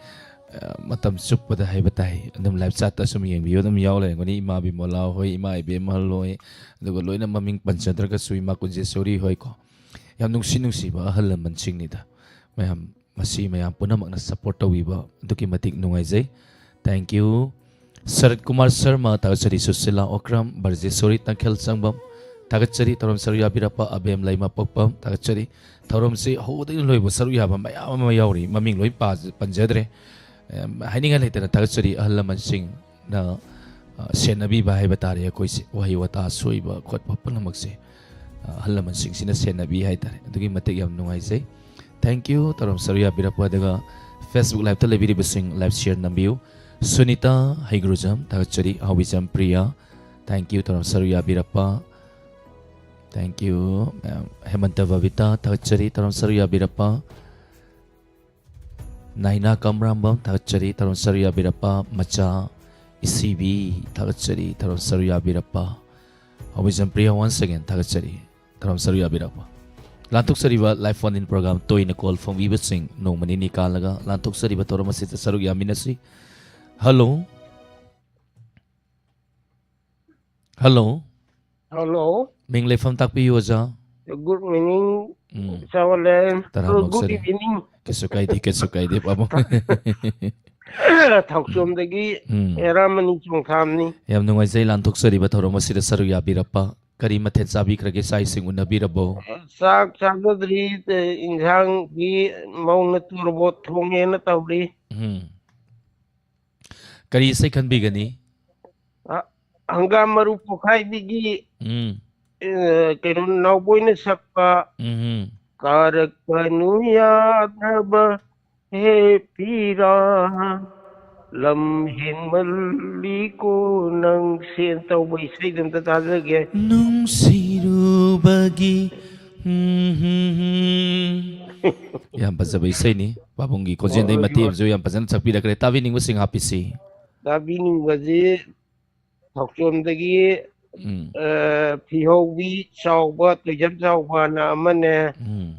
ꯑ, ꯃꯇꯝ ꯆꯨꯞꯄꯗ ꯍꯥꯏꯕ ꯇꯥꯏ, ꯑꯗꯨꯝ ꯂꯥꯏꯚ ꯆꯥꯠꯇ ꯁꯨꯝ ꯌꯦꯡꯕꯤꯌꯨ, ꯑꯗꯨꯝ ꯌꯥꯎ ꯂꯩꯔꯝꯒꯅꯤ꯫ ꯏꯃꯥ ꯕꯤꯃꯣꯂꯥ ꯍꯣꯏ, ꯏꯃꯥ ꯏꯕꯦꯝꯍꯜ ꯍꯣꯏ, ꯑꯗꯨꯒ ꯂꯣꯏꯅ ꯃꯃꯤꯡ ꯄꯟꯖꯗ꯭ꯔꯒꯁꯨ ꯏꯃꯥ ꯀꯨꯟꯖꯦꯁꯣꯔꯤ ꯍꯣꯏ ꯀꯣ, ꯌꯥꯝ ꯅꯨꯡꯁꯤ ꯅꯨꯡꯁꯤꯕ ꯑꯍꯜ ꯂꯃꯟꯁꯤꯡꯅꯤꯗ꯫ ꯃꯌꯥꯝ, ꯃꯁꯤ ꯃꯌꯥꯝ ꯄꯨꯝꯅꯃꯛꯅ ꯁꯞꯄꯣꯔꯠ ꯇꯧꯕꯤꯕ ꯑꯗꯨꯛꯀꯤ ꯃꯇꯤꯛ ꯅꯨꯡꯉꯥꯏꯖꯩ꯫ Thank you꯫ ꯁꯔꯠ ꯀꯨꯃꯥꯔ ꯁꯔꯃ ꯊꯥꯒꯠꯆꯔꯤ꯫ ꯁꯨꯁꯤꯂꯥ ꯑꯣꯀ꯭ꯔꯝ, ꯕꯔꯖꯦꯁꯣꯔꯤ ꯇꯪꯈꯦꯜ ꯆꯪꯕꯝ ꯊꯥꯒꯠꯆꯔꯤ꯫ ꯊꯧꯔꯝ ꯁꯔꯨꯛ ꯌꯥꯕꯤꯔꯛꯄ ꯑꯕꯦꯝ ꯂꯩꯃꯄꯣꯛꯄꯝ ꯊꯥꯒꯠꯆꯔꯤ꯫ ꯊꯧꯔꯝꯁꯤ ꯍꯧꯕꯗꯒꯤ ꯂꯣꯏꯕ ꯁꯔꯨꯛ ꯌꯥꯕ ꯃꯌꯥꯝ ꯑꯃ ꯌꯥꯎꯔꯤ, ꯃꯃꯤꯡ ꯂꯣꯏ ꯄꯥꯖ-, ꯄꯟꯖꯗ꯭ꯔꯦ꯫ ꯑꯦꯝ, ꯍꯥꯏꯅꯤꯡꯉꯥꯏ ꯂꯩꯇꯅ ꯊꯥꯒꯠꯆꯔꯤ꯫ ꯑꯍꯜ ꯂꯃꯟꯁꯤꯡꯅ, ꯑ, ꯁꯦꯟꯅꯕꯤꯕ ꯍꯥꯏꯕ ꯇꯥꯔꯦ ꯑꯩꯈꯣꯏꯁꯦ, ꯋꯥꯍꯩ ꯋꯥꯇꯥ ꯁꯣꯏꯕ ꯈꯣꯠꯄ ꯄꯨꯝꯅꯃꯛꯁꯦ, ꯑ, ꯑꯍꯜ ꯂꯃꯟꯁꯤꯡꯁꯤꯅ ꯁꯦꯟꯅꯕꯤ ꯍꯥꯏ ꯇꯥꯔꯦ꯫ ꯑꯗꯨꯛꯀꯤ ꯃꯇꯤꯛ ꯌꯥꯝ ꯅꯨꯡꯉꯥꯏꯖꯩ꯫ Thank you꯫ ꯊꯧꯔꯝ ꯁꯔꯨꯛ ꯌꯥꯕꯤꯔꯛꯄ꯫ ꯑꯗꯨꯒ Facebook live ꯇ ꯂꯩꯕꯤꯔꯤꯕꯁꯤꯡ live share ꯅꯝꯕꯤꯌꯨ꯫ ꯁꯨꯅꯤꯇꯥ ꯍꯩꯒ꯭ꯔꯨꯖꯝ ꯊꯥꯒꯠꯆꯔꯤ꯫ ꯍꯥꯎꯕꯤꯖꯝ ꯄ꯭ꯔꯤꯌꯥ, thank you ꯊꯧꯔꯝ ꯁꯔꯨꯛ ꯌꯥꯕꯤꯔꯛꯄ꯫ Thank you, ma'am꯫ ꯍꯦꯃꯟꯇ ꯕꯕꯤꯇꯥ ꯊꯥꯒꯠꯆꯔꯤ ꯊꯧꯔꯝ ꯁꯔꯨꯛ ꯌꯥꯕꯤꯔꯛꯄ꯫ ꯅꯥꯏꯅꯥ ꯀꯝꯔꯥꯝꯕꯝ ꯊꯥꯒꯠꯆꯔꯤ ꯊꯧꯔꯝ ꯁꯔꯨꯛ ꯌꯥꯕꯤꯔꯛꯄ꯫ ꯃꯆꯥ ꯏꯁꯤꯕꯤ ꯊꯥꯒꯠꯆꯔꯤ ꯊꯧꯔꯝ ꯁꯔꯨꯛ ꯌꯥꯕꯤꯔꯛꯄ꯫ ꯍꯥꯎꯕꯤꯖꯝ ꯄ꯭ꯔꯤꯌꯥ once again ꯊꯥꯒꯠꯆꯔꯤ ꯊꯧꯔꯝ ꯁꯔꯨꯛ ꯌꯥꯕꯤꯔꯛꯄ꯫ ꯂꯥꯟꯊꯣꯛꯆꯔꯤꯕ live phone in program ꯇꯣꯏꯅ call ꯐꯪꯕꯤꯕꯁꯤꯡ ꯅꯣꯡꯃ ꯅꯤꯅꯤ ꯀꯥꯜꯂꯒ ꯂꯥꯟꯊꯣꯛꯆꯔꯤꯕ ꯊꯧꯔꯝ ꯑꯁꯤꯗ ꯁꯔꯨꯛ ꯌꯥꯃꯤꯟꯅꯁꯤ꯫ Hello꯫ Hello꯫ Hello꯫ ꯃꯤꯡ ꯂꯩꯐꯝ ꯇꯥꯛꯄꯤꯌꯨ, ꯑꯣꯖꯥ꯫ Good evening, ꯎꯝ꯫ ꯆꯥꯎꯈꯠꯂꯦ꯫ ꯇꯔꯥꯃꯨꯛ good ꯁꯔꯤ꯫ Evening꯫ ꯀꯩꯁꯨ ꯀꯥꯏꯗꯦ, ꯀꯩꯁꯨ ꯀꯥꯏꯗꯦ, ꯄꯥꯕꯨꯡ꯫ ꯊꯥꯎꯆꯣꯝꯗꯒꯤ ꯎꯝ꯫ ꯍꯦꯔꯥꯃꯅꯤ ꯆꯣꯡꯊꯥꯝꯅꯤ꯫ ꯌꯥꯝ ꯅꯨꯡꯉꯥꯏꯖꯩ ꯂꯥꯟꯊꯣꯛꯆꯔꯤꯕ ꯊꯧꯔꯝ ꯑꯁꯤꯗ ꯁꯔꯨꯛ ꯌꯥꯕꯤꯔꯛꯄ꯫ ꯀꯔꯤ ꯃꯊꯦꯜ ꯆꯥꯕꯤꯈ꯭ꯔꯒꯦ? ꯆꯥꯛ ꯏꯁꯤꯡ ꯎꯅꯕꯤꯔꯕꯣ? ꯆꯥꯛ ꯆꯥꯖꯗ꯭ꯔꯤ, ꯏꯟꯖꯥꯡꯒꯤ ꯃꯧꯅ ꯇꯣꯔꯕꯣꯠ ꯊꯣꯡꯉꯦꯅ ꯇꯧꯔꯤ꯫ ꯎꯝ꯫ ꯀꯔꯤ ꯏꯁꯩ ꯈꯟꯕꯤꯒꯅꯤ? ꯑ, ꯍꯪꯒꯥꯝ ꯃꯔꯨ ꯄꯣꯛꯈꯥꯏꯕꯤꯒꯤ, ꯎꯝ ꯑ, ꯀꯩꯅꯣ, ꯅꯥꯎꯕꯣꯏꯅ ꯁꯛꯄ ꯎꯝ "ꯀꯥꯔꯛꯀꯅꯨ ꯌꯥꯗꯕ ꯍꯦ ꯄꯤꯔꯥ, ꯂꯝ ꯍꯦꯟꯃꯜꯂꯤꯀꯣ ꯅꯪꯁꯦ" ꯇꯧꯕ ꯏꯁꯩꯗꯣ ꯑꯝꯇ ꯇꯥꯖꯒꯦ꯫ ꯅꯨꯡꯁꯤꯔꯨꯕꯒꯤ ꯎꯝ, ꯍꯝ, ꯍꯝ꯫ ꯌꯥꯝ ꯐꯖꯕ ꯏꯁꯩꯅꯤ꯫ ꯄꯥꯕꯨꯡꯒꯤ ꯈꯣꯟꯖꯦꯜꯗꯩ ꯍꯣꯏ, ꯃꯇꯦꯛ ꯍꯣꯏ꯫ ꯑꯃꯁꯨ ꯌꯥꯝ ꯐꯖꯅ ꯁꯛꯄꯤꯔꯛꯈ꯭ꯔꯦ꯫ ꯇꯥꯕꯤꯅꯤꯡꯕꯁꯤꯡ ꯍꯥꯞꯄꯤꯁꯤ꯫ ꯇꯥꯕꯤꯅꯤꯡꯕꯁꯤ ꯊꯧꯆꯣꯝꯗꯒꯤ, ꯎꯝ ꯑ, ꯐꯤꯍꯧꯕꯤ ꯆꯥꯎꯕ, ꯇꯣꯏꯖꯝ ꯆꯥꯎꯕꯅ ꯑꯃꯅꯦ, ꯎꯝ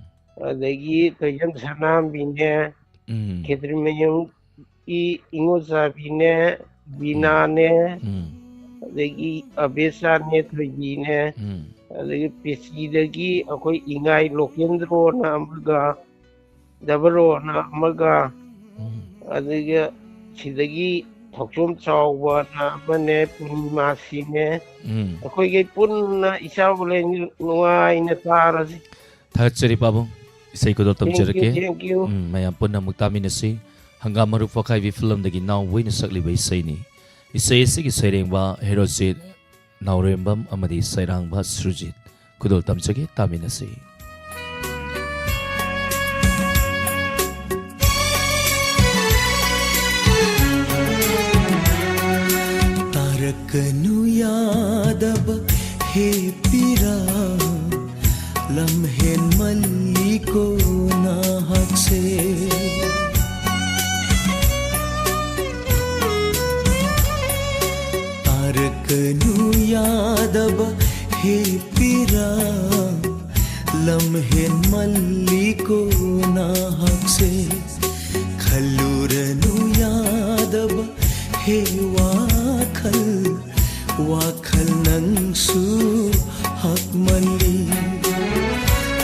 ꯑꯗꯒꯤ ꯇꯣꯏꯖꯝ ꯁꯅꯥꯝꯕꯤꯅꯦ, ꯎꯝ ꯈꯦꯇ꯭ꯔꯤꯃꯌꯨꯝꯒꯤ ꯏꯉꯣꯆꯥꯕꯤꯅꯦ, ꯕꯤꯅꯥꯅꯦ, ꯎꯝ ꯑꯗꯒꯤ ꯑꯕꯦꯆꯥꯅꯦ, ꯊꯣꯏꯕꯤꯅꯦ, ꯎꯝ ꯑꯗꯒꯤ ꯄꯦꯆꯤꯗꯒꯤ ꯑꯩꯈꯣꯏ ꯏꯉꯥꯏ ꯂꯣꯀꯦꯟꯗ꯭ꯔꯣꯅ ꯑꯃꯒ, ꯗꯕꯔꯣꯅ ꯑꯃꯒ, ꯎꯝ ꯑꯗꯨꯒ ꯁꯤꯗꯒꯤ ꯊꯧꯆꯣꯝ ꯆꯥꯎꯕꯅ ꯑꯃꯅꯦ, ꯄꯨꯔꯅꯤꯃꯥꯁꯤꯅꯦ, ꯎꯝ ꯑꯩꯈꯣꯏꯒꯤ ꯄꯨꯟꯅ ꯏꯆꯥ ꯍꯣꯂꯦꯟꯒꯤ ꯅꯨꯡꯉꯥꯏꯅ ꯇꯥꯔꯁꯤ꯫ ꯊꯥꯒꯠꯆꯔꯤ ꯄꯥꯕꯨꯡ꯫ ꯏꯁꯩ ꯈꯨꯗꯣꯜ Thank you, ꯇꯝꯖꯔꯛꯀꯦ꯫ thank you. ꯎꯝ, ꯃꯌꯥꯝ ꯄꯨꯟꯅ ꯑꯃꯨꯛ ꯇꯥꯃꯤꯟꯅꯁꯤ꯫ ꯍꯪꯒꯥꯝ ꯃꯔꯨ ꯄꯣꯛꯈꯥꯏꯕꯤ ꯐꯤꯂꯝꯗꯒꯤ ꯅꯥꯎꯕꯣꯏꯅ ꯁꯛꯂꯤꯕ ꯏꯁꯩꯅꯤ꯫ ꯏꯁꯩ ꯑꯁꯤꯒꯤ ꯁꯩꯔꯦꯡꯕ ꯍꯦꯔꯣꯖꯤꯠ ꯅꯥꯎꯔꯦꯝꯕꯝ ꯑꯃꯗꯤ ꯁꯩꯔꯥꯡꯕ ꯁꯨꯔꯖꯤꯠ꯫ ꯈꯨꯗꯣꯜ ꯇꯝꯖꯒꯦ, ꯇꯥꯃꯤꯟꯅꯁꯤ꯫ ꯇꯥꯔꯛꯀꯅꯨ ꯌꯥꯗꯕ ꯍꯦ ꯄꯤꯔꯥ, ꯂꯝ ꯍꯦꯟꯃꯜꯂꯤꯀꯣ ꯅꯍꯥꯛꯁꯦ꯫ ꯇꯥꯔꯛꯀꯅꯨ ꯌꯥꯗꯕ ꯍꯦ ꯄꯤꯔꯥ, ꯂꯝ ꯍꯦꯟꯃꯜꯂꯤꯀꯣ ꯅꯍꯥꯛꯁꯦ꯫ ꯈꯜꯂꯨꯔꯅꯨ ꯌꯥꯗꯕ ꯍꯦ ꯋꯥꯈꯜ, ꯋꯥꯈꯜ ꯅꯪꯁꯨ ꯍꯛꯃꯜꯂꯤ꯫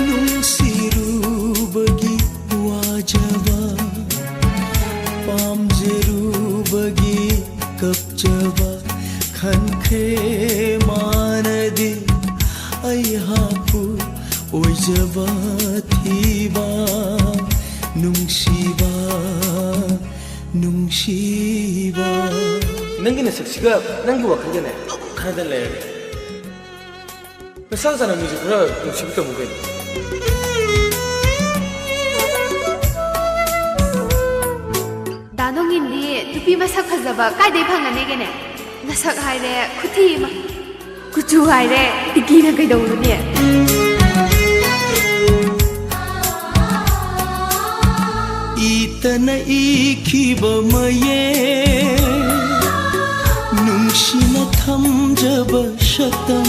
ꯅꯨꯡꯁꯤꯔꯨꯕꯒꯤ ꯋꯥꯖꯕ, ꯄꯥꯝꯖꯔꯨꯕꯒꯤ ꯀꯞꯆꯕ, ꯈꯟꯈ꯭ꯔꯦ ꯃꯥꯅꯗꯤ ꯑꯩꯍꯥꯛꯄꯨ ꯑꯣꯏꯖꯕ ꯊꯤꯕ꯫ ꯅꯨꯡꯁꯤꯕ, ꯅꯨꯡꯁꯤꯕ꯫ ꯅꯪꯒꯤ ꯅꯁꯛꯁꯤꯒ ꯅꯪꯒꯤ ꯋꯥꯈꯜꯒꯅꯦ ꯑꯗꯨꯝ ꯈꯟꯅꯗꯅ ꯂꯩꯔꯒꯦ꯫ ꯅꯁꯥ ꯅꯁꯥꯅ ꯃꯤꯁꯨ ꯈꯔ ꯅꯨꯡꯁꯤꯕ ꯇꯝꯃꯨ ꯀꯩꯅꯣ꯫ ꯗꯥ ꯅꯣꯡꯏꯟꯗꯤ ꯅꯨꯄꯤ ꯃꯁꯛ ꯐꯖꯕ ꯀꯥꯏꯗꯩ ꯐꯪꯒꯅꯤꯒꯦꯅꯦ? ꯅꯁꯛ ꯍꯥꯏꯔꯦ ꯈꯨꯊꯤ ꯑꯃ, ꯀꯨꯆꯨ ꯍꯥꯏꯔꯦ ꯇꯤꯀꯤꯅ ꯀꯩꯗꯧꯔꯨꯅꯤ? ꯏꯇꯅ ꯏꯈꯤꯕ ꯃꯌꯦꯛ ꯅꯨꯡꯁꯤꯅ ꯊꯝꯖꯕ ꯁꯛꯇꯝ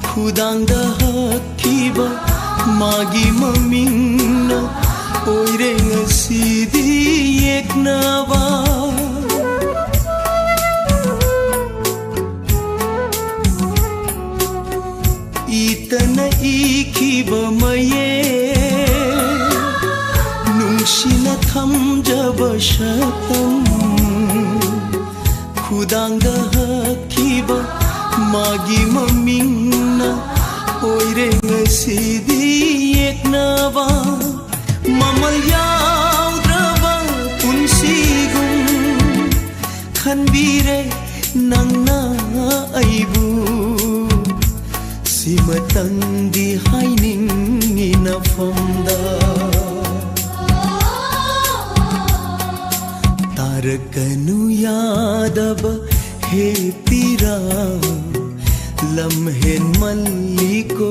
ꯈꯨꯗꯥꯡꯗ ꯍꯛꯈꯤꯕ ꯃꯥꯒꯤ ꯃꯃꯤꯡꯅ ꯑꯣꯏꯔꯦ ꯉꯁꯤꯗꯤ ꯌꯦꯛꯅꯕ꯫ ꯏꯇꯅ ꯏꯈꯤꯕ ꯃꯌꯦꯛ ꯅꯨꯡꯁꯤꯅ ꯊꯝꯖꯕ ꯁꯛꯇꯝ ꯈꯨꯗꯥꯡꯗ ꯍꯛꯈꯤꯕ ꯃꯥꯒꯤ ꯃꯃꯤꯡꯅ ꯑꯣꯏꯔꯦ ꯉꯁꯤꯗꯤ ꯌꯦꯛꯅꯕ꯫ ꯃꯃꯜ ꯌꯥꯎꯗ꯭ꯔꯕ ꯄꯨꯟꯁꯤꯒꯨꯝ ꯈꯟꯕꯤꯔꯦ ꯅꯪꯅ ꯑꯩꯕꯨ꯫ ꯁꯤꯃꯇꯪꯗꯤ ꯍꯥꯏꯅꯤꯡꯉꯤ ꯅꯐꯝꯗ꯫ ꯇꯥꯔꯛꯀꯅꯨ ꯌꯥꯗꯕ ꯍꯦ ꯄꯤꯔꯥ, ꯂꯝ ꯍꯦꯟꯃꯜꯂꯤꯀꯣ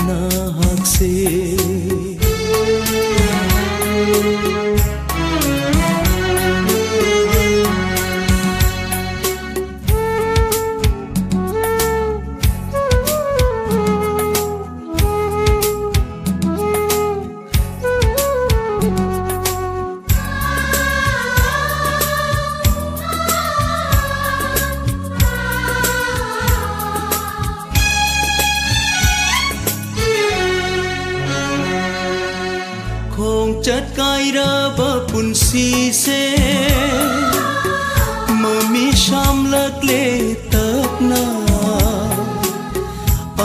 ꯅꯍꯥꯛꯁꯦ꯫ ꯈꯣꯡꯆꯠ ꯀꯥꯏꯔꯕ ꯄꯨꯟꯁꯤꯁꯦ ꯃꯃꯤ ꯁꯥꯝꯂꯛꯂꯦ ꯇꯞꯅ꯫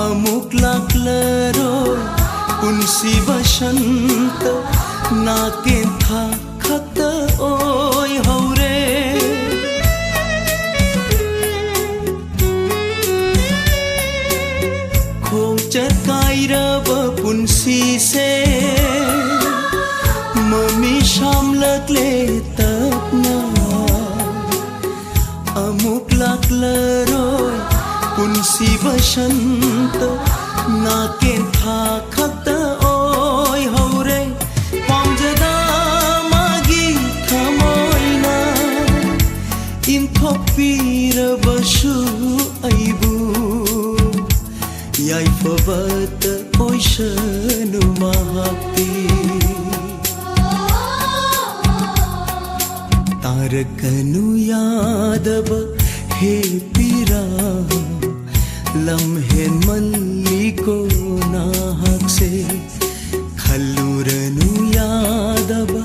ꯑꯃꯨꯛ ꯂꯥꯛꯂꯔꯣꯏ ꯄꯨꯟꯁꯤ ꯕꯁꯟꯇ, ꯅꯥꯀꯦꯟꯊꯥ ꯈꯛꯇ ꯑꯣꯏꯍꯧꯔꯦ꯫ ꯁꯤꯁꯦ ꯃꯃꯤ ꯁꯥꯝꯂꯛꯂꯦ ꯇꯞꯅ, ꯑꯃꯨꯛ ꯂꯥꯛꯂꯔꯣꯏ ꯄꯨꯟꯁꯤ ꯕꯁꯟꯇ꯫ ꯅꯥꯀꯦꯟ ꯊꯥ ꯈꯛꯇ ꯑꯣꯏꯍꯧꯔꯦ ꯄꯥꯝꯖꯗ ꯃꯥꯒꯤ ꯊꯃꯣꯏꯅ꯫ ꯏꯟꯊꯣꯛꯄꯤꯔꯕꯁꯨ ꯑꯩꯕꯨ ꯌꯥꯏꯐꯕꯇ ꯑꯣꯏꯁꯅꯨ ꯃꯍꯥꯛꯇꯤ꯫ ꯇꯥꯔꯛꯀꯅꯨ ꯌꯥꯗꯕ ꯍꯦ ꯄꯤꯔꯥ, ꯂꯝ ꯍꯦꯟꯃꯜꯂꯤꯀꯣ ꯅꯍꯥꯛꯁꯦ꯫ ꯈꯜꯂꯨꯔꯅꯨ ꯌꯥꯗꯕ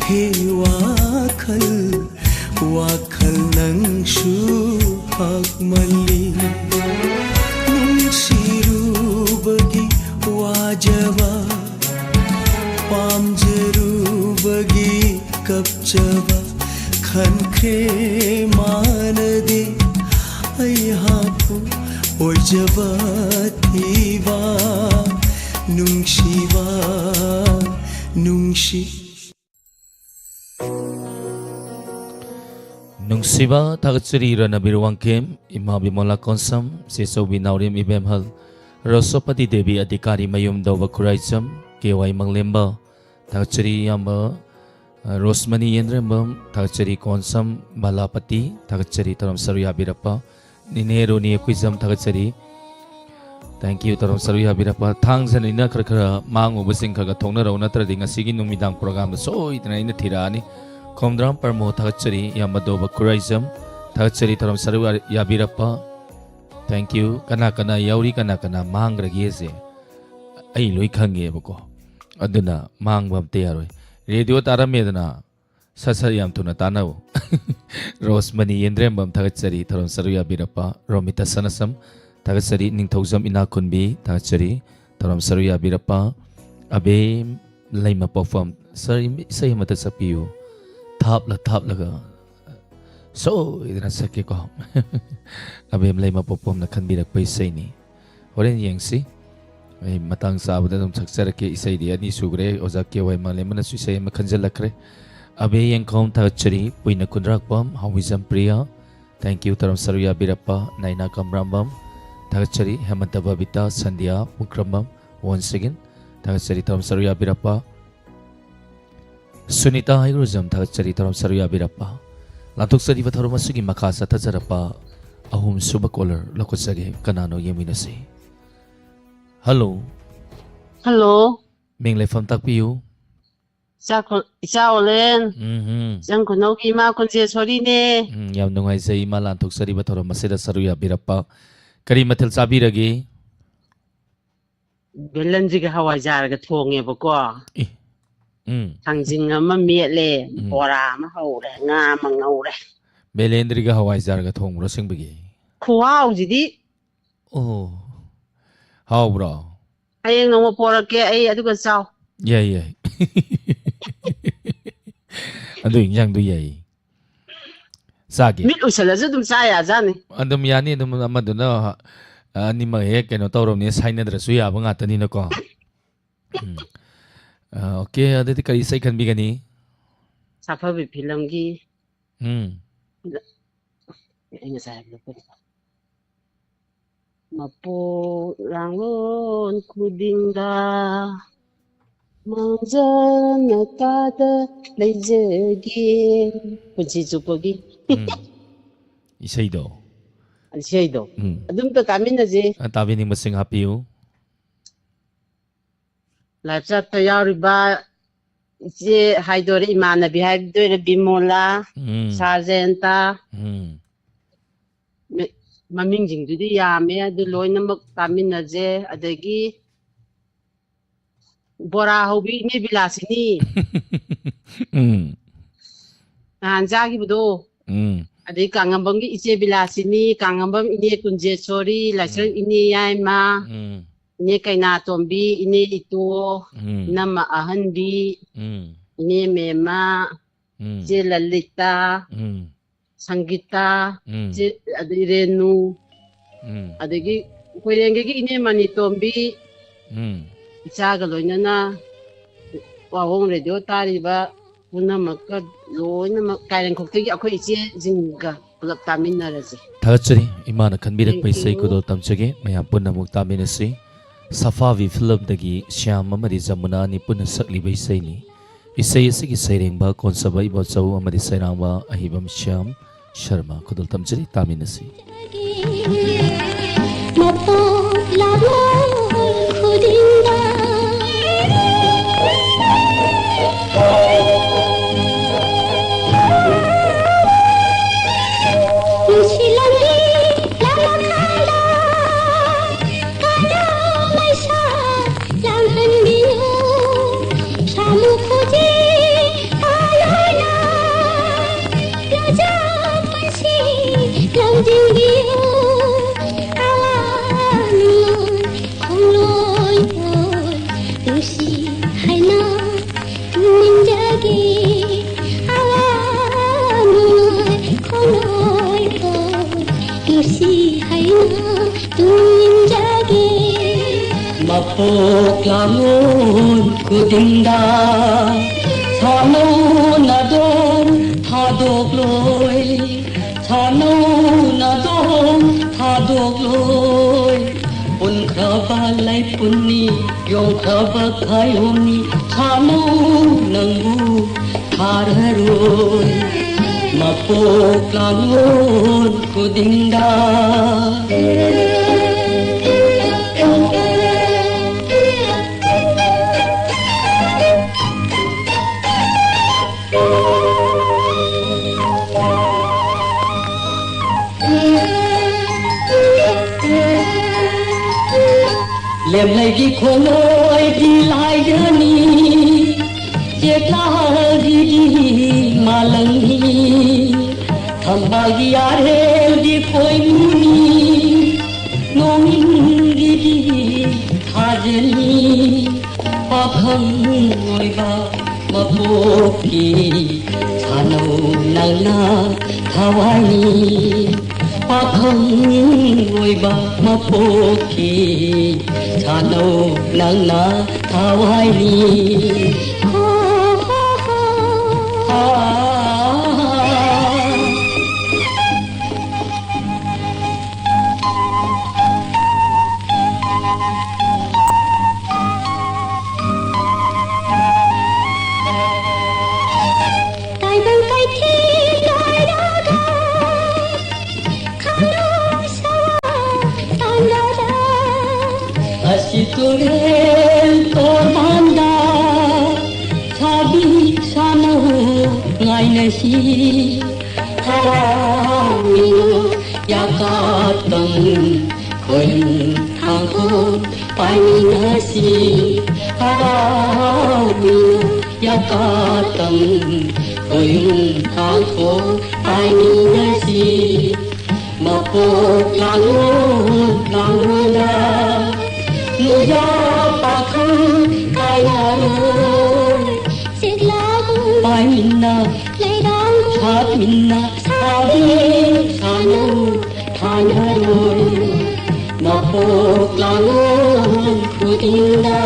ꯍꯦ ꯋꯥꯈꯜ, ꯋꯥꯈꯜ ꯅꯪꯁꯨ ꯍꯛꯃꯜꯂꯤ꯫ ꯅꯨꯡꯁꯤꯔꯨꯕꯒꯤ ꯋꯥꯖꯕ, ꯄꯥꯝꯖꯔꯨꯕꯒꯤ ꯀꯞꯆꯕ, ꯈꯟꯈ꯭ꯔꯦ ꯃꯥꯅꯗꯤ ꯑꯩꯍꯥꯛꯄꯨ ꯑꯣꯏꯖꯕ ꯊꯤꯕ꯫ ꯅꯨꯡꯁꯤꯕ, ꯅꯨꯡꯁꯤ꯫ ꯅꯨꯡꯁꯤꯕ ꯊꯥꯒꯠꯆꯔꯤ ꯔꯅꯕꯤꯔ ꯋꯥꯡꯈꯦꯝ, ꯏꯃꯥ ꯕꯤꯃꯣꯂꯥ ꯀꯣꯟꯁꯝ, ꯆꯦꯆꯧꯕꯤ ꯅꯥꯎꯔꯦꯝ ꯏꯕꯦꯝꯍꯜ, ꯔꯣꯁꯣꯄꯇꯤ ꯗꯦꯕꯤ ꯑꯙꯤꯀꯥꯔꯤ ꯃꯌꯨꯝ ꯗꯧꯕ ꯈꯨꯔꯥꯏꯆꯝ, ꯀꯦ ꯋꯥꯏ ꯃꯪꯂꯦꯝꯕ, ꯊꯥꯒꯠꯆꯔꯤ ꯏꯌꯥꯝꯕ, ꯑ, ꯔꯣꯁꯃꯅꯤ ꯌꯦꯟꯗ꯭ꯔꯦꯝꯕꯝ, ꯊꯥꯒꯠꯆꯔꯤ ꯀꯣꯟꯁꯝ ꯕꯥꯂꯥꯄꯇꯤ, ꯊꯥꯒꯠꯆꯔꯤ ꯊꯧꯔꯝ ꯁꯔꯨ ꯌꯥꯕꯤꯔꯛꯄ ꯅꯤꯅꯦ ꯔꯣꯅꯤ ꯑꯩꯈꯣꯏꯖꯝ, ꯊꯥꯒꯠꯆꯔꯤ꯫ Thank you, ꯊꯧꯔꯝ ꯁꯔꯨ ꯌꯥꯕꯤꯔꯛꯄ꯫ ꯊꯥꯡꯖꯅꯤꯅ ꯈꯔ ꯈꯔ ꯃꯥꯡꯉꯨꯕꯁꯤꯡ ꯈꯔ ꯈꯔ ꯊꯣꯛꯅꯔꯛꯎ, ꯅꯠꯇ꯭ꯔꯗꯤ ꯉꯁꯤꯒꯤ ꯅꯨꯃꯤꯗꯥꯡ programꯗ ꯁꯣꯏꯗꯅ ꯑꯩꯅ ꯊꯤꯔꯛꯑꯅꯤ꯫ ꯈꯣꯝꯗ꯭ꯔꯥꯝ ꯄꯔꯃꯣ, ꯊꯥꯒꯠꯆꯔꯤ꯫ ꯏꯌꯥꯝꯕ ꯗꯣꯕ ꯈꯨꯔꯥꯏꯖꯝ, ꯊꯥꯒꯠꯆꯔꯤ ꯊꯧꯔꯝ ꯁꯔꯨ ꯌꯥ-, ꯌꯥꯕꯤꯔꯛꯄ꯫ Thank you꯫ ꯀꯅꯥ ꯀꯅꯥ ꯌꯥꯎꯔꯤ, ꯀꯅꯥ ꯀꯅꯥ ꯃꯥꯡꯈ꯭ꯔꯒꯦꯁꯦ ꯑꯩ ꯂꯣꯏ ꯈꯪꯉꯦꯕꯀꯣ, ꯑꯗꯨꯅ ꯃꯥꯡꯕ ꯑꯝꯇ ꯌꯥꯔꯣꯏ꯫ Radio ꯇꯥꯔꯝꯃꯦꯗꯅ, ꯁꯠ ꯁꯠ ꯌꯥꯝ ꯊꯨꯅ ꯇꯥꯟꯅꯧ꯫ ꯔꯣꯁꯃꯅꯤ ꯌꯦꯟꯗ꯭ꯔꯦꯝꯕꯝ, ꯊꯥꯒꯠꯆꯔꯤ ꯊꯧꯔꯝ ꯁꯔꯨ ꯌꯥꯕꯤꯔꯛꯄ꯫ ꯔꯣꯃꯤꯇꯥ ꯁꯅꯥꯁꯝ, ꯊꯥꯒꯠꯆꯔꯤ꯫ ꯅꯤꯡꯊꯧꯖꯝ ꯏꯅꯥꯛꯈꯨꯟꯕꯤ, ꯊꯥꯒꯠꯆꯔꯤ ꯊꯧꯔꯝ ꯁꯔꯨ ꯌꯥꯕꯤꯔꯛꯄ꯫ ꯑꯕꯦꯝ ꯂꯩꯃ ꯄꯣꯛꯐꯝ, sir, ꯏꯁꯩ ꯑꯃꯇ ꯁꯛꯄꯤꯌꯨ꯫ ꯊꯥꯞꯂ ꯊꯥꯞꯂꯒ ꯁꯣꯏꯗꯅ ꯁꯛꯀꯦꯀꯣ꯫ ꯑꯕꯦꯝ ꯂꯩꯃ ꯄꯣꯛꯐꯝꯅ ꯈꯟꯕꯤꯔꯛꯄ ꯏꯁꯩꯅꯤ꯫ ꯍꯣꯔꯦꯟ ꯌꯦꯡꯁꯤ꯫ ꯑꯩ ꯃꯇꯥꯡ ꯆꯥꯕꯗ ꯑꯗꯨꯝ ꯁꯛꯆꯔꯛꯀꯦ꯫ ꯏꯁꯩꯗꯤ ꯑꯅꯤ ꯁꯨꯈ꯭ꯔꯦ꯫ ꯑꯣꯖꯥ ꯀꯦ ꯋꯥꯏ ꯃꯥꯂꯦꯝꯕꯅꯁꯨ ꯏꯁꯩ ꯑꯃ ꯈꯟꯖꯜꯂꯛꯈ꯭ꯔꯦ꯫ ꯑꯕꯦ ꯌꯦꯡꯈꯣꯝ ꯊꯥꯒꯠꯆꯔꯤ꯫ ꯄꯨꯏꯅ ꯀꯨꯟꯗ꯭ꯔꯥꯛꯄꯝ, ꯍꯥꯎꯃꯤꯖꯝ ꯄ꯭ꯔꯤꯌꯥ, thank you, ꯇꯔꯝ ꯁꯔꯨ ꯌꯥꯕꯤꯔꯛꯄ꯫ ꯅꯥꯏꯅꯥ ꯀꯝꯔꯥꯝꯕꯝ ꯊꯥꯒꯠꯆꯔꯤ꯫ ꯍꯦꯃꯟꯇ ꯕꯕꯤꯇꯥ, ꯁꯟꯙ꯭ꯌꯥ ꯄꯨꯈ꯭ꯔꯝꯕꯝ, once again ꯊꯥꯒꯠꯆꯔꯤ꯫ ꯇꯔꯝ ꯁꯔꯨ ꯌꯥꯕꯤꯔꯛꯄ꯫ ꯁꯨꯅꯤꯇꯥ ꯍꯩꯒ꯭ꯔꯨꯖꯝ ꯊꯥꯒꯠꯆꯔꯤ꯫ ꯇꯔꯝ ꯁꯔꯨ ꯌꯥꯕꯤꯔꯛꯄ꯫ ꯂꯥꯟꯊꯣꯛꯆꯔꯤꯕ ꯊꯧꯔꯝ ꯑꯁꯤꯒꯤ ꯃꯈꯥ ꯆꯠꯊꯖꯔꯛꯄ ꯑꯍꯨꯝꯁꯨꯕ caller ꯂꯧꯈꯠꯆꯒꯦ꯫ ꯀꯅꯥꯅꯣ ꯌꯦꯡꯃꯤꯟꯅꯁꯤ꯫ Hello꯫ Hello꯫ ꯃꯤꯡ ꯂꯩꯐꯝ ꯇꯥꯛꯄꯤꯌꯨ꯫ ꯏꯆꯥ ꯈꯨ-, ꯏꯆꯥ ꯑꯣꯂꯦꯟ꯫ ꯎꯝ ꯍꯨꯝ꯫ ꯏꯆꯪ ꯈꯨꯅꯧꯒꯤ ꯏꯃꯥ ꯈꯨꯟꯖꯦ ꯁꯣꯔꯤꯅꯦ꯫ ꯎꯝ, ꯌꯥꯝ ꯅꯨꯡꯉꯥꯏꯖꯩ ꯏꯃꯥ ꯂꯥꯟꯊꯣꯛꯆꯔꯤꯕ ꯊꯧꯔꯝ ꯑꯁꯤꯗ ꯁꯔꯨꯛ ꯌꯥꯕꯤꯔꯛꯄ꯫ ꯀꯔꯤ ꯃꯊꯦꯜ ꯆꯥꯕꯤꯔꯒꯦ? ꯕꯦꯂꯟꯗ꯭ꯔꯤꯒ ꯍꯋꯥꯏꯖꯥꯔꯒ ꯊꯣꯡꯉꯦꯕꯀꯣ꯫ ꯑꯦ꯫ ꯎꯝ꯫ ꯊꯥꯡꯖꯤꯡ ꯑꯃ ꯃꯦꯠꯂꯦ, ꯎꯝ꯫ ꯕꯣꯔꯥ ꯑꯃ ꯍꯧꯔꯦ, ꯉꯥ ꯑꯃ ꯉꯧꯔꯦ꯫ ꯕꯦꯂꯦꯟꯗ꯭ꯔꯤꯒ ꯍꯋꯥꯏꯖꯥꯔꯒ ꯊꯣꯡꯕ꯭ꯔꯣ ꯑꯁꯦꯡꯕꯒꯤ? ꯈꯨꯍꯥꯎꯁꯤꯗꯤ꯫ ꯑꯣ꯫ ꯍꯥꯎꯕ꯭ꯔꯣ? ꯍꯌꯦꯡ ꯅꯣꯡꯃ ꯄꯣꯔꯛꯀꯦ ꯑꯩ, ꯑꯗꯨꯒ ꯆꯥꯎ꯫ ꯌꯥꯏ, ꯌꯥꯏ꯫ ꯑꯗꯨ ꯏꯟꯖꯥꯡꯗꯨ ꯌꯥꯏ꯫ ꯆꯥꯒꯦ꯫ ꯃꯤꯠ ꯎꯏꯁꯜꯂꯁꯨ ꯑꯗꯨꯝ ꯆꯥ ꯌꯥꯖꯥꯠꯅꯤ꯫ ꯑꯗꯨꯝ ꯌꯥꯅꯤ, ꯑꯗꯨꯝ ꯑꯃꯗꯨꯅ, ꯑ, ꯑꯅꯤꯃꯛ ꯍꯦꯛ ꯀꯩꯅꯣ ꯇꯧꯔꯕꯅꯤꯅ, ꯁꯥꯏꯅꯗ꯭ꯔꯁꯨ ꯌꯥꯕ ꯉꯥꯛꯇꯅꯤꯅꯀꯣ꯫ ꯎꯝ꯫ ꯑ, okay, ꯑꯗꯨꯗꯤ ꯀꯔꯤ ꯏꯁꯩ ꯈꯟꯕꯤꯒꯅꯤ? ꯁꯥꯐꯕꯤ ꯐꯤꯂꯝꯒꯤ꯫ ꯎꯝ꯫ ꯑꯩ ꯉꯁꯥꯏ ꯍꯥꯏꯕꯗꯣ ꯀꯔꯤ? ꯃꯄꯣꯛꯂꯥꯡꯂꯣꯟ ꯈꯨꯗꯤꯡꯗ ꯃꯥꯡꯖꯧꯅꯅ ꯂꯩꯖꯒꯦ꯫ ꯄꯨꯟꯁꯤ ꯆꯨꯞꯄꯒꯤ꯫ ꯎꯝ꯫ ꯏꯁꯩꯗꯣ꯫ ꯏꯁꯩꯗꯣ꯫ ꯎꯝ꯫ ꯑꯗꯨꯝꯇ ꯇꯥꯃꯤꯟꯅꯁꯤ꯫ ꯑ, ꯇꯥꯕꯤꯅꯤꯡꯕꯁꯤꯡ ꯍꯥꯞꯄꯤꯌꯨ꯫ Live chat ꯇ ꯌꯥꯎꯔꯤꯕ ꯏꯆꯦ ꯍꯥꯏꯗꯣꯏꯔ, ꯏꯃꯥꯟꯅꯕꯤ ꯍꯥꯏꯗꯣꯏꯔ, ꯕꯤꯃꯣꯂꯥ, ꯎꯝ꯫ ꯁꯥꯔ ꯖꯌꯟꯇ, ꯎꯝ꯫ ꯃꯤ-, ꯃꯃꯤꯡꯁꯤꯡꯗꯨꯗꯤ ꯌꯥꯝꯃꯦ, ꯑꯗꯨ ꯂꯣꯏꯅꯃꯛ ꯇꯥꯃꯤꯟꯅꯁꯦ꯫ ꯑꯗꯒꯤ ꯕꯣꯔꯥ ꯍꯧꯕꯤ ꯏꯅꯦ ꯕꯤꯂꯥꯁꯤꯅꯤ꯫ ꯎꯝ꯫ ꯅꯍꯥꯟ ꯆꯥꯈꯤꯕꯗꯣ꯫ ꯎꯝ꯫ ꯑꯗꯩ ꯀꯥꯡꯉꯝꯕꯝꯒꯤ ꯏꯆꯦ ꯕꯤꯂꯥꯁꯤꯅꯤ, ꯀꯥꯡꯉꯝꯕꯝ ꯏꯅꯦ ꯀꯨꯟꯖꯦꯁꯣꯔꯤ, ꯂꯥꯏꯁ꯭ꯔꯝ ꯎꯝ꯫ ꯏꯅꯦ ꯌꯥꯏꯃ, ꯎꯝ꯫ ꯏꯅꯦ ꯀꯩꯅꯥꯇꯣꯝꯕꯤ, ꯏꯅꯦ ꯏꯇꯣ, ꯎꯝ꯫ ꯏꯅꯝꯃ ꯑꯍꯟꯕꯤ, ꯎꯝ꯫ ꯏꯅꯦ ꯃꯦꯝꯃ, ꯎꯝ꯫ ꯏꯆꯦ ꯂꯂꯤꯇꯥ, ꯎꯝ꯫ ꯁꯪꯒꯤꯇꯥ, ꯎꯝ꯫ ꯏꯆꯦ, ꯑꯗꯩ ꯔꯦꯅꯨ, ꯎꯝ꯫ ꯑꯗꯒꯤ ꯀꯣꯏꯔꯦꯡꯒꯩꯒꯤ ꯏꯅꯦ ꯃꯅꯤꯇꯣꯝꯕꯤ, ꯎꯝ꯫ ꯏꯆꯥꯒ ꯂꯣꯏꯅꯅ ꯋꯥꯍꯣꯡ ꯔꯦꯗꯤꯑꯣ ꯇꯥꯔꯤꯕ ꯄꯨꯝꯅꯃꯛꯀ ꯂꯣꯏꯅꯃꯛ ꯀꯥꯏꯔꯦꯟꯈꯣꯛꯇꯒꯤ ꯑꯩꯈꯣꯏ ꯏꯆꯦꯁꯤꯡꯒ ꯄꯨꯂꯞ ꯇꯥꯃꯤꯟꯅꯔꯁꯤ꯫ ꯊꯥꯒꯠꯆꯔꯤ꯫ ꯏꯃꯥꯅ ꯈꯟꯕꯤꯔꯛꯄ Thank you꯫ ꯏꯁꯩ ꯈꯨꯗꯣꯜ ꯇꯝꯖꯒꯦ꯫ ꯃꯌꯥꯝ ꯄꯨꯟꯅ ꯑꯃꯨꯛ ꯇꯥꯃꯤꯟꯅꯁꯤ꯫ ꯁꯐꯥꯕꯤ ꯐꯤꯂꯝꯗꯒꯤ ꯁ꯭ꯌꯥꯝ ꯑꯃꯗꯤ ꯖꯃꯨꯅꯥ ꯑꯅꯤ ꯄꯨꯟꯅ ꯁꯛꯂꯤꯕ ꯏꯁꯩꯅꯤ꯫ ꯏꯁꯩ ꯑꯁꯤꯒꯤ ꯁꯩꯔꯦꯡꯕ ꯀꯣꯟꯁꯕ ꯏꯕꯣꯆꯧ ꯑꯃꯗꯤ ꯁꯩꯔꯥꯡꯕ ꯑꯍꯤꯕꯝ ꯁ꯭ꯌꯥꯝ ꯁꯔꯃ꯫ ꯈꯨꯗꯣꯜ ꯇꯝꯖꯔꯤ, ꯇꯥꯃꯤꯟꯅꯁꯤ꯫ ꯃꯄꯣꯛ ꯂꯥꯡꯑꯣꯟ ꯈꯨꯗꯤꯡꯗ ꯁꯥꯟꯅꯧ ꯅꯥꯗꯣꯝ ꯊꯥꯗꯣꯛꯂꯣꯏ, ꯁꯥꯟꯅꯧ ꯅꯥꯗꯣꯝ ꯊꯥꯗꯣꯛꯂꯣꯏ꯫ ꯄꯨꯟꯈ꯭ꯔꯕ ꯂꯩꯄꯨꯟꯅꯤ, ꯌꯣꯡꯈ꯭ꯔꯕ ꯈꯥꯌꯣꯝꯅꯤ, ꯁꯥꯟꯅꯧ ꯅꯪꯕꯨ ꯊꯥꯔꯔꯣꯏ꯫ ꯃꯄꯣꯛ ꯂꯥꯡꯑꯣꯟ ꯈꯨꯗꯤꯡꯗ꯫ ꯂꯦꯝꯂꯩꯒꯤ ꯈꯣꯡꯂꯣꯏꯗꯤ ꯂꯥꯏꯖꯅꯤ, ꯆꯦꯛꯂꯥꯒꯤꯗꯤ ꯃꯥꯂꯪꯅꯤ, ꯊꯝꯕꯥꯜꯒꯤ ꯑꯥꯔꯦꯜꯗꯤ ꯈꯣꯏꯃꯨꯅꯤ, ꯅꯣꯡꯏꯟꯒꯤꯗꯤ ꯊꯥꯖꯅꯤ, ꯄꯥꯈꯪ ꯑꯣꯏꯕ ꯃꯄꯣꯛꯀꯤ ꯁꯥꯟꯅꯧ ꯅꯪꯅ ꯊꯋꯥꯏꯅꯤ꯫ ꯄꯥꯈꯪ ꯑꯣꯏꯕ ꯃꯄꯣꯛꯀꯤ ꯁꯥꯟꯅꯧ ꯅꯪꯅ ꯊꯋꯥꯏꯅꯤ꯫ ꯇꯥꯏꯕꯪ ꯀꯩꯊꯦꯜ ꯂꯣꯏꯔꯒ ꯈꯥꯂꯨ ꯁꯋꯥ ꯇꯥꯟꯅꯔ ꯑꯁꯤ ꯇꯨꯔꯦꯜ ꯇꯣꯔꯕꯥꯟꯗ ꯁꯥꯕꯤ ꯁꯥꯟꯅꯧ ꯉꯥꯏꯅꯁꯤ꯫ ꯍꯔꯥꯎꯃꯤꯅ ꯌꯥꯀꯥꯇꯪ ꯈꯣꯏꯔꯨꯝ ꯊꯥꯡꯈꯣꯜ ꯄꯥꯏꯃꯤꯟꯅꯁꯤ꯫ ꯍꯔꯥꯎꯃꯤꯅ ꯌꯥꯀꯥꯇꯪ ꯈꯣꯏꯔꯨꯝ ꯊꯥꯡꯈꯣꯜ ꯄꯥꯏꯃꯤꯟꯅꯁꯤ꯫ ꯃꯄꯣꯛ ꯂꯥꯡꯂꯣꯟ ꯂꯥꯡꯂꯣꯟꯗ ꯅꯨꯌꯥ ꯄꯥꯈꯪ ꯀꯥꯏꯅꯔꯣꯏ꯫ ꯆꯤꯛꯂꯥꯕꯨ ꯄꯥꯏꯃꯤꯟꯅ ꯂꯩꯔꯥꯡꯕꯨ ꯁꯥꯠꯃꯤꯟꯅ ꯁꯥꯕꯤ ꯁꯥꯅꯧ ꯊꯥꯅꯔꯣꯏ꯫ ꯃꯄꯣꯛ ꯂꯥꯡꯂꯣꯟ ꯈꯨꯗꯤꯡꯗ꯫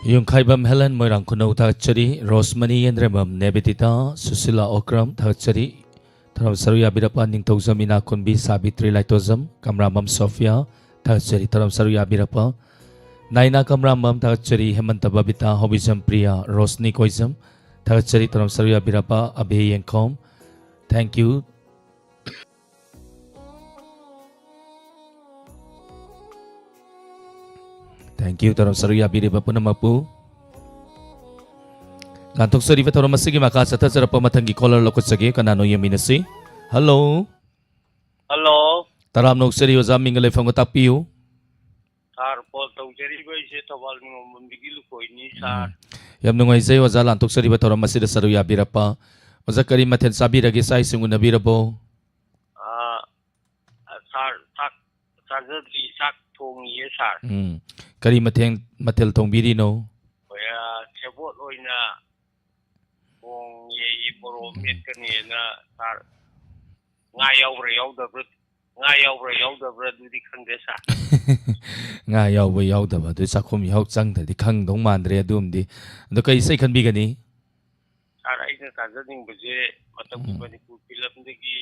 ꯌꯨꯝꯈꯥꯏꯕꯝ ꯍꯦꯂꯦꯟ ꯃꯣꯏꯔꯥꯡ ꯈꯨꯅꯧ ꯊꯥꯒꯠꯆꯔꯤ꯫ ꯔꯣꯁꯃꯅꯤ ꯌꯦꯟꯗ꯭ꯔꯦꯝꯕꯝ ꯅꯦꯕꯤꯗꯤꯇꯥ ꯁꯨꯁꯤꯂꯥ ꯑꯣꯀ꯭ꯔꯝ ꯊꯥꯒꯠꯆꯔꯤ꯫ ꯊꯧꯔꯝ ꯁꯔꯨꯛ ꯌꯥꯕꯤꯔꯛꯄ ꯅꯤꯡꯊꯧꯖꯝ ꯏꯅꯥꯈꯨꯟꯕꯤ ꯁꯥꯕꯤꯇ꯭ꯔꯤ ꯂꯥꯏꯇꯣꯖꯝ ꯀꯝꯔꯥꯃꯝ ꯁꯣꯐꯤꯌꯥ ꯊꯥꯒꯠꯆꯔꯤ꯫ ꯊꯧꯔꯝ ꯁꯔꯨꯛ ꯌꯥꯕꯤꯔꯛꯄ ꯅꯥꯏꯅꯥ ꯀꯝꯔꯥꯃꯝ ꯊꯥꯒꯠꯆꯔꯤ꯫ ꯍꯦꯃꯟꯇ ꯕꯕꯤꯇꯥ ꯍꯣꯕꯤꯖꯝ ꯄ꯭ꯔꯤꯌꯥ ꯔꯣꯁꯅꯤ ꯀꯣꯏꯖꯝ ꯊꯥꯒꯠꯆꯔꯤ꯫ ꯊꯧꯔꯝ ꯁꯔꯨꯛ ꯌꯥꯕꯤꯔꯛꯄ ꯑꯕꯦ ꯌꯦꯡꯈꯣꯝ thank you꯫ Thank you ꯊꯧꯔꯝ ꯁꯔꯨꯛ ꯌꯥꯕꯤꯔꯤꯕ ꯄꯨꯝꯅꯃꯛꯄꯨ꯫ ꯂꯥꯟꯊꯣꯛꯆꯔꯤꯕ ꯊꯧꯔꯝ ꯑꯁꯤꯒꯤ ꯃꯈꯥ ꯆꯠꯊꯖꯔꯛꯄ ꯃꯊꯪꯒꯤ caller ꯂꯧꯈꯠꯆꯒꯦ꯫ ꯀꯅꯥꯅꯣ ꯌꯦꯡꯃꯤꯟꯅꯁꯤ꯫ Hello꯫ Hello꯫ ꯇꯔꯥꯝꯅ ꯑꯣꯛꯆꯔꯤ ꯑꯣꯖꯥ, ꯃꯤꯡꯒ ꯂꯩꯐꯝꯒ ꯇꯥꯛꯄꯤꯌꯨ꯫ Sir, call ꯇꯧꯖꯔꯤꯕ ꯑꯩꯁꯦ ꯊꯧꯕꯥꯜ ꯅꯤꯉꯣꯝꯕꯝꯗꯒꯤ ꯂꯨꯀꯣꯏꯅꯤ, sir꯫ ꯎꯝ꯫ ꯌꯥꯝ ꯅꯨꯡꯉꯥꯏꯖꯩ ꯑꯣꯖꯥ ꯂꯥꯟꯊꯣꯛꯆꯔꯤꯕ ꯊꯧꯔꯝ ꯑꯁꯤꯗ ꯁꯔꯨꯛ ꯌꯥꯕꯤꯔꯛꯄ꯫ ꯑꯣꯖꯥ ꯀꯔꯤ ꯃꯊꯦꯜ ꯆꯥꯕꯤꯔꯒꯦ? ꯆꯥꯛ ꯏꯁꯤꯡ ꯎꯅꯕꯤꯔꯕꯣ? ꯑꯥ, sir, ꯆꯥꯛ ꯆꯥꯖꯗ꯭ꯔꯤ, ꯆꯥꯛ ꯊꯣꯡꯉꯤꯌꯦ, sir꯫ ꯎꯝ꯫ ꯀꯔꯤ ꯃꯊꯦꯜ, ꯃꯊꯦꯜ ꯊꯣꯡꯕꯤꯔꯤꯅꯣ? ꯑꯥ, ꯁꯦꯕꯣꯠ ꯑꯣꯏꯅ ꯊꯣꯡꯉꯦ, ꯃꯣꯔꯣꯛ ꯎꯝ꯫ ꯃꯦꯠꯀꯅꯤꯅ ꯁꯥꯔ, ꯉꯥ ꯌꯥꯎꯕ꯭ꯔꯥ ꯌꯥꯎꯗꯕ꯭ꯔꯥ, ꯉꯥ ꯌꯥꯎꯕ꯭ꯔꯥ ꯌꯥꯎꯗꯕ꯭ꯔꯥ ꯑꯗꯨꯗꯤ ꯈꯪꯗꯦ ꯁꯥꯔ꯫ ꯉꯥ ꯌꯥꯎꯕ ꯌꯥꯎꯗꯕ ꯑꯗꯨ ꯆꯥꯛꯈꯨꯝ ꯌꯥꯎ ꯆꯪꯗ꯭ꯔꯗꯤ ꯈꯪꯗꯧ ꯃꯥꯟꯗ꯭ꯔꯦ ꯑꯗꯨꯝꯗꯤ꯫ ꯑꯗꯣ ꯀꯩ ꯏꯁꯩ ꯈꯟꯕꯤꯒꯅꯤ? ꯁꯥꯔ, ꯑꯩꯅ ꯇꯥꯖꯅꯤꯡꯕꯁꯦ ꯃꯇꯝꯒꯤ ꯎꯝ꯫ ꯃꯅꯤꯄꯨꯔ ꯐꯤꯂꯝꯗꯒꯤ,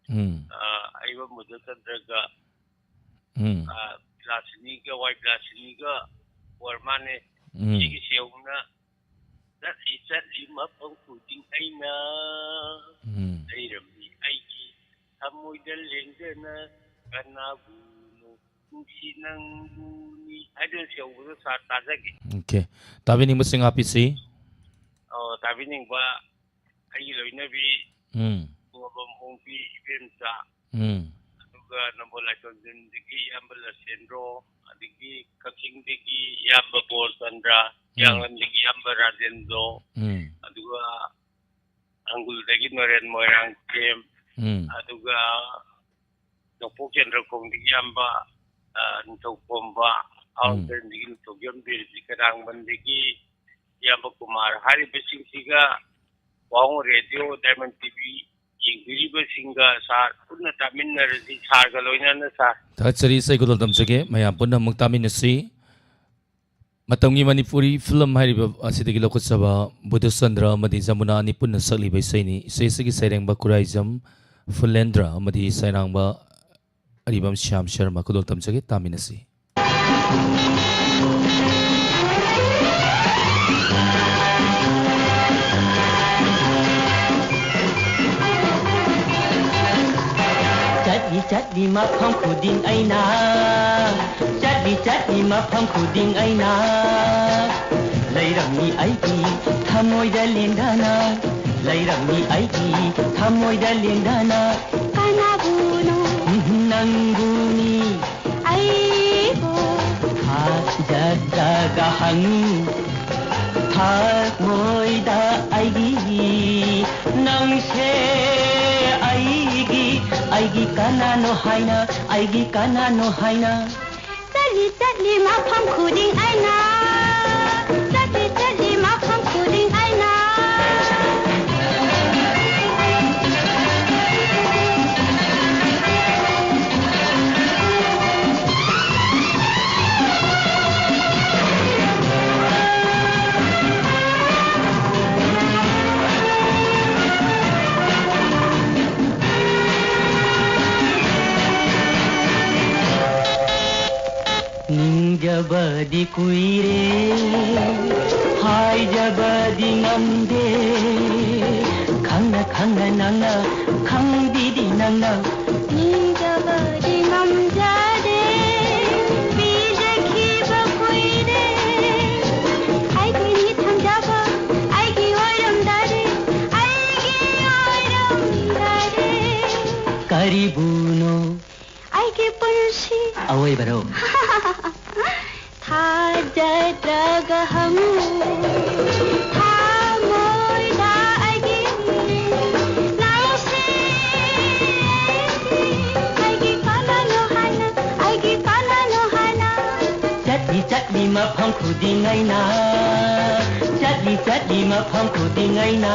ꯎꯝ꯫ ꯑ, ꯑꯩꯕ ꯃꯙꯨꯆꯟꯗ꯭ꯔꯒ, ꯎꯝ꯫ ꯑ, ꯕꯤꯂꯥꯁꯤꯅꯤꯒ, ꯋꯥꯏ ꯕꯤꯂꯥꯁꯤꯅꯤꯒ ꯑꯣꯏꯔ ꯃꯥꯅꯦ꯫ ꯎꯝ꯫ ꯁꯤꯒꯤꯁꯦ ꯍꯧꯅ ꯆꯠꯂꯤ ꯆꯠꯂꯤ ꯃꯐꯝ ꯈꯨꯗꯤꯡ ꯑꯩꯅ ꯎꯝ꯫ ꯂꯩꯔꯝꯃꯤ ꯑꯩꯒꯤ ꯊꯃꯣꯏꯗ ꯂꯦꯡꯗꯅ ꯀꯅꯥꯕꯨꯅꯣ ꯅꯨꯡꯁꯤ ꯅꯪꯕꯨꯅꯤ ꯍꯥꯏꯗꯅ ꯁꯤ ꯍꯧꯕꯗꯣ ꯁꯥꯔ ꯇꯥꯖꯒꯦ꯫ ꯑꯣꯀꯦ꯫ ꯇꯥꯕꯤꯅꯤꯡꯕ ꯁꯤꯡ ꯍꯥꯞꯄꯤꯁꯤ꯫ ꯑꯣ, ꯇꯥꯕꯤꯅꯤꯡꯕ ꯑꯩꯒꯤ ꯂꯣꯏꯅꯕꯤ ꯎꯝ꯫ ꯄꯨꯡꯉꯕꯝ ꯑꯣꯡꯕꯤ ꯏꯕꯦꯝꯆꯥ, ꯎꯝ꯫ ꯑꯗꯨꯒ ꯅꯝꯕꯣꯜ ꯂꯥꯏꯁ꯭ꯔꯝꯗꯒꯤ ꯏꯌꯥꯝꯕ ꯂꯁꯦꯟꯗ꯭ꯔꯣ, ꯑꯗꯒꯤ ꯀꯛꯆꯤꯡꯗꯒꯤ ꯏꯌꯥꯝꯕ ꯕꯣꯜꯆꯟꯗ꯭ꯔ, ꯎꯝ꯫ ꯍꯤꯌꯥꯡꯂꯝꯗꯒꯤ ꯏꯌꯥꯝꯕ ꯔꯥꯖꯦꯟꯗ꯭ꯔꯣ, ꯎꯝ꯫ ꯑꯗꯨꯒ ꯍꯪꯒꯨꯜꯗꯒꯤ ꯅꯣꯔꯦꯟ ꯃꯣꯏꯔꯥꯡꯊꯦꯝ, ꯎꯝ꯫ ꯑꯗꯨꯒ ꯅꯣꯡꯄꯣꯛ ꯆꯟꯗ꯭ꯔꯈꯣꯡꯗꯒꯤ ꯏꯌꯥꯝꯕ, ꯑ, ꯅꯤꯡꯊꯧꯈꯣꯝꯕ, ꯎꯝ꯫ ꯑꯋꯥꯡꯊꯦꯝꯗꯒꯤ ꯅꯤꯡꯊꯧꯖꯝ ꯕꯤꯔꯖꯤꯠ, ꯀꯩꯔꯥꯡꯕꯟꯗꯒꯤ ꯏꯌꯥꯝꯕ ꯀꯨꯃꯥꯔ ꯍꯥꯏꯔꯤꯕꯁꯤꯡꯁꯤꯒ ꯋꯥꯍꯣꯡ ꯔꯦꯗꯤꯑꯣ, ꯗꯥꯏꯃꯟ ꯇꯤ ꯚꯤ ꯌꯦꯡꯕꯤꯔꯤꯕꯁꯤꯡꯒ ꯁꯥꯔ ꯄꯨꯟꯅ ꯇꯥꯃꯤꯟꯅꯔꯁꯤ, ꯁꯥꯔꯒ ꯂꯣꯏꯅꯅ ꯁꯥꯔ꯫ ꯊꯥꯒꯠꯆꯔꯤ, ꯏꯁꯩ ꯈꯨꯗꯣꯜ ꯇꯝꯖꯒꯦ, ꯃꯌꯥꯝ ꯄꯨꯟꯅ ꯑꯃꯨꯛ ꯇꯥꯃꯤꯟꯅꯁꯤ꯫ ꯃꯇꯝꯒꯤ ꯃꯅꯤꯄꯨꯔꯤ ꯐꯤꯂꯝ ꯍꯥꯏꯔꯤꯕ ꯑꯁꯤꯗꯒꯤ ꯂꯧꯈꯠꯆꯕ ꯕꯨꯙꯆꯟꯗ꯭ꯔ ꯑꯃꯗꯤ ꯖꯃꯨꯅꯥ ꯑꯅꯤ ꯄꯨꯟꯅ ꯁꯛꯂꯤꯕ ꯏꯁꯩꯅꯤ꯫ ꯏꯁꯩ ꯑꯁꯤꯒꯤ ꯁꯩꯔꯦꯡꯕ ꯈꯨꯔꯥꯏꯖꯝ ꯐꯨꯂꯦꯟꯗ꯭ꯔ ꯑꯃꯗꯤ ꯁꯩꯔꯥꯡꯕ ꯑꯔꯤꯕꯝ ꯁ꯭ꯌꯥꯝ ꯁꯔꯃ꯫ ꯈꯨꯗꯣꯜ ꯇꯝꯖꯒꯦ, ꯇꯥꯃꯤꯟꯅꯁꯤ꯫ ꯆꯠꯂꯤ ꯆꯠꯂꯤ ꯃꯐꯝ ꯈꯨꯗꯤꯡ ꯑꯩꯅ, ꯆꯠꯂꯤ ꯆꯠꯂꯤ ꯃꯐꯝ ꯈꯨꯗꯤꯡ ꯑꯩꯅ, ꯂꯩꯔꯝꯃꯤ ꯑꯩꯒꯤ ꯊꯃꯣꯏꯗ ꯂꯦꯡꯗꯅ, ꯂꯩꯔꯝꯃꯤ ꯑꯩꯒꯤ ꯊꯃꯣꯏꯗ ꯂꯦꯡꯗꯅ꯫ ꯀꯅꯥꯕꯨꯅꯣ? ꯅꯪꯕꯨꯅꯤ꯫ ꯑꯩꯕꯨ ꯊꯥꯖꯗ꯭ꯔꯒ ꯍꯪꯉꯨ ꯊꯃꯣꯏꯗ ꯑꯩꯒꯤ, ꯅꯪꯁꯦ ꯑꯩꯒꯤ, ꯑꯩꯒꯤ ꯀꯅꯥꯅꯣ ꯍꯥꯏꯅ, ꯑꯩꯒꯤ ꯀꯅꯥꯅꯣ ꯍꯥꯏꯅ꯫ ꯆꯠꯂꯤ ꯆꯠꯂꯤ ꯃꯐꯝ ꯈꯨꯗꯤꯡ ꯑꯩꯅ, ꯆꯠꯂꯤ ꯆꯠꯂꯤ ꯃꯐꯝ ꯈꯨꯗꯤꯡ ꯑꯩꯅ꯫ ꯗꯤ ꯀꯨꯏꯔꯦ, ꯍꯥꯏꯖꯕꯗꯤ ꯉꯝꯗꯦ, ꯈꯪꯅ ꯈꯪꯅ ꯅꯪꯅ, ꯈꯪꯕꯤꯗꯤ ꯅꯪꯅ꯫ ꯅꯤꯡꯖꯕꯗꯤ ꯉꯝꯖꯗꯦ, ꯄꯤꯖꯈꯤꯕ ꯀꯨꯏꯔꯦ꯫ ꯑꯩꯒꯤ ꯃꯤꯠ ꯊꯝꯖꯕ, ꯑꯩꯒꯤ ꯑꯣꯏꯔꯝꯗꯔꯦ, ꯑꯩꯒꯤ ꯑꯣꯏꯔꯝꯗꯔꯦ꯫ ꯀꯔꯤꯕꯨꯅꯣ? ꯑꯩꯒꯤ ꯄꯨꯟꯁꯤ ꯑꯑꯣꯏꯕꯔꯣ? ꯊꯥꯖꯗ꯭ꯔꯒ ꯍꯪꯉꯨ, ꯊꯃꯣꯏꯗ ꯑꯩꯒꯤ ꯅꯪꯁꯦ꯫ ꯑꯩꯒꯤ ꯀꯅꯥꯅꯣ ꯍꯥꯏꯅ, ꯑꯩꯒꯤ ꯀꯅꯥꯅꯣ ꯍꯥꯏꯅ꯫ ꯆꯠꯂꯤ ꯆꯠꯂꯤ ꯃꯐꯝ ꯈꯨꯗꯤꯡ ꯑꯩꯅ, ꯆꯠꯂꯤ ꯆꯠꯂꯤ ꯃꯐꯝ ꯈꯨꯗꯤꯡ ꯑꯩꯅ꯫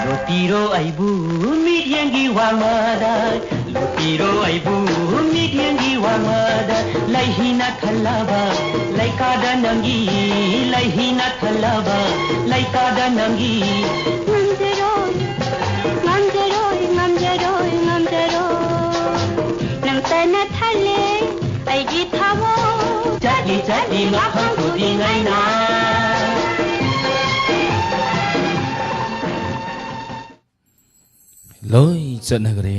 ꯂꯣꯠꯄꯤꯔꯣ ꯑꯩꯕꯨ ꯃꯤꯠꯌꯦꯡꯒꯤ ꯋꯥꯡꯃꯗ, ꯂꯣꯠꯄꯤꯔꯣ ꯑꯩꯕꯨ ꯃꯤꯠꯌꯦꯡꯒꯤ ꯋꯥꯡꯃꯗ꯫ ꯂꯩꯍꯤꯅ ꯊꯜꯂꯕ ꯂꯩꯀꯥꯗ ꯅꯪꯒꯤ, ꯂꯩꯍꯤꯅ ꯊꯜꯂꯕ ꯂꯩꯀꯥꯗ ꯅꯪꯒꯤ꯫ ꯉꯝꯖꯔꯣꯏ, ꯉꯝꯖꯔꯣꯏ, ꯉꯝꯖꯔꯣꯏ, ꯉꯝꯖꯔꯣꯏ꯫ ꯅꯪꯇꯅ ꯊꯜꯂꯦ ꯑꯩꯒꯤ ꯊꯃꯣꯏ꯫ ꯆꯠꯂꯤ ꯆꯠꯂꯤ ꯃꯐꯝ ꯈꯨꯗꯤꯡ ꯑꯩꯅ꯫ ꯂꯣꯏ ꯆꯠꯅꯈ꯭ꯔꯦ꯫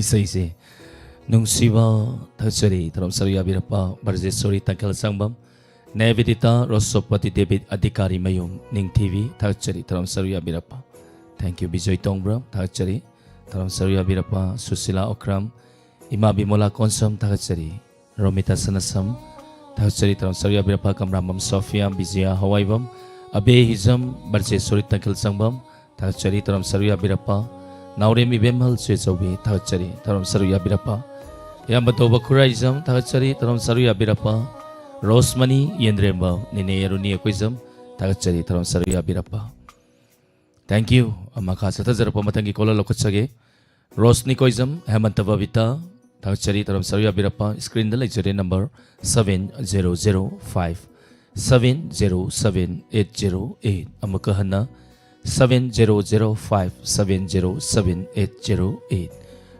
ꯏꯁꯩꯁꯦ ꯅꯨꯡꯁꯤꯕ꯫ ꯊꯥꯒꯠꯆꯔꯤ꯫ ꯊꯧꯔꯝ ꯁꯔꯨꯛ ꯌꯥꯕꯤꯔꯛꯄ ꯕ꯭ꯔꯖꯦꯁꯣꯔꯤ ꯇꯈꯦꯜ ꯁꯪꯕꯝ, ꯅꯦꯕꯤꯗꯤꯇꯥ ꯔꯣꯁꯣꯄꯇꯤ, ꯗꯦꯕꯤꯠ ꯑꯙꯤꯀꯥꯔꯤ ꯃꯌꯨꯝ ꯅꯤꯡꯊꯤꯕꯤ꯫ ꯊꯥꯒꯠꯆꯔꯤ꯫ ꯊꯧꯔꯝ ꯁꯔꯨꯛ ꯌꯥꯕꯤꯔꯛꯄ꯫ Thank you, ꯕꯤꯖꯣꯏ ꯇꯣꯡꯕ꯭ꯔꯝ꯫ ꯊꯥꯒꯠꯆꯔꯤ꯫ ꯊꯧꯔꯝ ꯁꯔꯨꯛ ꯌꯥꯕꯤꯔꯛꯄ ꯁꯨꯁꯤꯂꯥ ꯑꯣꯀ꯭ꯔꯝ, ꯏꯃꯥ ꯕꯤꯃꯣꯂꯥ ꯀꯣꯟꯁꯝ꯫ ꯊꯥꯒꯠꯆꯔꯤ꯫ ꯔꯣꯃꯤꯇꯥ ꯁꯅꯥꯁꯝ꯫ ꯊꯥꯒꯠꯆꯔꯤ꯫ ꯊꯧꯔꯝ ꯁꯔꯨꯛ ꯌꯥꯕꯤꯔꯛꯄ ꯀꯝꯔꯥꯝꯕꯝ ꯁꯣꯐꯤꯌꯥ, ꯕꯤꯖꯌꯥ ꯍꯋꯥꯏꯕꯝ, ꯑꯕꯦ ꯍꯤꯖꯝ, ꯕ꯭ꯔꯖꯦꯁꯣꯔꯤ ꯇꯈꯦꯜ ꯁꯪꯕꯝ꯫ ꯊꯥꯒꯠꯆꯔꯤ꯫ ꯊꯧꯔꯝ ꯁꯔꯨꯛ ꯌꯥꯕꯤꯔꯛꯄ ꯅꯥꯎꯔꯦꯝ ꯏꯕꯦꯝꯍꯜ ꯆꯦꯆꯧꯕꯤ꯫ ꯊꯥꯒꯠꯆꯔꯤ꯫ ꯊꯧꯔꯝ ꯁꯔꯨꯛ ꯌꯥꯕꯤꯔꯛꯄ ꯏꯌꯥꯝꯕ ꯇꯧꯕ ꯈꯨꯔꯥꯏꯖꯝ꯫ ꯊꯥꯒꯠꯆꯔꯤ꯫ ꯊꯧꯔꯝ ꯁꯔꯨꯛ ꯌꯥꯕꯤꯔꯛꯄ ꯔꯣꯁꯃꯅꯤ ꯌꯦꯟꯗ꯭ꯔꯦꯝꯕꯝ, ꯅꯦꯅꯦ ꯑꯔꯨꯅꯤ ꯑꯩꯈꯣꯏꯖꯝ꯫ ꯊꯥꯒꯠꯆꯔꯤ꯫ ꯊꯧꯔꯝ ꯁꯔꯨꯛ ꯌꯥꯕꯤꯔꯛꯄ꯫ Thank you꯫ ꯃꯈꯥ ꯆꯠꯊꯖꯔꯛꯄ ꯃꯊꯪꯒꯤ caller ꯂꯧꯈꯠꯆꯒꯦ꯫ ꯔꯣꯁꯅꯤ ꯀꯣꯏꯖꯝ, ꯍꯦꯃꯟꯇ ꯕꯕꯤꯇꯥ, ꯊꯥꯒꯠꯆꯔꯤ ꯊꯧꯔꯝ ꯁꯔꯨꯛ ꯌꯥꯕꯤꯔꯛꯄ꯫ Screenꯗ ꯂꯩꯖꯔꯦ number seven zero zero five seven zero seven eight zero eight꯫ ꯑꯃꯨꯛꯀ ꯍꯟꯅ seven zero zero five seven zero seven eight zero eight꯫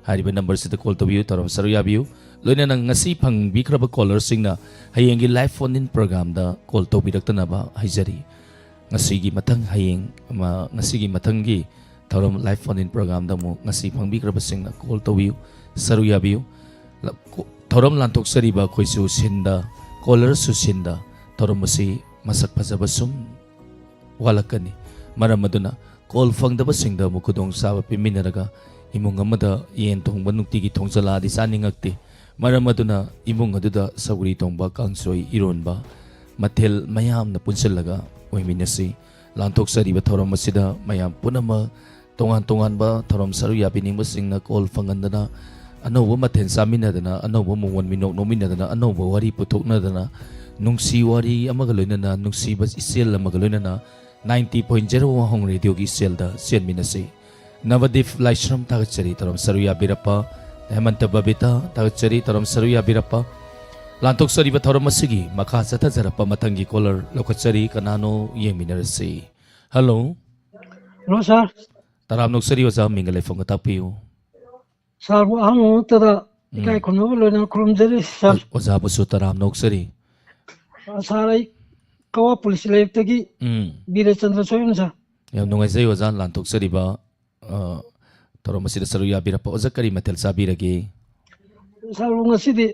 ꯍꯥꯏꯔꯤꯕ numberꯁꯤꯗ call ꯇꯧꯕꯤꯌꯨ, ꯊꯧꯔꯝ ꯁꯔꯨꯛ ꯌꯥꯕꯤꯌꯨ꯫ ꯂꯣꯏꯅꯅ ꯉꯁꯤ ꯐꯪꯕꯤꯈ꯭ꯔꯕ callerꯁꯤꯡꯅ ꯍꯌꯦꯡꯒꯤ live phone in programꯗ call ꯇꯧꯕꯤꯔꯛꯇꯅꯕ ꯍꯥꯏꯖꯔꯤ꯫ ꯉꯁꯤꯒꯤ ꯃꯊꯪ ꯍꯌꯦꯡ, ꯑꯃ, ꯉꯁꯤꯒꯤ ꯃꯊꯪꯒꯤ ꯊꯧꯔꯝ live phone in programꯗ ꯑꯃꯨꯛ ꯉꯁꯤ ꯐꯪꯕꯤꯈ꯭ꯔꯕꯁꯤꯡꯅ call ꯇꯧꯕꯤꯌꯨ, ꯁꯔꯨꯛ ꯌꯥꯕꯤꯌꯨ꯫ ꯂ-, ꯀꯣ-, ꯊꯧꯔꯝ ꯂꯥꯟꯊꯣꯛꯆꯔꯤꯕ ꯑꯩꯈꯣꯏꯁꯨ ꯁꯤꯟꯗ, callerꯁꯨ ꯁꯤꯟꯗ, ꯊꯧꯔꯝ ꯑꯁꯤ ꯃꯁꯛ ꯐꯖꯕ ꯁꯨꯝ ꯋꯥꯠꯂꯛꯀꯅꯤ꯫ ꯃꯔꯝ ꯑꯗꯨꯅ call ꯐꯪꯗꯕꯁꯤꯡꯗ ꯑꯃꯨꯛ ꯈꯨꯗꯣꯡꯆꯥꯕ ꯄꯤꯃꯤꯟꯅꯔꯒ, ꯏꯃꯨꯡ ꯑꯃꯗ ꯌꯦꯟ ꯊꯣꯡꯕ ꯅꯨꯡꯇꯤꯒꯤ ꯊꯣꯡꯖꯜꯂꯛꯑꯗꯤ ꯆꯥꯅꯤꯡꯉꯛꯇꯦ꯫ ꯃꯔꯝ ꯑꯗꯨꯅ ꯏꯃꯨꯡ ꯑꯗꯨꯗ ꯁꯧꯒ꯭ꯔꯤ ꯊꯣꯡꯕ, ꯀꯥꯡꯁꯣꯏ, ꯏꯔꯣꯟꯕ, ꯃꯊꯦꯜ ꯃꯌꯥꯝꯅ ꯄꯨꯟꯁꯤꯜꯂꯒ ꯑꯣꯏꯃꯤꯟꯅꯁꯤ꯫ ꯂꯥꯟꯊꯣꯛꯆꯔꯤꯕ ꯊꯧꯔꯝ ꯑꯁꯤꯗ ꯃꯌꯥꯝ ꯄꯨꯝꯅꯃꯛ ꯇꯣꯉꯥꯟ ꯇꯣꯉꯥꯟꯕ ꯊꯧꯔꯝ ꯁꯔꯨꯛ ꯌꯥꯕꯤꯅꯤꯡꯕꯁꯤꯡꯅ call ꯐꯪꯍꯟꯗꯅ, ꯑꯅꯧꯕ ꯃꯊꯦꯜ ꯆꯥꯃꯤꯟꯅꯗꯅ, ꯑꯅꯧꯕ ꯃꯑꯣꯡ ꯃꯤꯅꯣꯛ ꯅꯣꯛꯃꯤꯟꯅꯗꯅ, ꯑꯅꯧꯕ ꯋꯥꯔꯤ ꯄꯨꯊꯣꯛꯅꯗꯅ, ꯅꯨꯡꯁꯤ ꯋꯥꯔꯤ ꯑꯃꯒ ꯂꯣꯏꯅꯅ, ꯅꯨꯡꯁꯤꯕ ꯏꯆꯦꯜ ꯑꯃꯒ ꯂꯣꯏꯅꯅ ninety point zero ꯋꯥꯍꯣꯡ ꯔꯦꯗꯤꯑꯣꯒꯤ ꯏꯆꯦꯜꯗ ꯆꯦꯟꯃꯤꯟꯅꯁꯤ꯫ ꯅꯕꯗꯤꯞ ꯂꯥꯏꯁ꯭ꯔꯝ ꯊꯥꯒꯠꯆꯔꯤ ꯊꯧꯔꯝ ꯁꯔꯨꯛ ꯌꯥꯕꯤꯔꯛꯄ꯫ ꯍꯦꯃꯟꯇ ꯕꯕꯤꯇꯥ ꯊꯥꯒꯠꯆꯔꯤ ꯊꯧꯔꯝ ꯁꯔꯨꯛ ꯌꯥꯕꯤꯔꯛꯄ꯫ ꯂꯥꯟꯊꯣꯛꯆꯔꯤꯕ ꯊꯧꯔꯝ ꯑꯁꯤꯒꯤ ꯃꯈꯥ ꯆꯠꯊꯖꯔꯛꯄ ꯃꯊꯪꯒꯤ caller ꯂꯧꯈꯠꯆꯔꯤ꯫ ꯀꯅꯥꯅꯣ ꯌꯦꯡꯃꯤꯟꯅꯔꯁꯤ꯫ Hello꯫ Hello, sir꯫ ꯇꯔꯥꯝꯅ ꯑꯣꯛꯆꯔꯤ ꯑꯣꯖꯥ, ꯃꯤꯡꯒ ꯂꯩꯐꯝꯒ ꯇꯥꯛꯄꯤꯌꯨ꯫ Sirꯕꯨ ꯑꯍꯥꯟꯕ ꯃꯛꯇꯗ ꯎꯝ꯫ ꯏꯀꯥꯏ ꯈꯨꯝꯅꯕ ꯂꯣꯏꯅꯅ ꯈꯨꯔꯨꯝꯖꯔꯤ, sir꯫ ꯑꯣ-, ꯑꯣꯖꯥꯕꯨꯁꯨ ꯇꯔꯥꯝꯅ ꯑꯣꯛꯆꯔꯤ꯫ ꯑ, sir, ꯑꯩ ꯀꯋꯥ police ꯂꯩꯔꯛꯇꯒꯤ ꯎꯝ꯫ ꯕꯤꯔꯦꯆꯟꯗ꯭ꯔ ꯁꯣꯏꯕꯝ, sir꯫ ꯌꯥꯝ ꯅꯨꯡꯉꯥꯏꯖꯩ ꯑꯣꯖꯥ, ꯂꯥꯟꯊꯣꯛꯆꯔꯤꯕ, ꯑ, ꯊꯧꯔꯝ ꯑꯁꯤꯗ ꯁꯔꯨꯛ ꯌꯥꯕꯤꯔꯛꯄ꯫ ꯑꯣꯖꯥ, ꯀꯔꯤ ꯃꯊꯦꯜ ꯆꯥꯕꯤꯔꯒꯦ? Sir, ꯉꯁꯤꯗꯤ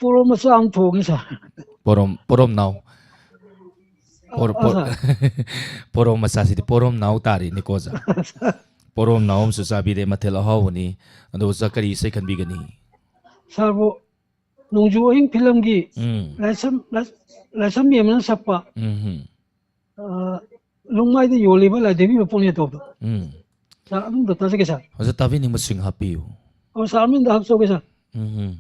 ꯄꯣꯔꯣꯝ ꯃꯆꯥ ꯑꯃ ꯊꯣꯡꯉꯤ, sir꯫ ꯄꯣꯔꯣꯝ, ꯄꯣꯔꯣꯝ ꯅꯥꯎ꯫ ꯄꯣꯔ-, ꯑ, ꯄꯣꯔ-, sir꯫ ꯄꯣꯔꯣꯝ ꯃꯆꯥꯁꯤꯗꯤ ꯄꯣꯔꯣꯝ ꯅꯥꯎ ꯇꯥꯔꯦꯅꯦꯀꯣ, ꯑꯣꯖꯥ꯫ ꯄꯣꯔꯣꯝ ꯅꯥꯎ ꯑꯃꯁꯨ ꯆꯥꯕꯤꯔꯦ, ꯃꯊꯦꯜ ꯑꯍꯥꯎꯕꯅꯤ꯫ ꯑꯗꯣ ꯑꯣꯖꯥ, ꯀꯔꯤ ꯏꯁꯩ ꯈꯟꯕꯤꯒꯅꯤ? Sirꯕꯨ ꯅꯣꯡꯖꯨ ꯑꯍꯤꯡ filmꯒꯤ ꯎꯝ꯫ ꯂꯥꯏꯁ꯭ꯔꯝ, ꯂꯥꯏ-, ꯂꯥꯏꯁ꯭ꯔꯝ ꯕꯦꯝꯃꯅ ꯁꯛꯄ, ꯎꯝ ꯍꯨꯝ꯫ ꯑ, ꯂꯨꯡꯃꯥꯏꯗ ꯌꯣꯜꯂꯤꯕ ꯂꯥꯏꯙꯤꯕꯤ ꯃꯄꯣꯛꯅꯦ ꯇꯧꯕꯗꯣ꯫ ꯎꯝ꯫ Sir, ꯑꯗꯨꯝꯇ ꯇꯥꯖꯒꯦ, sir꯫ ꯑꯣꯖꯥ, ꯇꯥꯕꯤꯅꯤꯡꯕꯁꯤꯡ ꯍꯥꯞꯄꯤꯌꯨ꯫ ꯑꯣ, sir, ꯑꯃꯗ ꯍꯥꯞꯆꯧꯒꯦ, sir꯫ ꯎꯝ ꯍꯨꯝ꯫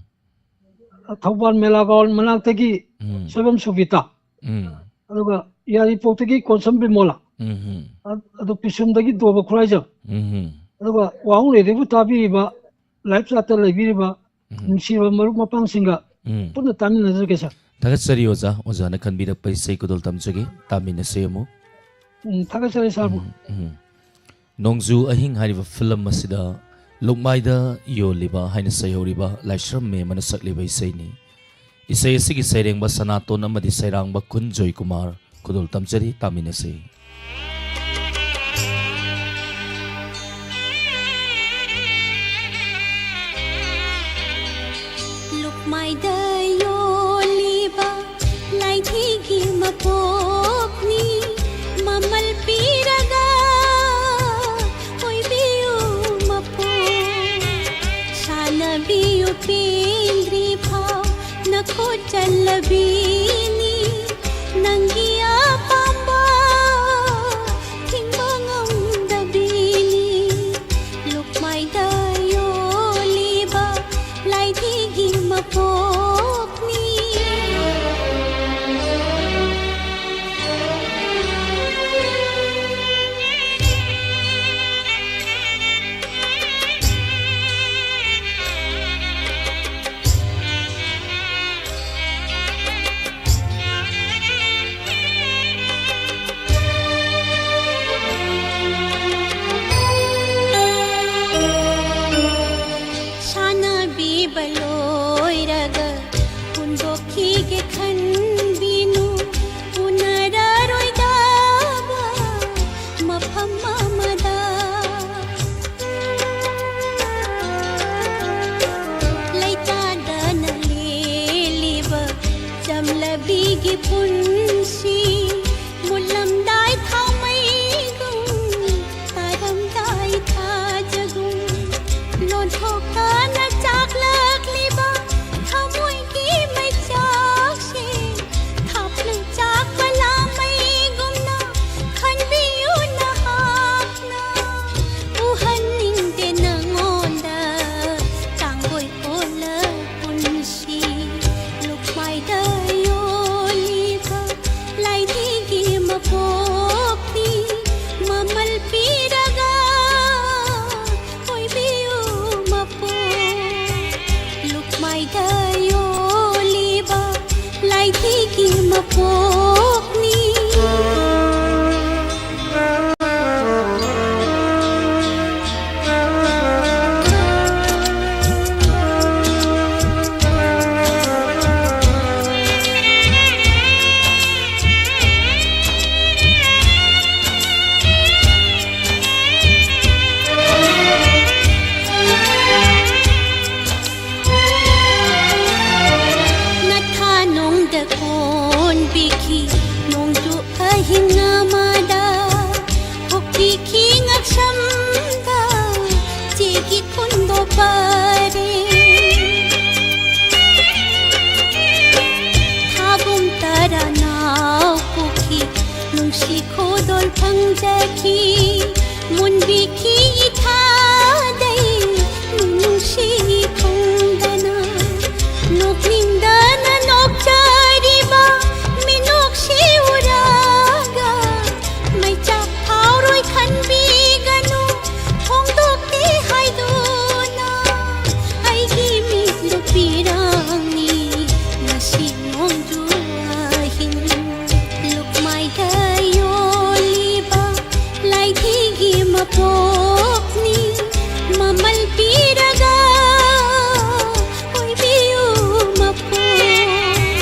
ꯑ, ꯊꯧꯕꯥꯜ ꯃꯦꯂꯥ ground ꯃꯅꯥꯛꯇꯒꯤ ꯎꯝ꯫ ꯁꯣꯏꯕꯝ ꯁꯨꯕꯤꯇꯥ꯫ ꯎꯝ꯫ ꯑꯗꯨꯒ ꯌꯥꯏꯔꯤꯄꯣꯛꯇꯒꯤ ꯀꯣꯟꯁꯝ ꯕꯤꯃꯣꯂꯥ꯫ ꯎꯝ ꯍꯨꯝ꯫ ꯑ-, ꯑꯗꯨ ꯄꯤꯁꯨꯝꯗꯒꯤ ꯗꯣꯕ ꯈꯨꯔꯥꯏꯖꯝ꯫ ꯎꯝ ꯍꯨꯝ꯫ ꯑꯗꯨꯒ ꯋꯥꯍꯣꯡ ꯔꯦꯗꯤꯑꯣꯕꯨ ꯇꯥꯕꯤꯔꯤꯕ live chatꯇ ꯂꯩꯕꯤꯔꯤꯕ ꯅꯨꯡꯁꯤꯔꯕ ꯃꯔꯨꯞ ꯃꯄꯥꯡꯁꯤꯡꯒ ꯎꯝ꯫ ꯄꯨꯟꯅ ꯇꯥꯃꯤꯟꯅꯖꯒꯦ ꯁꯥꯔ꯫ ꯊꯥꯒꯠꯆꯔꯤ ꯑꯣꯖꯥ꯫ ꯑꯣꯖꯥꯅ ꯈꯟꯕꯤꯔꯛꯄ ꯏꯁꯩ ꯈꯨꯗꯣꯜ ꯇꯝꯖꯒꯦ꯫ ꯇꯥꯃꯤꯟꯅꯁꯦ ꯑꯃꯨꯛ꯫ ꯎꯝ, ꯊꯥꯒꯠꯆꯔꯤ ꯁꯥꯔꯕꯨ꯫ ꯎꯝ, ꯎꯝ꯫ ꯅꯣꯡꯖꯨ ꯑꯍꯤꯡ ꯍꯥꯏꯔꯤꯕ ꯐꯤꯂꯝ ꯑꯁꯤꯗ ꯂꯨꯛꯃꯥꯏꯗ ꯌꯣꯜꯂꯤꯕ ꯍꯥꯏꯅ ꯁꯩꯍꯧꯔꯤꯕ ꯂꯥꯏꯁ꯭ꯔꯝ ꯃꯦꯝ ꯑꯃꯅ ꯁꯛꯂꯤꯕ ꯏꯁꯩꯅꯤ꯫ ꯏꯁꯩ ꯑꯁꯤꯒꯤ ꯁꯩꯔꯦꯡꯕ ꯁꯅꯥꯇꯣꯟ ꯑꯃꯗꯤ ꯁꯩꯔꯥꯡꯕ ꯈꯨꯟ ꯖꯣꯏꯀꯨꯃꯥꯔ꯫ ꯈꯨꯗꯣꯜ ꯇꯝꯖꯔꯤ, ꯇꯥꯃꯤꯟꯅꯁꯤ꯫ ꯂꯨꯛꯃꯥꯏꯗ ꯌꯣꯜꯂꯤꯕ ꯂꯥꯏꯙꯤꯒꯤ ꯃꯄꯣꯛꯅꯤ, ꯃꯃꯜ ꯄꯤꯔꯒ ꯑꯣꯏꯕꯤꯌꯨ ꯃꯄꯣꯛ꯫ ꯁꯥꯟꯅꯕꯤꯌꯨ ꯄꯦꯟꯗ꯭ꯔꯤ ꯐꯥꯎ ꯅꯈꯨꯠ ꯆꯜꯂꯕꯤꯅꯤ, ꯅꯪꯒꯤ ꯑꯄꯥꯝꯕ ꯊꯤꯡꯕ ꯉꯝꯗꯕꯤꯅꯤ꯫ ꯂꯨꯛꯃꯥꯏꯗ ꯌꯣꯜꯂꯤꯕ ꯂꯥꯏꯙꯤꯒꯤ ꯃꯄꯣꯛꯅꯤ꯫ ꯁꯥꯟꯅꯕꯤꯕ ꯂꯣꯏꯔꯒ ꯍꯨꯟꯗꯣꯛꯈꯤꯒꯦ ꯈꯟꯕꯤꯅꯨ, ꯎꯅꯔꯔꯣꯏꯗꯕ ꯃꯐꯝ ꯑꯃꯗ꯫ ꯂꯩꯇꯥꯗꯅ ꯂꯦꯜꯂꯤꯕ ꯆꯝꯂꯕꯤꯒꯤ ꯄꯨꯟꯁꯤ, ꯃꯨꯜꯂꯝꯗꯥꯏ ꯊꯥꯎꯃꯩꯒꯨꯝ, ꯇꯥꯔꯝꯗꯥꯏ ꯊꯥꯖꯒꯨꯝ, ꯂꯣꯟꯊꯣꯛꯇꯅ ꯆꯥꯛꯂꯛꯂꯤꯕ ꯊꯃꯣꯏꯒꯤ ꯃꯩꯆꯥꯛꯁꯦ, ꯊꯥꯞꯅ ꯆꯥꯛꯄ ꯂꯥꯃꯩꯒꯨꯝꯅ ꯈꯟꯕꯤꯌꯨ ꯅꯍꯥꯛꯅ꯫ ꯎꯍꯟꯅꯤꯡꯗꯦ ꯅꯉꯣꯟꯗ ꯇꯥꯡꯒꯣꯏ ꯑꯣꯜꯂ ꯄꯨꯟꯁꯤ꯫ ꯂꯨꯛꯃꯥꯏꯗ ꯌꯣꯜꯂꯤꯕ ꯂꯥꯏꯙꯤꯒꯤ ꯃꯄꯣꯛꯅꯤ, ꯃꯃꯜ ꯄꯤꯔꯒ ꯑꯣꯏꯕꯤꯌꯨ ꯃꯄꯣꯛ꯫ ꯄꯣꯛꯅꯤ꯫ ꯅꯊꯥ ꯅꯣꯡꯗ ꯀꯣꯟꯕꯤꯈꯤ, ꯅꯣꯡꯖꯨ ꯑꯍꯤꯡ ꯑꯃꯗ ꯊꯣꯛꯄꯤꯈꯤ ꯉꯛꯁꯝꯗ ꯆꯦꯒꯤ ꯈꯨꯟꯗꯣ ꯄꯔꯦ꯫ ꯊꯥꯕꯨꯝ ꯇꯔꯥ ꯅꯥꯎ ꯄꯨꯈꯤ, ꯅꯨꯡꯁꯤ ꯈꯨꯗꯣꯜ ꯐꯪꯖꯈꯤ꯫ ꯃꯨꯟꯕꯤꯈꯤ ꯏꯊꯥꯗꯩ ꯅꯨꯡꯁꯤ ꯈꯪꯗꯅ, ꯅꯣꯛꯅꯤꯡꯗꯅ ꯅꯣꯛꯆꯔꯤꯕ ꯃꯤꯅꯣꯛꯁꯤ ꯎꯔꯒ, ꯃꯩꯆꯥꯛ ꯐꯥꯎꯔꯣꯏ ꯈꯟꯕꯤꯒꯅꯨ, ꯐꯣꯡꯗꯣꯛꯇꯦ ꯍꯥꯏꯗꯨꯅ ꯑꯩꯒꯤ ꯃꯤꯠꯇꯨ ꯄꯤꯔꯥꯡꯅꯤ ꯉꯁꯤ ꯅꯣꯡꯖꯨ ꯑꯍꯤꯡ꯫ ꯂꯨꯛꯃꯥꯏꯗ ꯌꯣꯜꯂꯤꯕ ꯂꯥꯏꯙꯤꯒꯤ ꯃꯄꯣꯛꯅꯤ, ꯃꯃꯜ ꯄꯤꯔꯒ ꯑꯣꯏꯕꯤꯌꯨ ꯃꯄꯣꯛ꯫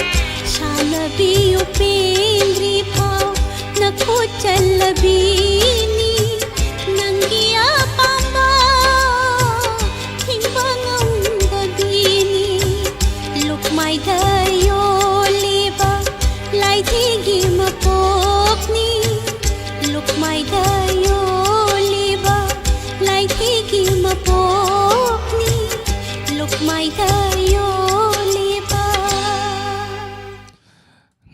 ꯁꯥꯟꯅꯕꯤꯌꯨ ꯄꯦꯟꯗ꯭ꯔꯤ ꯐꯥꯎ ꯅꯈꯨꯠ ꯆꯜꯂꯕꯤꯅꯤ, ꯅꯪꯒꯤ ꯑꯄꯥꯝꯕ ꯊꯤꯡꯕ ꯉꯝꯗꯕꯤꯅꯤ꯫ ꯂꯨꯛꯃꯥꯏꯗ ꯌꯣꯜꯂꯤꯕ ꯂꯥꯏꯙꯤꯒꯤ ꯃꯄꯣꯛꯅꯤ, ꯂꯨꯛꯃꯥꯏꯗ ꯌꯣꯜꯂꯤꯕ ꯂꯥꯏꯙꯤꯒꯤ ꯃꯄꯣꯛꯅꯤ, ꯂꯨꯛꯃꯥꯏꯗ ꯌꯣꯜꯂꯤꯕ꯫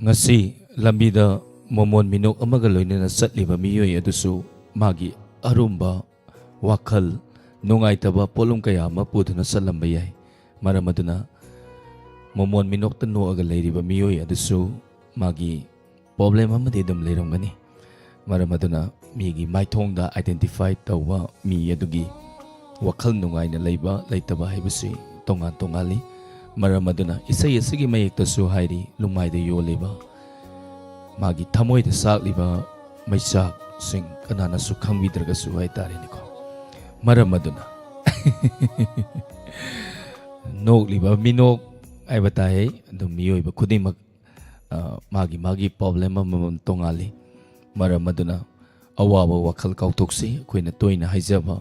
ꯉꯁꯤ ꯂꯝꯕꯤꯗ ꯃꯣꯃꯣꯟ ꯃꯤꯅꯣꯛ ꯑꯃꯒ ꯂꯣꯏꯅꯅ ꯆꯠꯂꯤꯕ ꯃꯤꯑꯣꯏ ꯑꯗꯨꯁꯨ ꯃꯥꯒꯤ ꯑꯔꯨꯝꯕ ꯋꯥꯈꯜ ꯅꯨꯡꯉꯥꯏꯇꯕ ꯄꯣꯠꯂꯨꯝ ꯀꯌꯥ ꯑꯃ ꯄꯨꯗꯨꯅ ꯆꯠꯂꯝꯕ ꯌꯥꯏ꯫ ꯃꯔꯝ ꯑꯗꯨꯅ ꯃꯣꯃꯣꯟ ꯃꯤꯅꯣꯛꯇ ꯅꯣꯛꯑꯒ ꯂꯩꯔꯤꯕ ꯃꯤꯑꯣꯏ ꯑꯗꯨꯁꯨ ꯃꯥꯒꯤ problem ꯑꯃꯗꯤ ꯑꯗꯨꯝ ꯂꯩꯔꯝꯒꯅꯤ꯫ ꯃꯔꯝ ꯑꯗꯨꯅ ꯃꯤꯒꯤ ꯃꯥꯏꯊꯣꯡꯗ identify ꯇꯧꯕ ꯃꯤ ꯑꯗꯨꯒꯤ ꯋꯥꯈꯜ ꯅꯨꯡꯉꯥꯏꯅ ꯂꯩꯕ ꯂꯩꯇꯕ ꯍꯥꯏꯕꯁꯤ ꯇꯣꯉꯥꯟ ꯇꯣꯉꯥꯜꯂꯤ꯫ ꯃꯔꯝ ꯑꯗꯨꯅ ꯏꯁꯩ ꯑꯁꯤꯒꯤ ꯃꯌꯦꯛꯇꯁꯨ ꯍꯥꯏꯔꯤ, ꯂꯨꯃꯥꯏꯗ ꯌꯣꯜꯂꯤꯕ ꯃꯥꯒꯤ ꯊꯃꯣꯏꯗ ꯆꯥꯛꯂꯤꯕ ꯃꯩꯆꯥꯛꯁꯤꯡ ꯀꯅꯥꯅꯁꯨ ꯈꯪꯕꯤꯗ꯭ꯔꯒꯁꯨ ꯍꯥꯏꯇꯥꯔꯦꯅꯦꯀꯣ꯫ ꯃꯔꯝ ꯑꯗꯨꯅ ꯅꯣꯛꯂꯤꯕ ꯃꯤꯅꯣꯛ ꯍꯥꯏꯕ ꯇꯥꯏ꯫ ꯑꯗꯨꯝ ꯃꯤꯑꯣꯏꯕ ꯈꯨꯗꯤꯡꯃꯛ, ꯑ, ꯃꯥꯒꯤ ꯃꯥꯒꯤ problem ꯑꯃꯃꯝ ꯇꯣꯉꯥꯜꯂꯤ꯫ ꯃꯔꯝ ꯑꯗꯨꯅ ꯑꯋꯥꯕ ꯋꯥꯈꯜ ꯀꯥꯎꯊꯣꯛꯁꯤ꯫ ꯑꯩꯈꯣꯏꯅ ꯇꯣꯏꯅ ꯍꯥꯏꯖꯕ,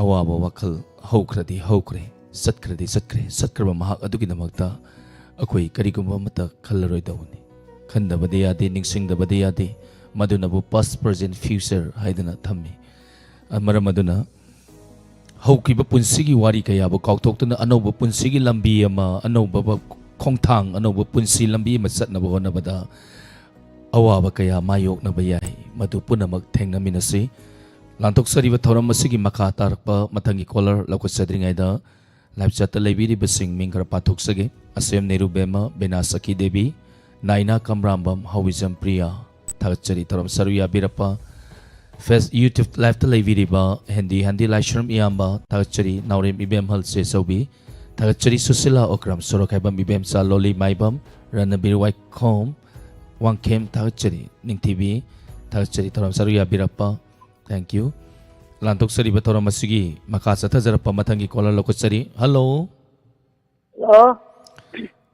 ꯑꯋꯥꯕ ꯋꯥꯈꯜ ꯍꯧꯈ꯭ꯔꯗꯤ ꯍꯧꯈ꯭ꯔꯦ, ꯆꯠꯈ꯭ꯔꯗꯤ ꯆꯠꯈ꯭ꯔꯦ, ꯆꯠꯈ꯭ꯔꯕ ꯃꯍꯥꯛ ꯑꯗꯨꯒꯤꯗꯃꯛꯇ ꯑꯩꯈꯣꯏ ꯀꯔꯤꯒꯨꯝꯕ ꯑꯃꯠꯇ ꯈꯜꯂꯔꯣꯏꯗꯧꯕꯅꯤ꯫ ꯈꯟꯗꯕꯗꯤ ꯌꯥꯗꯦ, ꯅꯤꯡꯁꯤꯡꯗꯕꯗꯤ ꯌꯥꯗꯦ꯫ ꯃꯗꯨꯅꯕꯨ past, present, future ꯍꯥꯏꯗꯅ ꯊꯝꯃꯤ꯫ ꯑ, ꯃꯔꯝ ꯑꯗꯨꯅ ꯍꯧꯈꯤꯕ ꯄꯨꯟꯁꯤꯒꯤ ꯋꯥꯔꯤ ꯀꯌꯥꯕꯨ ꯀꯥꯎꯊꯣꯛꯇꯨꯅ ꯑꯅꯧꯕ ꯄꯨꯟꯁꯤꯒꯤ ꯂꯝꯕꯤ ꯑꯃ, ꯑꯅꯧꯕ ꯈꯣꯡꯊꯥꯡ, ꯑꯅꯧꯕ ꯄꯨꯟꯁꯤ ꯂꯝꯕꯤ ꯑꯃ ꯆꯠꯅꯕ ꯍꯣꯠꯅꯕꯗ ꯑꯋꯥꯕ ꯀꯌꯥ ꯃꯥꯌꯣꯛꯅꯕ ꯌꯥꯏ꯫ ꯃꯗꯨ ꯄꯨꯝꯅꯃꯛ ꯊꯦꯡꯅꯃꯤꯟꯅꯁꯤ꯫ ꯂꯥꯟꯊꯣꯛꯆꯔꯤꯕ ꯊꯧꯔꯝ ꯑꯁꯤꯒꯤ ꯃꯈꯥ ꯇꯥꯔꯛꯄ ꯃꯊꯪꯒꯤ caller ꯂꯧꯈꯠꯆꯗ꯭ꯔꯤꯉꯩꯗ live chatꯇ ꯂꯩꯕꯤꯔꯤꯕꯁꯤꯡ ꯃꯤꯡ ꯈꯔ ꯄꯥꯊꯣꯛꯆꯒꯦ꯫ ꯑꯁꯦꯝ ꯅꯦꯔꯨ ꯕꯦꯝꯃ, ꯕꯦꯅꯥ ꯁꯈꯤ ꯗꯦꯕꯤ, ꯅꯥꯏꯅꯥ ꯀꯝꯔꯥꯝꯕꯝ, ꯍꯧꯏꯖꯝ ꯄ꯭ꯔꯤꯌꯥ, ꯊꯥꯒꯠꯆꯔꯤ ꯊꯧꯔꯝ ꯁꯔꯨꯛ ꯌꯥꯕꯤꯔꯛꯄ꯫ Face-, YouTube liveꯇ ꯂꯩꯕꯤꯔꯤꯕ ꯍꯦꯟꯗꯤ ꯍꯦꯟꯗꯤ ꯂꯥꯏꯁ꯭ꯔꯝ ꯏꯌꯥꯝꯕ, ꯊꯥꯒꯠꯆꯔꯤ꯫ ꯅꯥꯎꯔꯦꯝ ꯏꯕꯦꯝꯍꯜ ꯆꯦꯆꯧꯕꯤ, ꯊꯥꯒꯠꯆꯔꯤ꯫ ꯁꯨꯁꯤꯂꯥ ꯑꯣꯀ꯭ꯔꯝ, ꯁꯣꯔꯣꯛꯈꯥꯏꯕꯝ ꯏꯕꯦꯝꯆꯥ, ꯂꯣꯂꯤ ꯃꯥꯏꯕꯝ, ꯔꯅꯕꯤꯔ ꯋꯥꯏꯈꯣꯝ, ꯋꯥꯡꯈꯦꯝ, ꯊꯥꯒꯠꯆꯔꯤ꯫ ꯅꯤꯡꯊꯤꯕꯤ, ꯊꯥꯒꯠꯆꯔꯤ ꯊꯧꯔꯝ ꯁꯔꯨꯛ ꯌꯥꯕꯤꯔꯛꯄ꯫ Thank you꯫ ꯂꯥꯟꯊꯣꯛꯆꯔꯤꯕ ꯊꯧꯔꯝ ꯑꯁꯤꯒꯤ ꯃꯈꯥ ꯆꯠꯊꯖꯔꯛꯄ ꯃꯊꯪꯒꯤ caller ꯂꯧꯈꯠꯆꯔꯤ꯫ Hello꯫ Hello꯫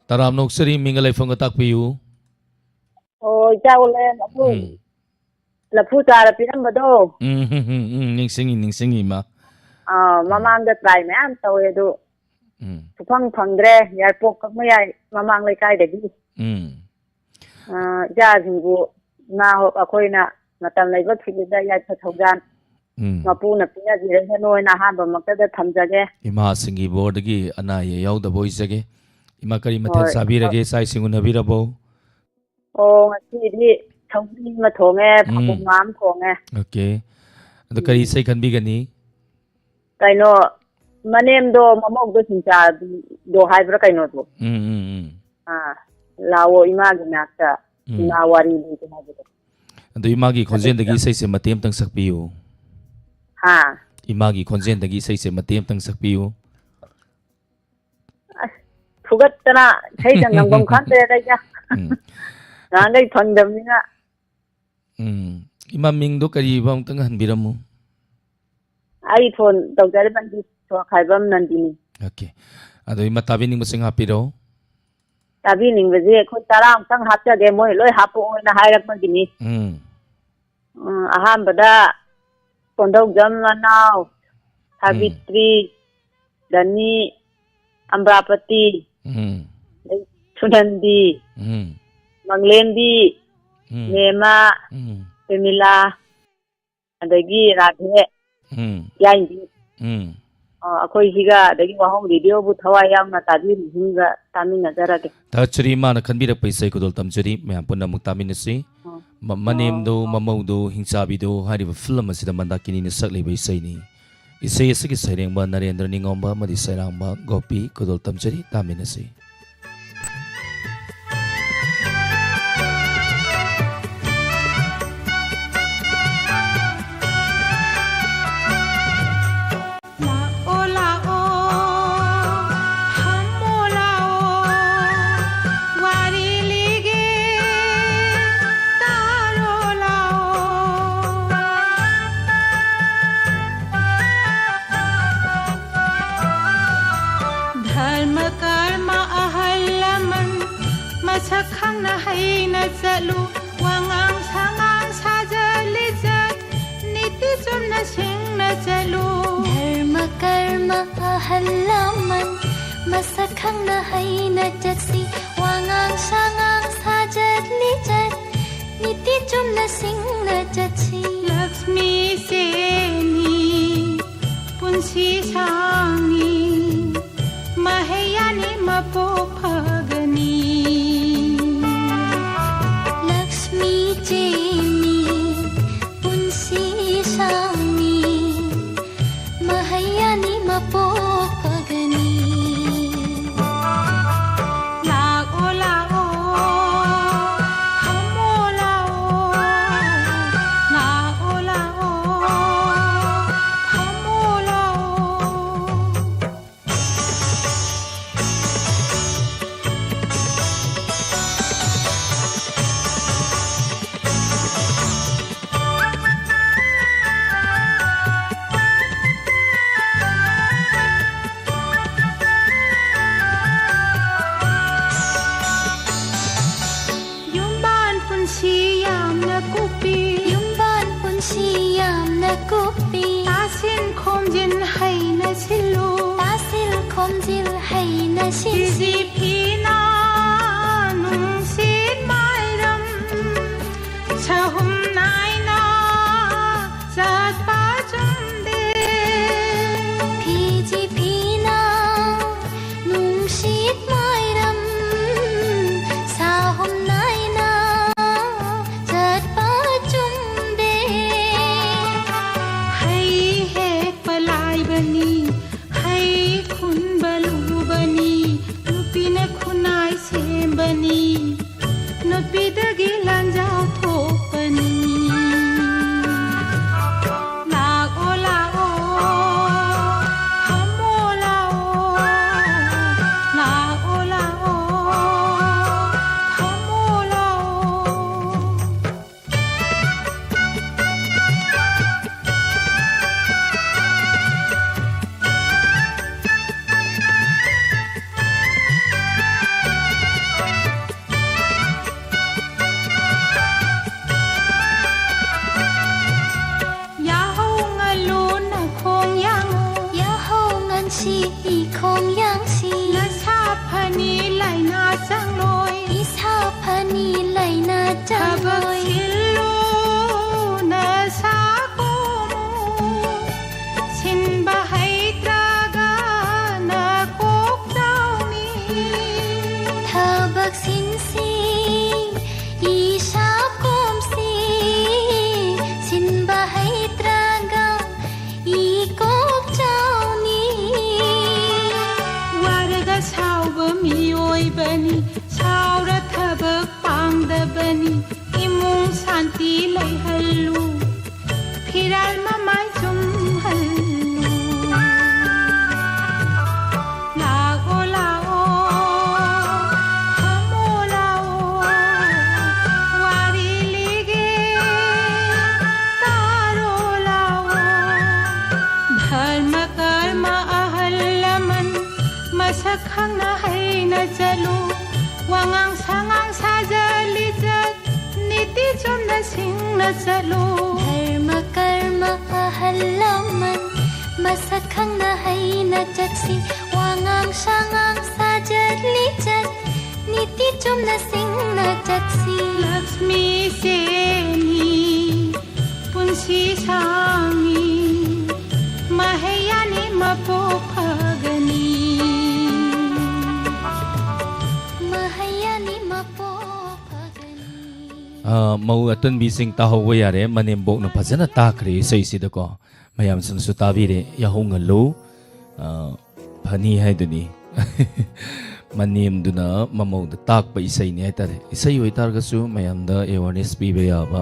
ꯇꯔꯥꯝꯅ ꯑꯣꯛꯆꯔꯤ, ꯃꯤꯡꯒ ꯂꯩꯐꯝꯒ ꯇꯥꯛꯄꯤꯌꯨ꯫ ꯑꯣ, ꯏꯆꯥ ꯑꯣꯂꯦꯟ, ꯑꯗꯨ ꯎꯝ꯫ ꯂꯐꯨ ꯆꯥꯔ ꯄꯤꯔꯝꯕꯗꯣ꯫ ꯎꯝ, ꯎꯝ, ꯎꯝ, ꯎꯝ, ꯅꯤꯡꯁꯤꯡꯉꯤ, ꯅꯤꯡꯁꯤꯡꯉꯤ, ꯏꯃꯥ꯫ ꯑꯥ, ꯎꯝ꯫ ꯃꯃꯥꯡꯗ try ꯃꯌꯥꯝ ꯇꯧꯋꯦ, ꯑꯗꯨ ꯎꯝ꯫ ꯁꯨꯐꯪ ꯐꯪꯗ꯭ꯔꯦ, ꯌꯥꯏꯔꯤꯄꯣꯛ ꯀꯛꯃꯌꯥꯏ ꯃꯃꯥꯡ ꯂꯩꯀꯥꯏꯗꯒꯤ꯫ ꯎꯝ꯫ ꯑꯥ, ꯏꯆꯥꯁꯤꯡꯕꯨ ꯏꯃꯥ ꯍꯣ-, ꯑꯩꯈꯣꯏꯅ ꯃꯇꯝ ꯂꯩꯕ ꯐꯤꯜꯗ ꯌꯥꯏꯐ ꯊꯧꯖꯥꯟ ꯎꯝ꯫ ꯃꯄꯨꯅ ꯄꯤꯅꯕꯤꯔꯁꯅꯨ ꯍꯥꯏꯅ ꯑꯍꯥꯟꯕꯃꯛꯇꯗ ꯊꯝꯖꯒꯦ꯫ ꯏꯃꯥꯁꯤꯡꯒꯤ ꯕꯣꯔꯗꯒꯤ ꯑꯅꯥ ꯑꯌꯦꯛ ꯌꯥꯎꯗꯕ ꯑꯣꯏꯖꯒꯦ꯫ ꯏꯃꯥ, ꯀꯔꯤ ꯃꯊꯦꯜ ꯍꯣꯏ꯫ ꯆꯥꯕꯤꯔꯒꯦ? ꯆꯥꯛ ꯏꯁꯤꯡ ꯎꯅꯕꯤꯔꯕꯣ? ꯑꯣ, ꯉꯁꯤꯗꯤ ꯁꯧꯒ꯭ꯔꯤ ꯑꯃ ꯊꯣꯡꯉꯦ, ꯎꯝ꯫ ꯐꯥꯕꯣꯡ ꯉꯥ ꯑꯃ ꯊꯣꯡꯉꯦ꯫ Okay꯫ ꯑꯗꯣ ꯀꯔꯤ ꯎꯝ꯫ ꯏꯁꯩ ꯈꯟꯕꯤꯒꯅꯤ? ꯀꯩꯅꯣ, ꯃꯅꯦꯝꯗꯣ ꯃꯃꯧꯗꯣ ꯍꯤꯡꯆꯥꯕꯤꯗꯣ ꯍꯥꯏꯕ꯭ꯔꯥ ꯀꯩꯅꯣꯗꯣ? ꯎꯝ, ꯎꯝ, ꯎꯝ꯫ ꯑꯥ, ꯂꯥꯛꯑꯣ ꯏꯃꯥꯒꯤ ꯅꯥꯛꯇ, ꯎꯝ꯫ ꯏꯃꯥ ꯋꯥꯔꯤ ꯂꯤꯒꯦ ꯍꯥꯏꯕꯗꯣ꯫ ꯑꯗꯣ ꯏꯃꯥꯒꯤ ꯈꯣꯟꯖꯦꯜꯗꯒꯤ ꯑꯗꯨꯒꯤꯗꯣ꯫ ꯏꯁꯩꯁꯦ ꯃꯇꯦꯛ ꯑꯃꯇꯪ ꯁꯛꯄꯤꯌꯨ꯫ ꯍꯥ? ꯏꯃꯥꯒꯤ ꯈꯣꯟꯖꯦꯜꯗꯒꯤ ꯏꯁꯩꯁꯦ ꯃꯇꯦꯛ ꯑꯃꯇꯪ ꯁꯛꯄꯤꯌꯨ꯫ ꯑꯁ, ꯐꯨꯒꯠꯇꯅ ꯏꯁꯩꯗ ꯉꯪꯐꯝ ꯈꯪꯗ꯭ꯔꯦꯗ ꯑꯩꯗ꯫ ꯎꯝ꯫ ꯅꯍꯥꯟꯈꯩ ꯐꯪꯗꯕꯅꯤꯅ꯫ ꯎꯝ꯫ ꯏꯃꯥ, ꯃꯤꯡꯗꯣ ꯀꯔꯤꯕ, ꯑꯃꯨꯛꯇꯪ ꯍꯟꯕꯤꯔꯝꯃꯨ꯫ ꯑꯩ ꯐꯣꯟ ꯇꯧꯖꯔꯤꯕ ꯑꯩꯒꯤ ꯁꯣꯈꯥꯏꯕꯝ ꯅꯟꯗꯤꯅꯤ꯫ OK꯫ ꯑꯗꯣ ꯏꯃꯥ, ꯇꯥꯕꯤꯅꯤꯡꯕꯁꯤꯡ ꯍꯥꯞꯄꯤꯔꯣ꯫ ꯇꯥꯕꯤꯅꯤꯡꯕꯁꯦ ꯑꯩꯈꯣꯏ ꯇꯔꯥꯃꯨꯛꯇꯪ ꯍꯥꯞꯆꯒꯦ, ꯃꯣꯏ ꯂꯣꯏ ꯍꯥꯞꯄꯛꯑꯣꯅ ꯍꯥꯏꯔꯛꯄꯒꯤꯅꯤ꯫ ꯎꯝ꯫ ꯎꯝ, ꯑꯍꯥꯟꯕꯗ ꯀꯣꯟꯗꯧꯖꯝ ꯃꯅꯥꯎ, ꯎꯝ꯫ ꯁꯥꯕꯤꯇ꯭ꯔꯤ, ꯗꯅꯤ, ꯑꯝꯕ꯭ꯔꯥꯄꯇꯤ, ꯎꯝ꯫ ꯑꯗꯩ ꯁꯨꯅꯟꯗꯤ, ꯎꯝ꯫ ꯃꯪꯂꯦꯝꯕꯤ, ꯎꯝ꯫ ꯃꯦꯃꯥ, ꯎꯝ꯫ ꯄ꯭ꯔꯦꯃꯤꯂꯥ, ꯑꯗꯒꯤ ꯔꯥꯙꯦ, ꯎꯝ꯫ ꯌꯥꯏꯟꯕꯤ꯫ ꯎꯝ꯫ ꯑ, ꯑꯩꯈꯣꯏꯁꯤꯒ ꯑꯗꯒꯤ ꯋꯥꯍꯧ ꯔꯦꯗꯤꯑꯣꯕꯨ ꯊꯋꯥꯏ ꯌꯥꯎꯅ ꯇꯥꯕꯤꯔꯤꯁꯤꯡꯒ ꯇꯥꯃꯤꯟꯅꯖꯔꯒꯦ꯫ ꯊꯥꯒꯠꯆꯔꯤ, ꯃꯥꯅ ꯈꯟꯕꯤꯔꯛꯄ ꯏꯁꯩ ꯈꯨꯗꯣꯜ ꯇꯝꯖꯔꯤ꯫ ꯃꯌꯥꯝ ꯄꯨꯟꯅ ꯑꯃꯨꯛ ꯇꯥꯃꯤꯟꯅꯁꯤ꯫ ꯎꯝ꯫ ꯃ-, ꯃꯅꯦꯝꯗꯣ, ꯎꯝ꯫ ꯃꯃꯧꯗꯣ, ꯍꯤꯡꯆꯥꯕꯤꯗꯣ ꯍꯥꯏꯔꯤꯕ ꯐꯤꯂꯝ ꯑꯁꯤꯗ ꯃꯟꯗꯥꯀꯤꯅꯤꯅ ꯁꯛꯂꯤꯕ ꯏꯁꯩꯅꯤ꯫ ꯏꯁꯩ ꯑꯁꯤꯒꯤ ꯁꯩꯔꯦꯡꯕ ꯅꯔꯦꯟꯗ꯭ꯔ ꯅꯤꯉꯣꯝꯕ ꯑꯃꯗꯤ ꯁꯩꯔꯥꯡꯕ ꯒꯣꯄꯤ꯫ ꯈꯨꯗꯣꯜ ꯇꯝꯖꯔꯤ, ꯇꯥꯃꯤꯟꯅꯁꯤ꯫ ꯂꯥꯛꯑꯣ, ꯂꯥꯛꯑꯣ, ꯐꯝꯃꯣ ꯂꯥꯛꯑꯣ, ꯋꯥꯔꯤ ꯂꯤꯒꯦ, ꯇꯥꯔꯣ ꯂꯥꯛꯑꯣ꯫ ꯙꯔꯃ ꯀꯔꯃ ꯑꯍꯜ ꯂꯃꯟ ꯃꯁꯛ ꯈꯪꯅ ꯍꯩꯅ ꯆꯠꯂꯨ, ꯋꯥꯉꯥꯡ ꯁꯉꯥꯡ ꯁꯥꯖꯠ ꯂꯤꯆꯠ ꯅꯤꯇꯤ ꯆꯨꯝꯅ ꯁꯤꯡꯅ ꯆꯠꯂꯨ꯫ ꯙꯔꯃ ꯀꯔꯃ ꯑꯍꯜ ꯂꯃꯟ ꯃꯁꯛ ꯈꯪꯅ ꯍꯩꯅ ꯆꯠꯁꯤ, ꯋꯥꯉꯥꯡ ꯁꯉꯥꯡ ꯁꯥꯖꯠ ꯂꯤꯆꯠ ꯅꯤꯇꯤ ꯆꯨꯝꯅ ꯁꯤꯡꯅ ꯆꯠꯁꯤ꯫ ꯂꯛꯁꯃꯤ ꯆꯦꯅꯤ ꯄꯨꯟꯁꯤ ꯁꯥꯡꯉꯤ, ꯃꯍꯩ ꯌꯥꯅꯤ ꯃꯄꯣꯛ ꯐꯒꯅꯤ꯫ ꯂꯛꯁꯃꯤ ꯆꯦꯅꯤ ꯄꯨꯟꯁꯤ ꯁꯥꯡꯉꯤ, ꯃꯍꯩ ꯌꯥꯅꯤ ꯃꯄꯣꯛ ꯐꯒꯅꯤ꯫ ꯂꯥꯛꯑꯣ, ꯂꯥꯛꯑꯣ, ꯐꯝꯃꯣ ꯂꯥꯛꯑꯣ, ꯂꯥꯛꯑꯣ, ꯂꯥꯛꯑꯣ, ꯐꯝꯃꯣ ꯂꯥꯛꯑꯣ꯫ ꯀꯨꯞꯄꯤ꯫ ꯇꯥꯁꯤꯟ ꯈꯣꯝꯖꯤꯟ ꯍꯩꯅ ꯁꯤꯜꯂꯨ꯫ ꯇꯥꯁꯤꯜ ꯈꯣꯝꯖꯤꯜ ꯍꯩꯅ ꯁꯤꯜꯂꯨ꯫ ꯐꯤꯖꯤ ꯐꯤꯅ ꯅꯨꯡꯁꯤꯠ ꯃꯥꯏꯔꯝ ꯁꯍꯨꯝ ꯅꯥꯏꯅ ꯆꯠꯄ ꯆꯨꯝꯗꯦ꯫ ꯐꯤꯖꯤ ꯐꯤꯅ ꯅꯨꯡꯁꯤꯠ ꯃꯥꯏꯔꯝ ꯁꯍꯨꯝ ꯅꯥꯏꯅ ꯆꯠꯄ ꯆꯨꯝꯗꯦ꯫ ꯍꯩ ꯍꯦꯛꯄ ꯂꯥꯏꯕꯅꯤ, ꯍꯩ ꯈꯨꯟꯕ ꯂꯨꯕꯅꯤ, ꯅꯨꯄꯤꯅ ꯈꯨꯟꯅꯥꯏ ꯁꯦꯝꯕꯅꯤ, ꯅꯨꯄꯤꯗꯒꯤ ꯂꯥꯟꯖꯥꯎ ꯊꯣꯛꯄꯅꯤ꯫ ꯂꯥꯛꯑꯣ, ꯂꯥꯛꯑꯣ, ꯐꯝꯃꯣ, ꯂꯥꯛꯑꯣ꯫ ꯂꯥꯛꯑꯣ, ꯂꯥꯛꯑꯣ, ꯐꯝꯃꯣ, ꯂꯥꯛꯑꯣ꯫ ꯌꯥꯍꯧ ꯉꯜꯂꯨ ꯅꯈꯣꯡ ꯌꯥꯡꯉꯨ꯫ ꯌꯥꯍꯧ ꯉꯟꯁꯤ ꯏꯈꯣꯡ ꯌꯥꯡꯁꯤ꯫ ꯅꯁꯥ ꯐꯅꯤ ꯂꯥꯏꯅꯥ ꯆꯪꯂꯣꯏ꯫ ꯏꯁꯥ ꯐꯅꯤ ꯂꯥꯏꯅꯥ ꯊꯕꯛ ꯆꯪꯂꯣꯏ꯫ ꯁꯤꯜꯂꯨ ꯅꯁꯥ ꯀꯣꯝꯃꯨ꯫ ꯁꯤꯟꯕ ꯍꯩꯇ꯭ꯔꯒ ꯅꯀꯣꯛ ꯆꯥꯎꯅꯤ꯫ ꯊꯕꯛ ꯁꯤꯟꯁꯤ ꯏꯁꯥ ꯀꯣꯝꯁꯤ꯫ ꯁꯤꯟꯕ ꯍꯩꯇ꯭ꯔꯒ ꯏꯀꯣꯛ ꯆꯥꯎꯅꯤ꯫ ꯋꯥꯔꯒ ꯁꯥꯎꯕ ꯃꯤꯑꯣꯏꯕꯅꯤ, ꯁꯥꯎꯔ ꯊꯕꯛ ꯄꯥꯡꯗꯕꯅꯤ꯫ ꯏꯃꯨꯡ ꯁꯥꯟꯇꯤ ꯂꯩꯍꯜꯂꯨ, ꯐꯤꯔꯥꯜ ꯃꯃꯥꯏ ꯆꯨꯝꯍꯜꯂꯨ꯫ ꯂꯥꯛꯑꯣ, ꯂꯥꯛꯑꯣ, ꯐꯝꯃꯣ, ꯂꯥꯛꯑꯣ, ꯋꯥꯔꯤ ꯂꯤꯒꯦ, ꯇꯥꯔꯣ, ꯂꯥꯛꯑꯣ꯫ ꯙꯔꯃ ꯀꯔꯃ ꯑꯍꯜ ꯂꯃꯟ ꯃꯁꯛ ꯈꯪꯅ ꯍꯩꯅ ꯆꯠꯂꯨ꯫ ꯋꯥꯉꯥꯡ ꯁꯉꯥꯡ ꯁꯥꯖ ꯂꯤꯆꯠ ꯅꯤꯇꯤ ꯆꯨꯝꯅ ꯁꯤꯡꯅ ꯆꯠꯂꯨ꯫ ꯙꯔꯃ ꯀꯔꯃ ꯑꯍꯜ ꯂꯃꯟ ꯃꯁꯛ ꯈꯪꯅ ꯍꯩꯅ ꯆꯠꯁꯤ, ꯋꯥꯉꯥꯡ ꯁꯉꯥꯡ ꯁꯥꯖꯠ ꯂꯤꯆꯠ ꯅꯤꯇꯤ ꯆꯨꯝꯅ ꯁꯤꯡꯅ ꯆꯠꯁꯤ꯫ ꯂꯛꯁꯃꯤ ꯁꯦꯟꯅꯤ ꯄꯨꯟꯁꯤ ꯁꯥꯡꯉꯤ, ꯃꯍꯩꯌꯥꯅꯤ ꯃꯄꯣꯛ ꯐꯒꯅꯤ꯫ ꯃꯍꯩꯌꯥꯅꯤ ꯃꯄꯣꯛ ꯐꯒꯅꯤ꯫ ꯑ, ꯃꯧ ꯑꯇꯟꯕꯤꯁꯤꯡ ꯇꯥꯍꯧꯕ ꯌꯥꯔꯦ, ꯃꯅꯦꯝꯕꯣꯛꯅ ꯐꯖꯅ ꯇꯥꯛꯈ꯭ꯔꯦ ꯏꯁꯩꯁꯤꯗꯀꯣ꯫ ꯃꯌꯥꯝꯁꯤꯡꯁꯨ ꯇꯥꯕꯤꯔꯦ, ꯌꯥꯍꯧ ꯉꯜꯂꯨ, ꯑ, ꯐꯅꯤ ꯍꯥꯏꯗꯨꯅꯤ꯫ ꯃꯅꯦꯝꯗꯨꯅ ꯃꯃꯧꯗ ꯇꯥꯛꯄ ꯏꯁꯩꯅꯤ ꯍꯥꯏꯇꯥꯔꯦ꯫ ꯏꯁꯩ ꯑꯣꯏꯇꯥꯔꯒꯁꯨ ꯃꯌꯥꯝꯗ awareness ꯄꯤꯕ ꯌꯥꯕ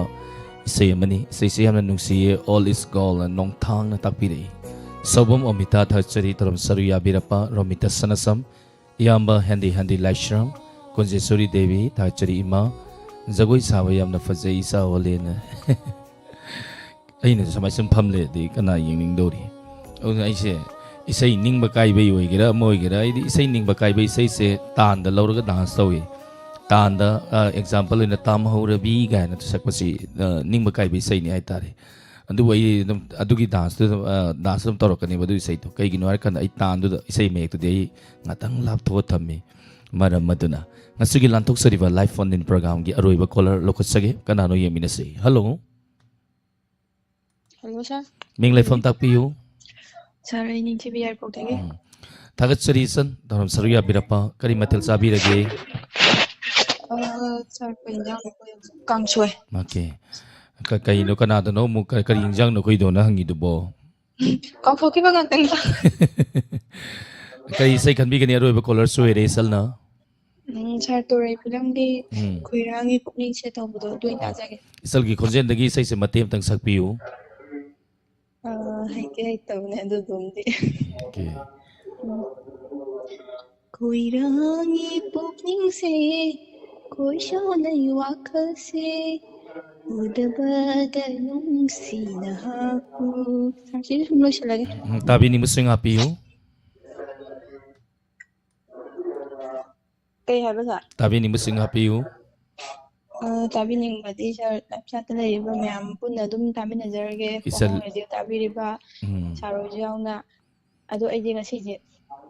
ꯏꯁꯩ ꯑꯃꯅꯤ꯫ ꯏꯁꯩꯁꯦ ꯌꯥꯝꯅ ꯅꯨꯡꯁꯤꯌꯦ, All Is Gold ꯅ ꯅꯣꯡꯊꯥꯡꯅ ꯇꯥꯛꯄꯤꯔꯛꯏ꯫ ꯁꯧꯕꯝ ꯑꯣꯃꯤꯇꯥ ꯊꯥꯒꯠꯆꯔꯤ, ꯊꯧꯔꯝ ꯁꯔꯨꯛ ꯌꯥꯕꯤꯔꯛꯄ ꯔꯣꯃꯤꯇꯥ ꯁꯅꯥꯁꯝ, ꯏꯌꯥꯝꯕ ꯍꯦꯟꯗꯤ ꯍꯦꯟꯗꯤ ꯂꯥꯏꯁ꯭ꯔꯝ, ꯀꯨꯟꯖꯦꯁꯣꯔꯤ ꯗꯦꯕꯤ ꯊꯥꯒꯠꯆꯔꯤ ꯏꯃꯥ, ꯖꯒꯣꯏ ꯁꯥꯕ ꯌꯥꯝꯅ ꯐꯖꯩ ꯏꯆꯥ ꯑꯣꯜꯂꯦꯅ꯫ ꯑꯩꯅ ꯁꯨꯃꯥꯏ ꯁꯨꯝ ꯐꯝ ꯂꯩꯔꯗꯤ ꯀꯅꯥ ꯌꯦꯡꯅꯤꯡꯗꯧꯔꯤ? ꯑꯗꯨꯅ ꯑꯩꯁꯦ ꯏꯁꯩ ꯅꯤꯡꯕ ꯀꯥꯏꯕꯩ ꯑꯣꯏꯒꯦꯔꯥ ꯑꯃ ꯑꯣꯏꯒꯦꯔꯥ, ꯑꯩꯗꯤ ꯏꯁꯩ ꯅꯤꯡꯕ ꯀꯥꯏꯕ ꯏꯁꯩꯁꯦ ꯇꯥꯟꯗ ꯂꯧꯔꯒ dance ꯇꯧꯏ꯫ ꯇꯥꯟꯗ, ꯑ, example ꯑꯣꯏꯅ ꯇꯥꯝꯍꯧꯔꯕꯤ ꯀꯥꯏꯅ ꯁꯛꯄꯁꯤ, ꯑ, ꯅꯤꯡꯕ ꯀꯥꯏꯕ ꯏꯁꯩꯅꯤ ꯍꯥꯏꯇꯥꯔꯦ꯫ ꯑꯗꯨꯕꯨ ꯑꯩ ꯑꯗꯨꯝ ꯑꯗꯨꯒꯤ dance ꯇꯨ ꯑꯗꯨꯝ, ꯑ, dance ꯑꯗꯨꯝ ꯇꯧꯔꯛꯀꯅꯦꯕ ꯑꯗꯨ ꯏꯁꯩꯗꯣ꯫ ꯀꯩꯒꯤꯅꯣ ꯍꯥꯏꯔꯀꯥꯟꯗ ꯑꯩ ꯇꯥꯟꯗꯨꯗ ꯏꯁꯩ ꯃꯌꯦꯛꯇꯨꯗꯤ ꯑꯩ ꯉꯥꯛꯇꯪ ꯂꯥꯞꯊꯣꯛꯑ ꯊꯝꯃꯤ꯫ ꯃꯔꯝ ꯑꯗꯨꯅ ꯉꯁꯤꯒꯤ ꯂꯥꯟꯊꯣꯛꯆꯔꯤꯕ live phone in program ꯒꯤ ꯑꯔꯣꯏꯕ caller ꯂꯧꯈꯠꯆꯒꯦ꯫ ꯀꯅꯥꯅꯣ ꯌꯦꯡꯃꯤꯟꯅꯁꯤ꯫ Hello꯫ Hello, sir꯫ ꯃꯤꯡ ꯂꯩꯐꯝ ꯇꯥꯛꯄꯤꯌꯨ꯫ Sir, ꯑꯩ ꯅꯤꯡꯊꯤꯕꯤ ꯌꯥꯏꯔꯤꯄꯣꯛꯇꯒꯤ꯫ ꯎꯝ꯫ ꯊꯥꯒꯠꯆꯔꯤ ꯏꯆꯟ, ꯊꯧꯔꯝ ꯁꯔꯨꯛ ꯌꯥꯕꯤꯔꯛꯄ꯫ ꯀꯔꯤ ꯃꯊꯦꯜ ꯆꯥꯕꯤꯔꯒꯦ? ꯑ, sir, ꯀꯩ ꯏꯟꯖꯥꯡꯅꯣ ꯑꯩꯈꯣꯏ ꯍꯧꯖꯤꯛ? ꯀꯥꯡꯁꯣꯏ꯫ Okay꯫ ꯀ-, ꯀꯩꯅꯣ, ꯀꯅꯥꯗꯅꯣ ꯑꯃꯨꯛ ꯀ-, ꯀꯔꯤ ꯏꯟꯖꯥꯡꯅꯣ ꯑꯩꯈꯣꯏꯗꯣꯅ ꯍꯪꯉꯤꯗꯨꯕꯣ? ꯀꯥꯎꯊꯣꯛꯈꯤꯕ ꯉꯥꯛꯇꯅꯤꯗ꯫ ꯀꯔꯤ ꯏꯁꯩ ꯈꯟꯕꯤꯒꯅꯤ? ꯑꯔꯣꯏꯕ caller ꯁꯨ ꯑꯣꯏꯔꯦ ꯏꯆꯜꯅ꯫ ꯎꯝ, sir, ꯇꯣꯔꯩ ꯐꯤꯂꯝꯒꯤ ꯎꯝ꯫ ꯈꯣꯏꯔꯥꯡꯒꯤ ꯄꯨꯛꯅꯤꯡꯁꯦ ꯇꯧꯕꯗꯣ ꯑꯗꯨ ꯑꯣꯏꯅ ꯇꯥꯖꯒꯦ꯫ ꯏꯆꯜꯒꯤ ꯈꯣꯟꯖꯦꯜꯗꯒꯤ ꯏꯁꯩꯁꯦ ꯃꯇꯦꯛ ꯑꯃꯇꯪ ꯁꯛꯄꯤꯌꯨ꯫ ꯑ, ꯍꯩꯇꯦ, ꯍꯩꯇꯕꯅꯦ ꯑꯗꯨꯗꯨꯝꯗꯤ꯫ Okay꯫ ꯎꯝ꯫ ꯈꯣꯏꯔꯥꯡꯒꯤ ꯄꯨꯛꯅꯤꯡꯁꯦ, ꯈꯣꯏꯁꯥꯅꯩ ꯋꯥꯈꯜꯁꯦ, ꯎꯗꯕꯗ ꯅꯨꯡꯁꯤꯅ ꯍꯥꯞꯄꯨ꯫ Sir, ꯁꯤꯗ ꯁꯨꯝ ꯂꯣꯏꯁꯤꯜꯂꯒꯦ꯫ ꯎꯝ, ꯇꯥꯕꯤꯅꯤꯡꯕꯁꯤꯡ ꯍꯥꯞꯄꯤꯌꯨ꯫ ꯀꯩ ꯍꯥꯏꯕ, sir? ꯇꯥꯕꯤꯅꯤꯡꯕꯁꯤꯡ ꯍꯥꯞꯄꯤꯌꯨ꯫ ꯑ, ꯇꯥꯕꯤꯅꯤꯡꯕꯗꯤ ꯁꯥꯔ, ꯂꯥꯏꯐ ꯆꯥꯠꯇ ꯂꯩꯔꯤꯕ ꯃꯌꯥꯝ ꯄꯨꯟꯅ ꯑꯗꯨꯝ ꯇꯥꯃꯤꯟꯅꯖꯔꯒꯦ꯫ ꯏꯆꯜ- ꯈꯣꯡꯉꯣꯡ ꯔꯦꯗꯤꯑꯣ ꯇꯥꯕꯤꯔꯤꯕ ꯎꯝ꯫ ꯁꯥꯔ ꯍꯣꯏꯁꯨ ꯌꯥꯎꯅ꯫ ꯑꯗꯣ ꯑꯩꯗꯤ ꯉꯁꯤꯁꯦ,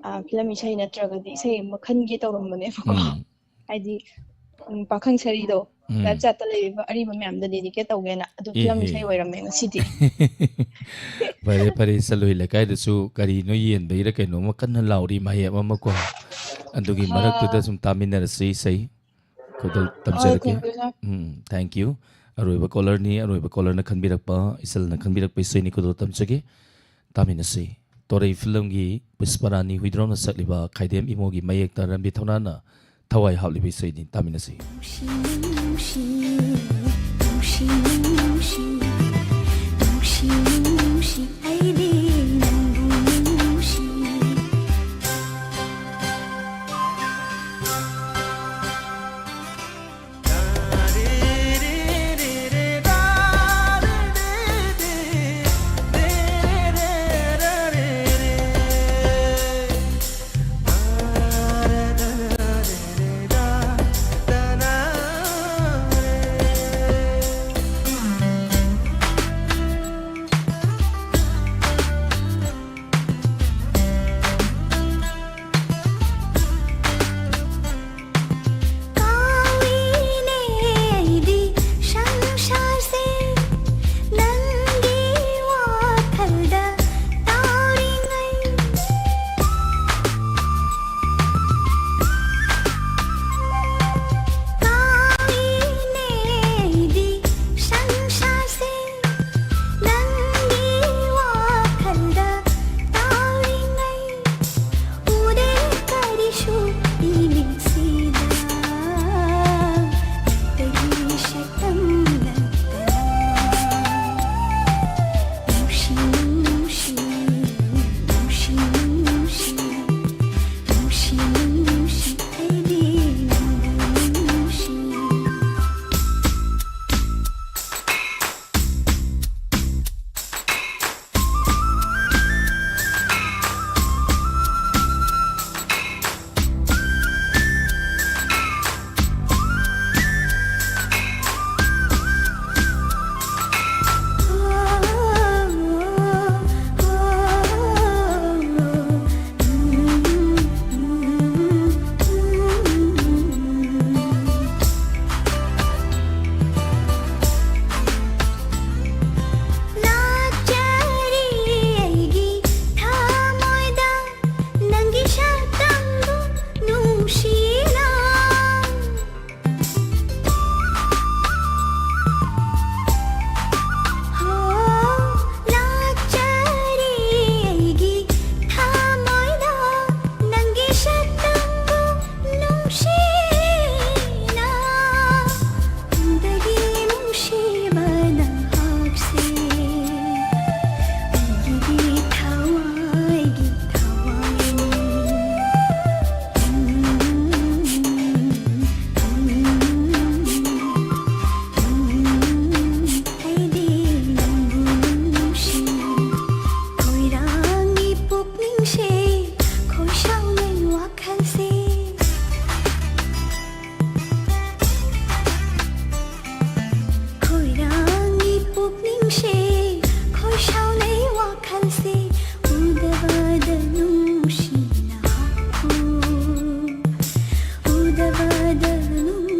ꯑ, ꯐꯤꯂꯝ ꯏꯁꯩ ꯅꯠꯇ꯭ꯔꯒꯗꯤ ꯏꯁꯩ ꯑꯃ ꯈꯟꯒꯦ ꯇꯧꯔꯝꯕꯅꯦꯕꯀꯣ꯫ ꯎꯝ꯫ ꯍꯥꯏꯗꯤ, ꯎꯝ, ꯄꯥꯈꯪ ꯁꯔꯤꯗꯣ, ꯎꯝ꯫ ꯂꯥꯏꯐ ꯆꯥꯠꯇ ꯂꯩꯔꯤꯕ ꯑꯔꯤꯕ ꯃꯌꯥꯝꯗ ꯗꯦꯗꯤꯀꯦꯠ ꯇꯧꯒꯦꯅ꯫ ꯑꯗꯨ ꯐꯤꯂꯝ ꯏꯍꯦ꯫ ꯏꯁꯩ ꯑꯣꯏꯔꯝꯃꯦ ꯉꯁꯤꯗꯤ꯫ ꯐꯔꯦ, ꯐꯔꯦ, ꯏꯆꯜ ꯍꯣꯏ ꯂꯩꯀꯥꯏꯗꯁꯨ ꯀꯔꯤꯅꯣ ꯌꯦꯟꯕꯩꯔ ꯀꯩꯅꯣꯝꯃ ꯀꯟꯅ ꯂꯥꯎꯔꯤ, ꯃꯍꯦꯞ ꯑꯃ ꯀꯣ꯫ ꯑꯗꯨꯒꯤ ꯃꯔꯛꯇꯨꯗ ꯑꯥ꯫ ꯁꯨꯝ ꯇꯥꯃꯤꯟꯅꯔꯁꯤ ꯏꯁꯩ꯫ ꯈꯨꯗꯣꯜ ꯍꯣꯏ, ꯇꯝꯖꯔꯛꯀꯦ꯫ Thank you, sir꯫ Um, thank you꯫ ꯑꯔꯣꯏꯕ ꯀꯣꯂꯔꯅꯤ, ꯑꯔꯣꯏꯕ ꯀꯣꯂꯔꯅ ꯈꯟꯕꯤꯔꯛꯄ, ꯏꯆꯜꯅ ꯈꯟꯕꯤꯔꯛꯄ ꯏꯁꯩꯅꯤ, ꯈꯨꯗꯣꯜ ꯇꯝꯖꯒꯦ꯫ ꯇꯥꯃꯤꯟꯅꯁꯤ꯫ ꯇꯣꯔꯩ ꯐꯤꯂꯝꯒꯤ ꯄꯨꯁꯄꯔꯥꯅꯤ ꯍꯨꯏꯗ꯭ꯔꯣꯝꯅ ꯁꯛꯂꯤꯕ ꯈꯥꯏꯗꯦꯝ ꯏꯃꯣꯒꯤ ꯃꯌꯦꯛꯇ ꯔꯟꯕꯤꯔ ꯊꯧꯅꯥꯅ ꯊꯋꯥꯏ ꯍꯥꯞꯂꯤꯕ ꯏꯁꯩꯅꯤ, ꯇꯥꯃꯤꯟꯅꯁꯤ꯫ ꯅꯨꯡꯁꯤ, ꯅꯨꯡꯁꯤ, ꯅꯨꯡꯁꯤ, ꯅꯨꯡꯁꯤ, ꯅꯨꯡꯁꯤ, ꯅꯨꯡꯁꯤ, ꯑꯩꯗꯤ ꯅꯪꯕꯨ ꯅꯨꯡꯁꯤ꯫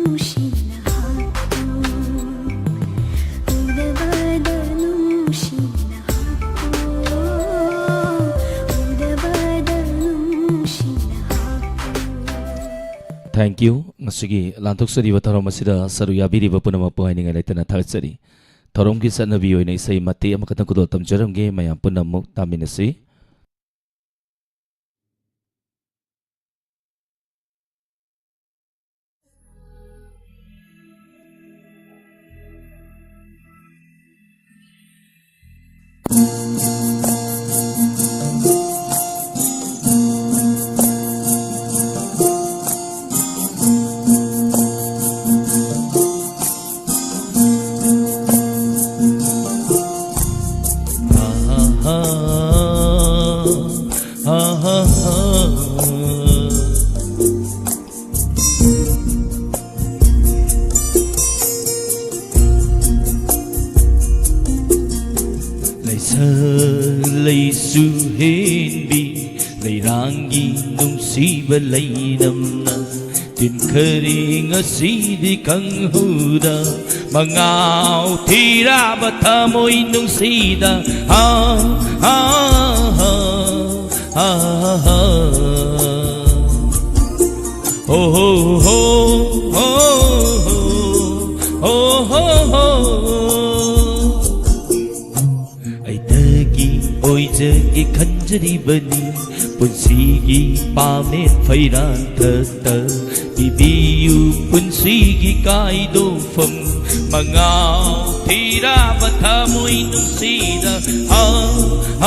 ꯅꯨꯡꯁꯤꯅ ꯍꯥꯞꯄꯨ, ꯎꯗꯕꯗ ꯅꯨꯡꯁꯤꯅ ꯍꯥꯞꯄꯨ, ꯎꯗꯕꯗ ꯅꯨꯡꯁꯤꯅ ꯍꯥꯞꯄꯨ꯫ Thank you꯫ ꯉꯁꯤꯒꯤ ꯂꯥꯟꯊꯣꯛꯆꯔꯤꯕ ꯊꯧꯔꯝ ꯑꯁꯤꯗ ꯁꯔꯨꯛ ꯌꯥꯕꯤꯔꯤꯕ ꯄꯨꯝꯅꯃꯛꯄꯨ ꯍꯥꯏꯅꯤꯡꯉꯥꯏ ꯂꯩꯇꯅ ꯊꯥꯒꯠꯆꯔꯤ꯫ ꯊꯧꯔꯝꯒꯤ ꯆꯠꯅꯕꯤ ꯑꯣꯏꯅ ꯏꯁꯩ ꯃꯇꯦꯛ ꯑꯃꯈꯛꯇꯪ ꯈꯨꯗꯣꯜ ꯇꯝꯖꯔꯝꯒꯦ, ꯃꯌꯥꯝ ꯄꯨꯟꯅ ꯑꯃꯨꯛ ꯇꯥꯃꯤꯟꯅꯁꯤ꯫ ꯂꯥꯏꯁꯛ ꯂꯩꯁꯨ ꯍꯦꯟꯕꯤ ꯂꯩꯔꯥꯡꯒꯤ ꯅꯨꯡꯁꯤꯕ ꯂꯩꯅꯝꯅ ꯇꯤꯟꯈꯔꯤ ꯉꯁꯤꯗꯤ ꯈꯪꯍꯧꯗ ꯃꯉꯥꯎ ꯊꯤꯔꯕ ꯊꯃꯣꯏ ꯅꯨꯡꯁꯤꯗ꯫ ꯑꯥ, ꯑꯥ, ꯑꯥ, ꯑꯥ, ꯑꯥ꯫ ꯍꯣ, ꯍꯣ, ꯍꯣ, ꯍꯣ, ꯍꯣ, ꯍꯣ, ꯍꯣ, ꯍꯣ꯫ ꯑꯩꯗꯒꯤ ꯑꯣꯏꯖꯒꯦ ꯈꯟꯖꯔꯤꯕꯅꯤ ꯄꯨꯟꯁꯤꯒꯤ ꯄꯥꯃꯦꯟ ꯐꯩꯔꯥꯡ ꯊꯛꯇ ꯄꯤꯕꯤꯌꯨ ꯄꯨꯟꯁꯤꯒꯤ ꯀꯥꯏꯗꯣꯐꯝ ꯃꯉꯥꯎ ꯊꯤꯔꯕ ꯊꯃꯣꯏ ꯅꯨꯡꯁꯤꯗ꯫ ꯑꯥ,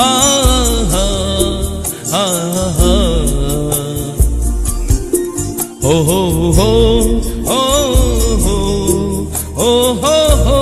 ꯑꯥ, ꯑꯥ, ꯑꯥ, ꯑꯥ꯫ ꯍꯣ, ꯍꯣ, ꯍꯣ, ꯍꯣ, ꯍꯣ, ꯍꯣ, ꯍꯣ, ꯍꯣ꯫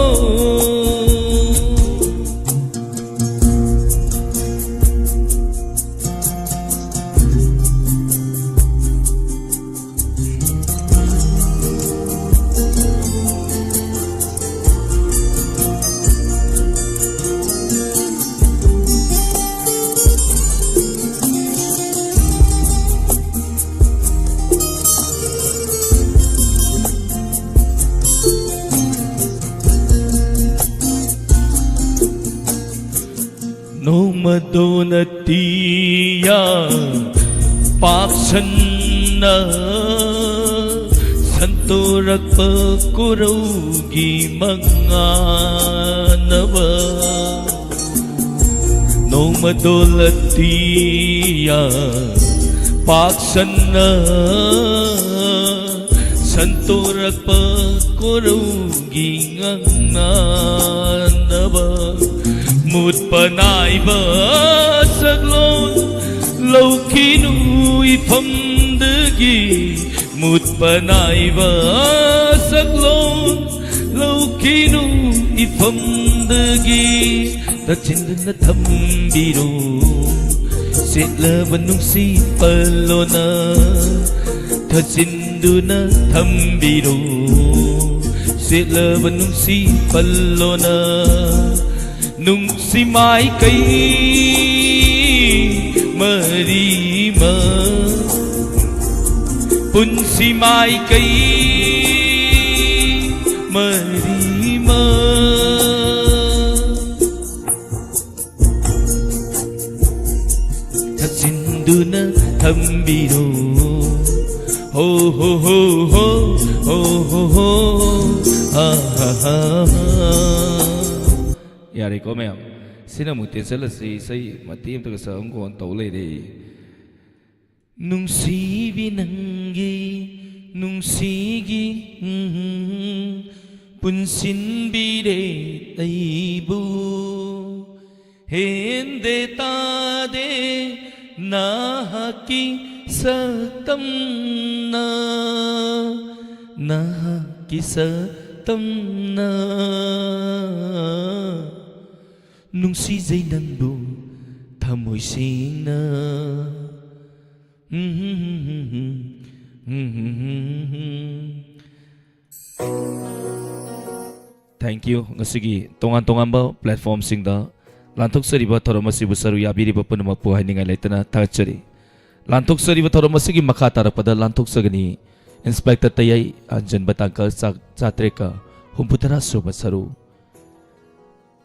ꯃꯗꯣꯅꯇꯤꯌꯥ ꯄꯥꯛꯁꯟꯅ ꯁꯟꯇꯣꯔꯛꯄ ꯀꯣꯔꯧꯒꯤ ꯃꯉꯥꯅꯕ꯫ ꯅꯣꯡꯃꯗꯣꯂꯇꯤꯌꯥ ꯄꯥꯛꯁꯟꯅ ꯁꯟꯇꯣꯔꯛꯄ ꯀꯣꯔꯧꯒꯤ ꯉꯥꯡꯅꯅꯕ꯫ ꯃꯨꯠꯄ ꯅꯥꯏꯕ ꯁꯛꯂꯣꯟ ꯂꯧꯈꯤꯅꯨ ꯏꯐꯝꯗꯒꯤ꯫ ꯃꯨꯠꯄ ꯅꯥꯏꯕ ꯁꯛꯂꯣꯟ ꯂꯧꯈꯤꯅꯨ ꯏꯐꯝꯗꯒꯤ꯫ ꯇꯠꯁꯤꯟꯗꯨꯅ ꯊꯝꯕꯤꯔꯣ ꯁꯦꯠꯂꯕ ꯅꯨꯡꯁꯤ ꯄꯜꯂꯣꯅ꯫ ꯊꯠꯆꯤꯟꯗꯨꯅ ꯊꯝꯕꯤꯔꯣ ꯁꯦꯠꯂꯕ ꯅꯨꯡꯁꯤ ꯄꯜꯂꯣꯅ꯫ ꯅꯨꯡꯁꯤ ꯃꯥꯏꯀꯩ ꯃꯔꯤꯃ, ꯄꯨꯟꯁꯤ ꯃꯥꯏꯀꯩ ꯃꯔꯤꯃ ꯊꯛꯆꯤꯟꯗꯨꯅ ꯊꯝꯕꯤꯔꯣ꯫ ꯍꯣ ꯍꯣ ꯍꯣ ꯍꯣ, ꯍꯣ ꯍꯣ ꯍꯣ, ꯑꯥ ꯍꯥ ꯍꯥ꯫ ꯌꯥꯔꯦꯀꯣ ꯃꯌꯥꯝ, ꯁꯤꯅ ꯑꯃꯨꯛ ꯇꯦꯟꯁꯟ ꯑꯁꯤ ꯏꯁꯩ ꯃꯇꯦꯛ ꯑꯃꯇꯒ ꯁꯛꯑꯝꯒꯣꯟ ꯇꯧ ꯂꯩꯔꯦ꯫ ꯅꯨꯡꯁꯤꯕꯤ ꯅꯪꯒꯤ ꯅꯨꯡꯁꯤꯒꯤ, ꯎꯝ, ꯄꯨꯟꯁꯤꯟꯕꯤꯔꯦ ꯑꯩꯕꯨ꯫ ꯍꯦꯟꯗꯦ ꯇꯥꯗꯦ ꯅꯍꯥꯛꯀꯤ ꯁꯛꯇꯝꯅ, ꯅꯍꯥꯛꯀꯤ ꯁꯛꯇꯝꯅ꯫ ꯅꯨꯡꯁꯤꯖꯩ ꯅꯪꯕꯨ ꯊꯃꯣꯏ ꯁꯦꯡꯅ꯫ Thank you꯫ ꯉꯁꯤꯒꯤ ꯇꯣꯉꯥꯟ ꯇꯣꯉꯥꯟꯕ platformꯁꯤꯡꯗ ꯂꯥꯟꯊꯣꯛꯆꯔꯤꯕ ꯊꯧꯔꯝ ꯑꯁꯤꯕꯨ ꯁꯔꯨꯛ ꯌꯥꯕꯤꯔꯤꯕ ꯄꯨꯝꯅꯃꯛꯄꯨ ꯍꯥꯏꯅꯤꯡꯉꯥꯏ ꯂꯩꯇꯅ ꯊꯥꯒꯠꯆꯔꯤ꯫ ꯂꯥꯟꯊꯣꯛꯆꯔꯤꯕ ꯊꯧꯔꯝ ꯑꯁꯤꯒꯤ ꯃꯈꯥ ꯇꯥꯔꯛꯄꯗ ꯂꯥꯟꯊꯣꯛꯆꯒꯅꯤ ꯏꯟꯁꯄꯦꯛꯇꯔ ꯇꯌꯥꯏ ꯍꯟꯖꯟꯕ ꯇꯥꯡꯀꯜ ꯆꯥ-, ꯆꯥꯇ꯭ꯔꯦꯠꯀ ꯍꯨꯝꯐꯨꯇꯔꯥ ꯁꯨꯕ ꯁꯔꯨꯛ꯫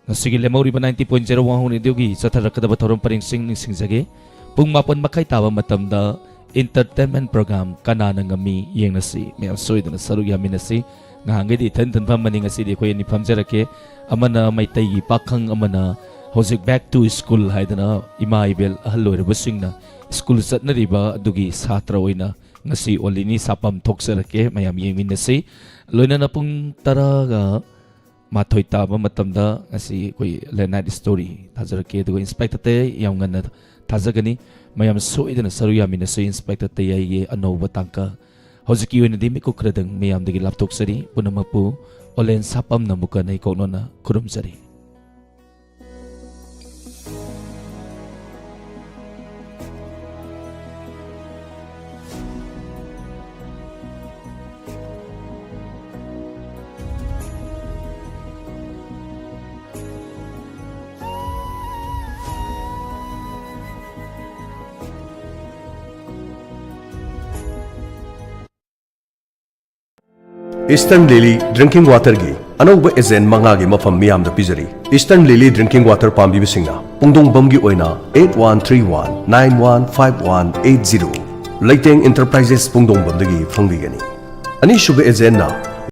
ꯉꯁꯤꯒꯤ ꯂꯦꯝꯍꯧꯔꯤꯕ ninety point zero Wahung Radioꯒꯤ ꯆꯠꯊꯔꯛꯀꯗꯕ ꯊꯧꯔꯝ ꯄꯔꯦꯡꯁꯤꯡ ꯅꯤꯡꯁꯤꯡꯖꯒꯦ꯫ ꯄꯨꯡ ꯃꯥꯄꯟ ꯃꯈꯥꯏ ꯇꯥꯕ ꯃꯇꯝꯗ entertainment program ꯀꯅꯥꯅ ꯉꯝꯃꯤ ꯌꯦꯡꯅꯁꯤ꯫ ꯃꯌꯥꯝ ꯁꯣꯏꯗꯅ ꯁꯔꯨꯛ ꯌꯥꯃꯤꯟꯅꯁꯤ꯫ ꯉꯍꯥꯟꯈꯩꯗꯤ ꯏꯊꯟ ꯏꯊꯟ ꯐꯝꯕꯅꯤ, ꯉꯁꯤꯗꯤ ꯑꯩꯈꯣꯏ ꯑꯅꯤ ꯐꯝꯖꯔꯛꯀꯦ꯫ ꯑꯃꯅ ꯃꯩꯇꯩꯒꯤ ꯄꯥꯈꯪ, ꯑꯃꯅ ꯍꯧꯖꯤꯛ back to school ꯍꯥꯏꯗꯅ ꯏꯃꯥ ꯏꯕꯦꯜ ꯑꯍꯜ ꯑꯣꯏꯔꯕꯁꯤꯡꯅ ꯁ꯭ꯀꯨꯜ ꯆꯠꯅꯔꯤꯕ ꯑꯗꯨꯒꯤ ꯁꯥꯇ꯭ꯔ ꯑꯣꯏꯅ ꯉꯁꯤ ꯑꯣꯂꯤꯅꯤ ꯁꯥꯄꯝ ꯊꯣꯛꯆꯔꯛꯀꯦ꯫ ꯃꯌꯥꯝ ꯌꯦꯡꯃꯤꯟꯅꯁꯤ꯫ ꯂꯣꯏꯅꯅ ꯄꯨꯡ ꯇꯔꯥꯒ ꯃꯥꯊꯣꯏ ꯇꯥꯕ ꯃꯇꯝꯗ ꯉꯁꯤ ꯑꯩꯈꯣꯏ late night story ꯊꯥꯖꯔꯛꯀꯦ꯫ ꯑꯗꯨꯒ Inspector ꯇꯌꯥꯏ ꯌꯥꯝ ꯉꯟꯅ ꯊꯥꯖꯒꯅꯤ꯫ ꯃꯌꯥꯝ ꯁꯣꯏꯗꯅ ꯁꯔꯨꯛ ꯌꯥꯃꯤꯟꯅꯁꯤ꯫ Inspector ꯇꯌꯥꯏꯒꯤ ꯑꯅꯧꯕ ꯇꯥꯡꯀꯛ꯫ ꯍꯧꯖꯤꯛꯀꯤ ꯑꯣꯏꯅꯗꯤ ꯃꯤꯀꯨꯞ ꯈꯔꯗꯪ ꯃꯌꯥꯝꯗꯒꯤ ꯂꯥꯞꯊꯣꯛꯆꯔꯤ꯫ ꯄꯨꯝꯅꯃꯛꯄꯨ ꯑꯣꯂꯦꯟ ꯁꯥꯄꯝꯅ ꯑꯃꯨꯛꯀ ꯍꯟꯅ ꯏꯀꯣꯛꯅꯅ ꯈꯨꯔꯨꯝꯖꯔꯤ꯫ Eastern Lily Drinking Waterꯒꯤ ꯑꯅꯧꯕ agent ꯃꯉꯥꯒꯤ ꯃꯐꯝ ꯃꯤꯌꯥꯝꯗ ꯄꯤꯖꯔꯤ꯫ Eastern Lily Drinking Water ꯄꯥꯝꯕꯤꯕꯁꯤꯡꯅ ꯄꯨꯡꯗꯣꯡꯕꯝꯒꯤ ꯑꯣꯏꯅ eight one three one nine one five one eight zero, ꯂꯩꯇꯦꯡ Enterprises ꯄꯨꯡꯗꯣꯡꯕꯝꯗꯒꯤ ꯐꯪꯕꯤꯒꯅꯤ꯫ ꯑꯅꯤꯁꯨꯕ agentꯅ